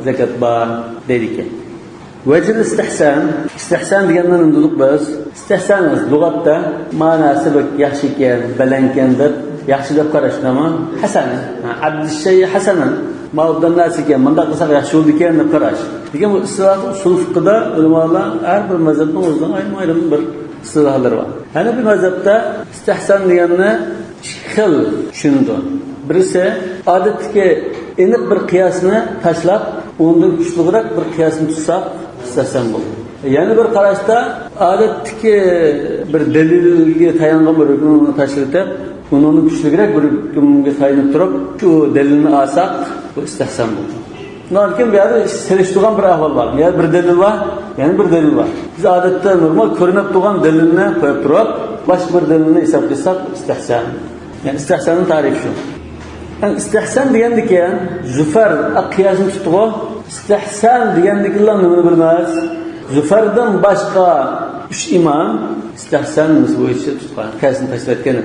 زاكات بار دەيدىكەن. ۋەجھىل ئىستىھسان، ئىستىھسان دېگەننى نېمە دېدۇق بىز؟ ئىستىھسان لۇغەتتە مەناسى بەك ياخشى ئىكەن، بەلەن ئىكەن دەپ ياخشى دەپ قاراش، نېمە؟ ھەسەن. ھە، ئەبدىششەيئى ھەسەنەن. ماۋۇ بىر نەرسە ئىكەن، مۇنداق قىلساق ياخشى بولىدىكەن دەپ قاراش. لېكىن بۇ ئىستىلاھتا ئۇسۇل فىقھىدا ئۆلىمالار ھەر بىر مەزھەپنىڭ ئۆزىنىڭ ئايرىم-ئايرىم بىر ئىستىلاھلىرى بار. ھەنەفىي مەزھەپتە ئىستىھسان دېگەننى ئىككى خىل چۈشىنىدۇ. بىرسى، ئادەتتىكى ئېنىق بىر قىياسنى تاشلاپ، ئۇنىڭدىن كۈچلۈكرەك بىر قىياسنى تۇتساق، ئىستىھسان بولىدۇ. يەنە بىر قاراشتا، ئادەتتىكى بىر دەلىلگە تايانغان بىر ھۆكۈمنى تاشلىۋېتىپ، ئۇنىڭدىن كۈچلۈكرەك بىر ھۆكۈمگە تايىنىپ تۇرۇپ، شۇ دەلىلنى ئالساق، بۇ ئىستىھسان بولىدۇ. شۇنىڭدىن كېيىن بۇ يەردە سېلىشتۇرغان بىر ئەھۋال بار. بۇ يەردە بىر دەلىل بار، يەنە بىر دەلىل بار. بىز ئادەتتە نورمال كۆرۈنۈپ تۇرغان دەلىلنى قويۇپ تۇرۇپ، باشقا بىر دەلىلنى ھېسابقا ئالساق ئىستىھسان. يەنى ئىستىھساننىڭ تەرىپى شۇ. يەنى ئىستىھسان دېگەندىكىن زۇفەر، ئا، قىياسنى تۇتتىغۇ. ئىستىھسان دېگەندىكىنلا نېمىنى بىلمەس؟ زۇفەردىن باشقا ئۈچ ئىمام ئىستىھسان بويىچە تۇتقان، قىياسنى تاشلىۋەتكەن.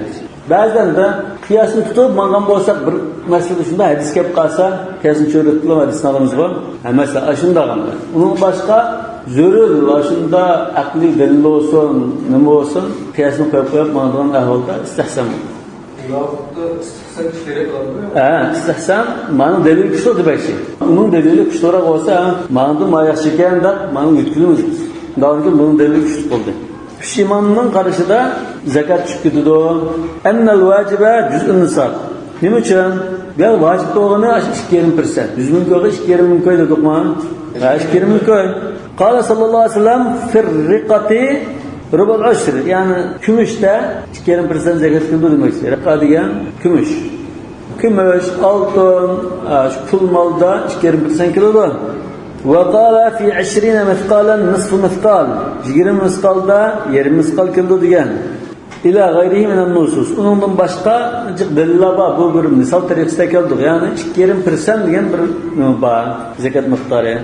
بەزىلەردە قىياسنى تۇتۇپ ماڭغان بولساق، بىر مەسىلىدە شۇنداق ھەدىس كېلىپ قالسا، قىياسنى چۆرۈتۈپلا ھەدىسنى ئالىمىزغۇ. ھە، مەسىلەن، ئاشۇنداق ئەمەس. ئۇنىڭ باشقا زۆرۈر، ئاشۇنداق ئەقلىي دەلىل بولسۇن، نېمە بولسۇن، قىياسنى قويۇپ قويۇپ ماڭىدىغان ئەھۋالدا ئىستىھسان. ھە، ئىستىھسان مانا دەلىل كۈچلۈك دېمەكچى. ئۇنىڭ دەلىلى كۈچلۈكرەك بولسا، ماڭىدۇ، ما ياخشى ئىكەن دەپ، مانا يۆتكىلىمىز. داۋامكى بۇنىڭ دەلىلى كۈچلۈك بولدى. ئۈچ ئىمامنىڭ قارىشىدا زاكات چۈشۈپ كېتىدۇ. ئەننەل ۋاجىبە جۈزئۇن نىساب. نېمە ئۈچۈن؟ بۇ يەر ۋاجىپ بولغىنى ئاشۇ ئىككى يېرىم پىرسەنت. يۈز مىڭ كويغا ئىككى يېرىم مىڭ كوي دېدۇقمۇ؟ ھە، ئىككى يېرىم مىڭ كوي. قال ساللاللاھۇ ئەلەيھى ۋەسەللەم، فىر رىققەتى رۇبۇل ئۇشر. يەنى كۈمۈشتە ئىككى يېرىم پىرسەنت زاكات كېلىدۇ دېمەكچى. رىققە دېگەن كۈمۈش. كۈمۈش، ئالتۇن، ئا، شۇ پۇل مالدا ئىككى يېرىم پىرسەنت كېلىدۇ. ۋە قالە فى ئىشرىنە مىسقالەن نىسفۇ مىسقال. يىگىرمە مىسقالدا يېرىم مىسقال كېلىدۇ دېگەن. ئىلە غەيرىھى مىنەن نۇسۇس. ئۇنىڭدىن باشقا جىق دەلىللەر بار. بۇ بىر مىسال تەرىقىسىدە كەلدۇق. يەنى ئىككى يېرىم پىرسەنت دېگەن بىر نېمە بار، زاكات مىقدارى.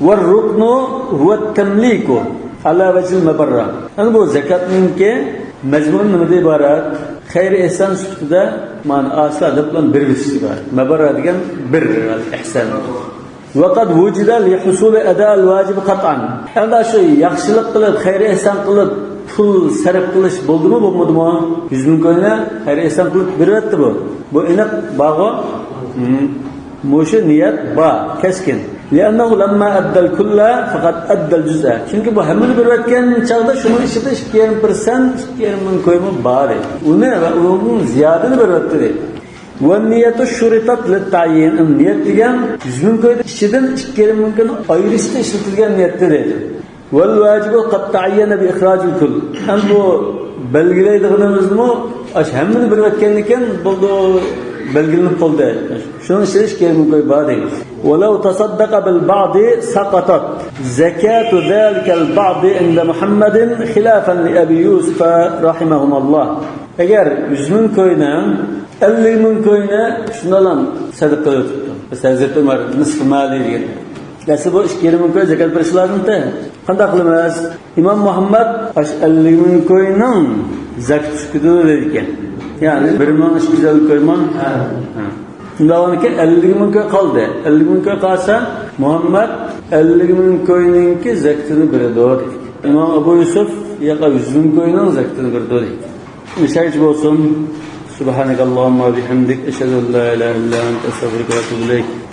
ۋە رۇكنۇ ھۇۋە تەملىكۇ ئەلا ۋەجھىل مەبەررە. يەنى بۇ زاكاتنىڭكى مەزمۇنى نېمىدىن ئىبارەت؟ خەير ئېھسان سۈپىتىدە مانا ئاسا دەپ بىلەن بېرىۋېتىشتىن ئىبارەت. مەبەررە دېگەن بىر ئەھسان. ۋەقەد ۋۇجىدە لىھۇسۇلى ئەدائىل ۋاجىبى قەتئەن. ئەمدى شۇ ياخشىلىق قىلىپ، خەير ئېھسان قىلىپ، پۇل سەرپ قىلىش بولدىمۇ، بولمىدىمۇ؟ يۈز مىڭ كوينى خەير ئېھسان قىلىپ بېرىۋەتتى بۇ. بۇ ئېنىق بارغۇ؟ مۇشۇ نىيەت بار، كەسكىن. لىئەننەھۇ لەمما ئەددەل كۇللە فەقەد ئەددەل جۈزئە. چۈنكى بۇ ھەممىنى بېرىۋەتكەن چاغدا شۇنىڭ ئىچىدە ئىككى يېرىم پىرسەنت، ئىككى يېرىم مىڭ كويمۇ بار ئىدى. ئۇنى ۋە ئۇنىڭدىن زىيادىنى بېرىۋەتتى دەيدۇ. ۋەننىيەتۇ شۇرىتەت لىتتەئيىن. نىيەت دېگەن يۈز مىڭ كوينىڭ ئىچىدىن ئىككى يېرىم مىڭ كوينى ئايرىشتا ئىشلىتىلگەن نىيەتتە دەيدۇ. ۋەل ۋاجىبۇ قەد تەئەييەنە بى ئىخراجىل كۇل. ئەمدى بۇ بەلگىلەيدىغىنىمىزمۇ ئاشۇ ھەممىنى بېرىۋەتكەندىكىن بولدى، بەلگىلىنىپ قالدى. شۇنىڭ ئىچىدە ئىككى يېرىم مىڭ كوي بار دەيمىز. ۋەلەۋ تەسەددەقە بىل بەئدى سەقەتەت زەكاتۇ زالىكەل بەئدى ئىندە مۇھەممەدىن خىلافەن لىئەبى يۇسۇفە رەھىمەھۇماللاھ. ئەگەر يۈز مىڭ كوينىڭ ئەللىك مىڭ كوينى شۇنداقلا سەدىقە قىلىۋېتىپتۇ. بىز ھەزرىتى ئۆمەر نىسفۇ مالى دېگەن. دەسلى بۇ ئىككى يېرىم مىڭ كوي زاكات بېرىشى لازىمتى. قانداق قىلىمىز؟ ئىمام مۇھەممەد ئاشۇ ئەللىك مىڭ كوينىڭ زاكىتى چۈشۈپ كېتىدۇ دەيدىكەن. يەنى بىر مىڭ ئىككى يۈز ئەللىك كوي ما؟ ھە. شۇنداق بولغاندىكىن ئەللىك مىڭ كوي قالدى. ئەللىك مىڭ كوي قالسا، مۇھەممەد ئەللىك مىڭ كوينىڭكى زەكىتىنى بېرىدۇ دېدى. ئىمام ئەبۇ يۈسۈف ياقا يۈز مىڭ كوينىڭ زەكىتىنى بېرىدۇ دېدى. مۇشۇ يەرگىچە بولسۇن. سبحانك اللهم وبحمدك، أشهد أن لا إله إلا أنت، أستغفرك وأتوب إليك.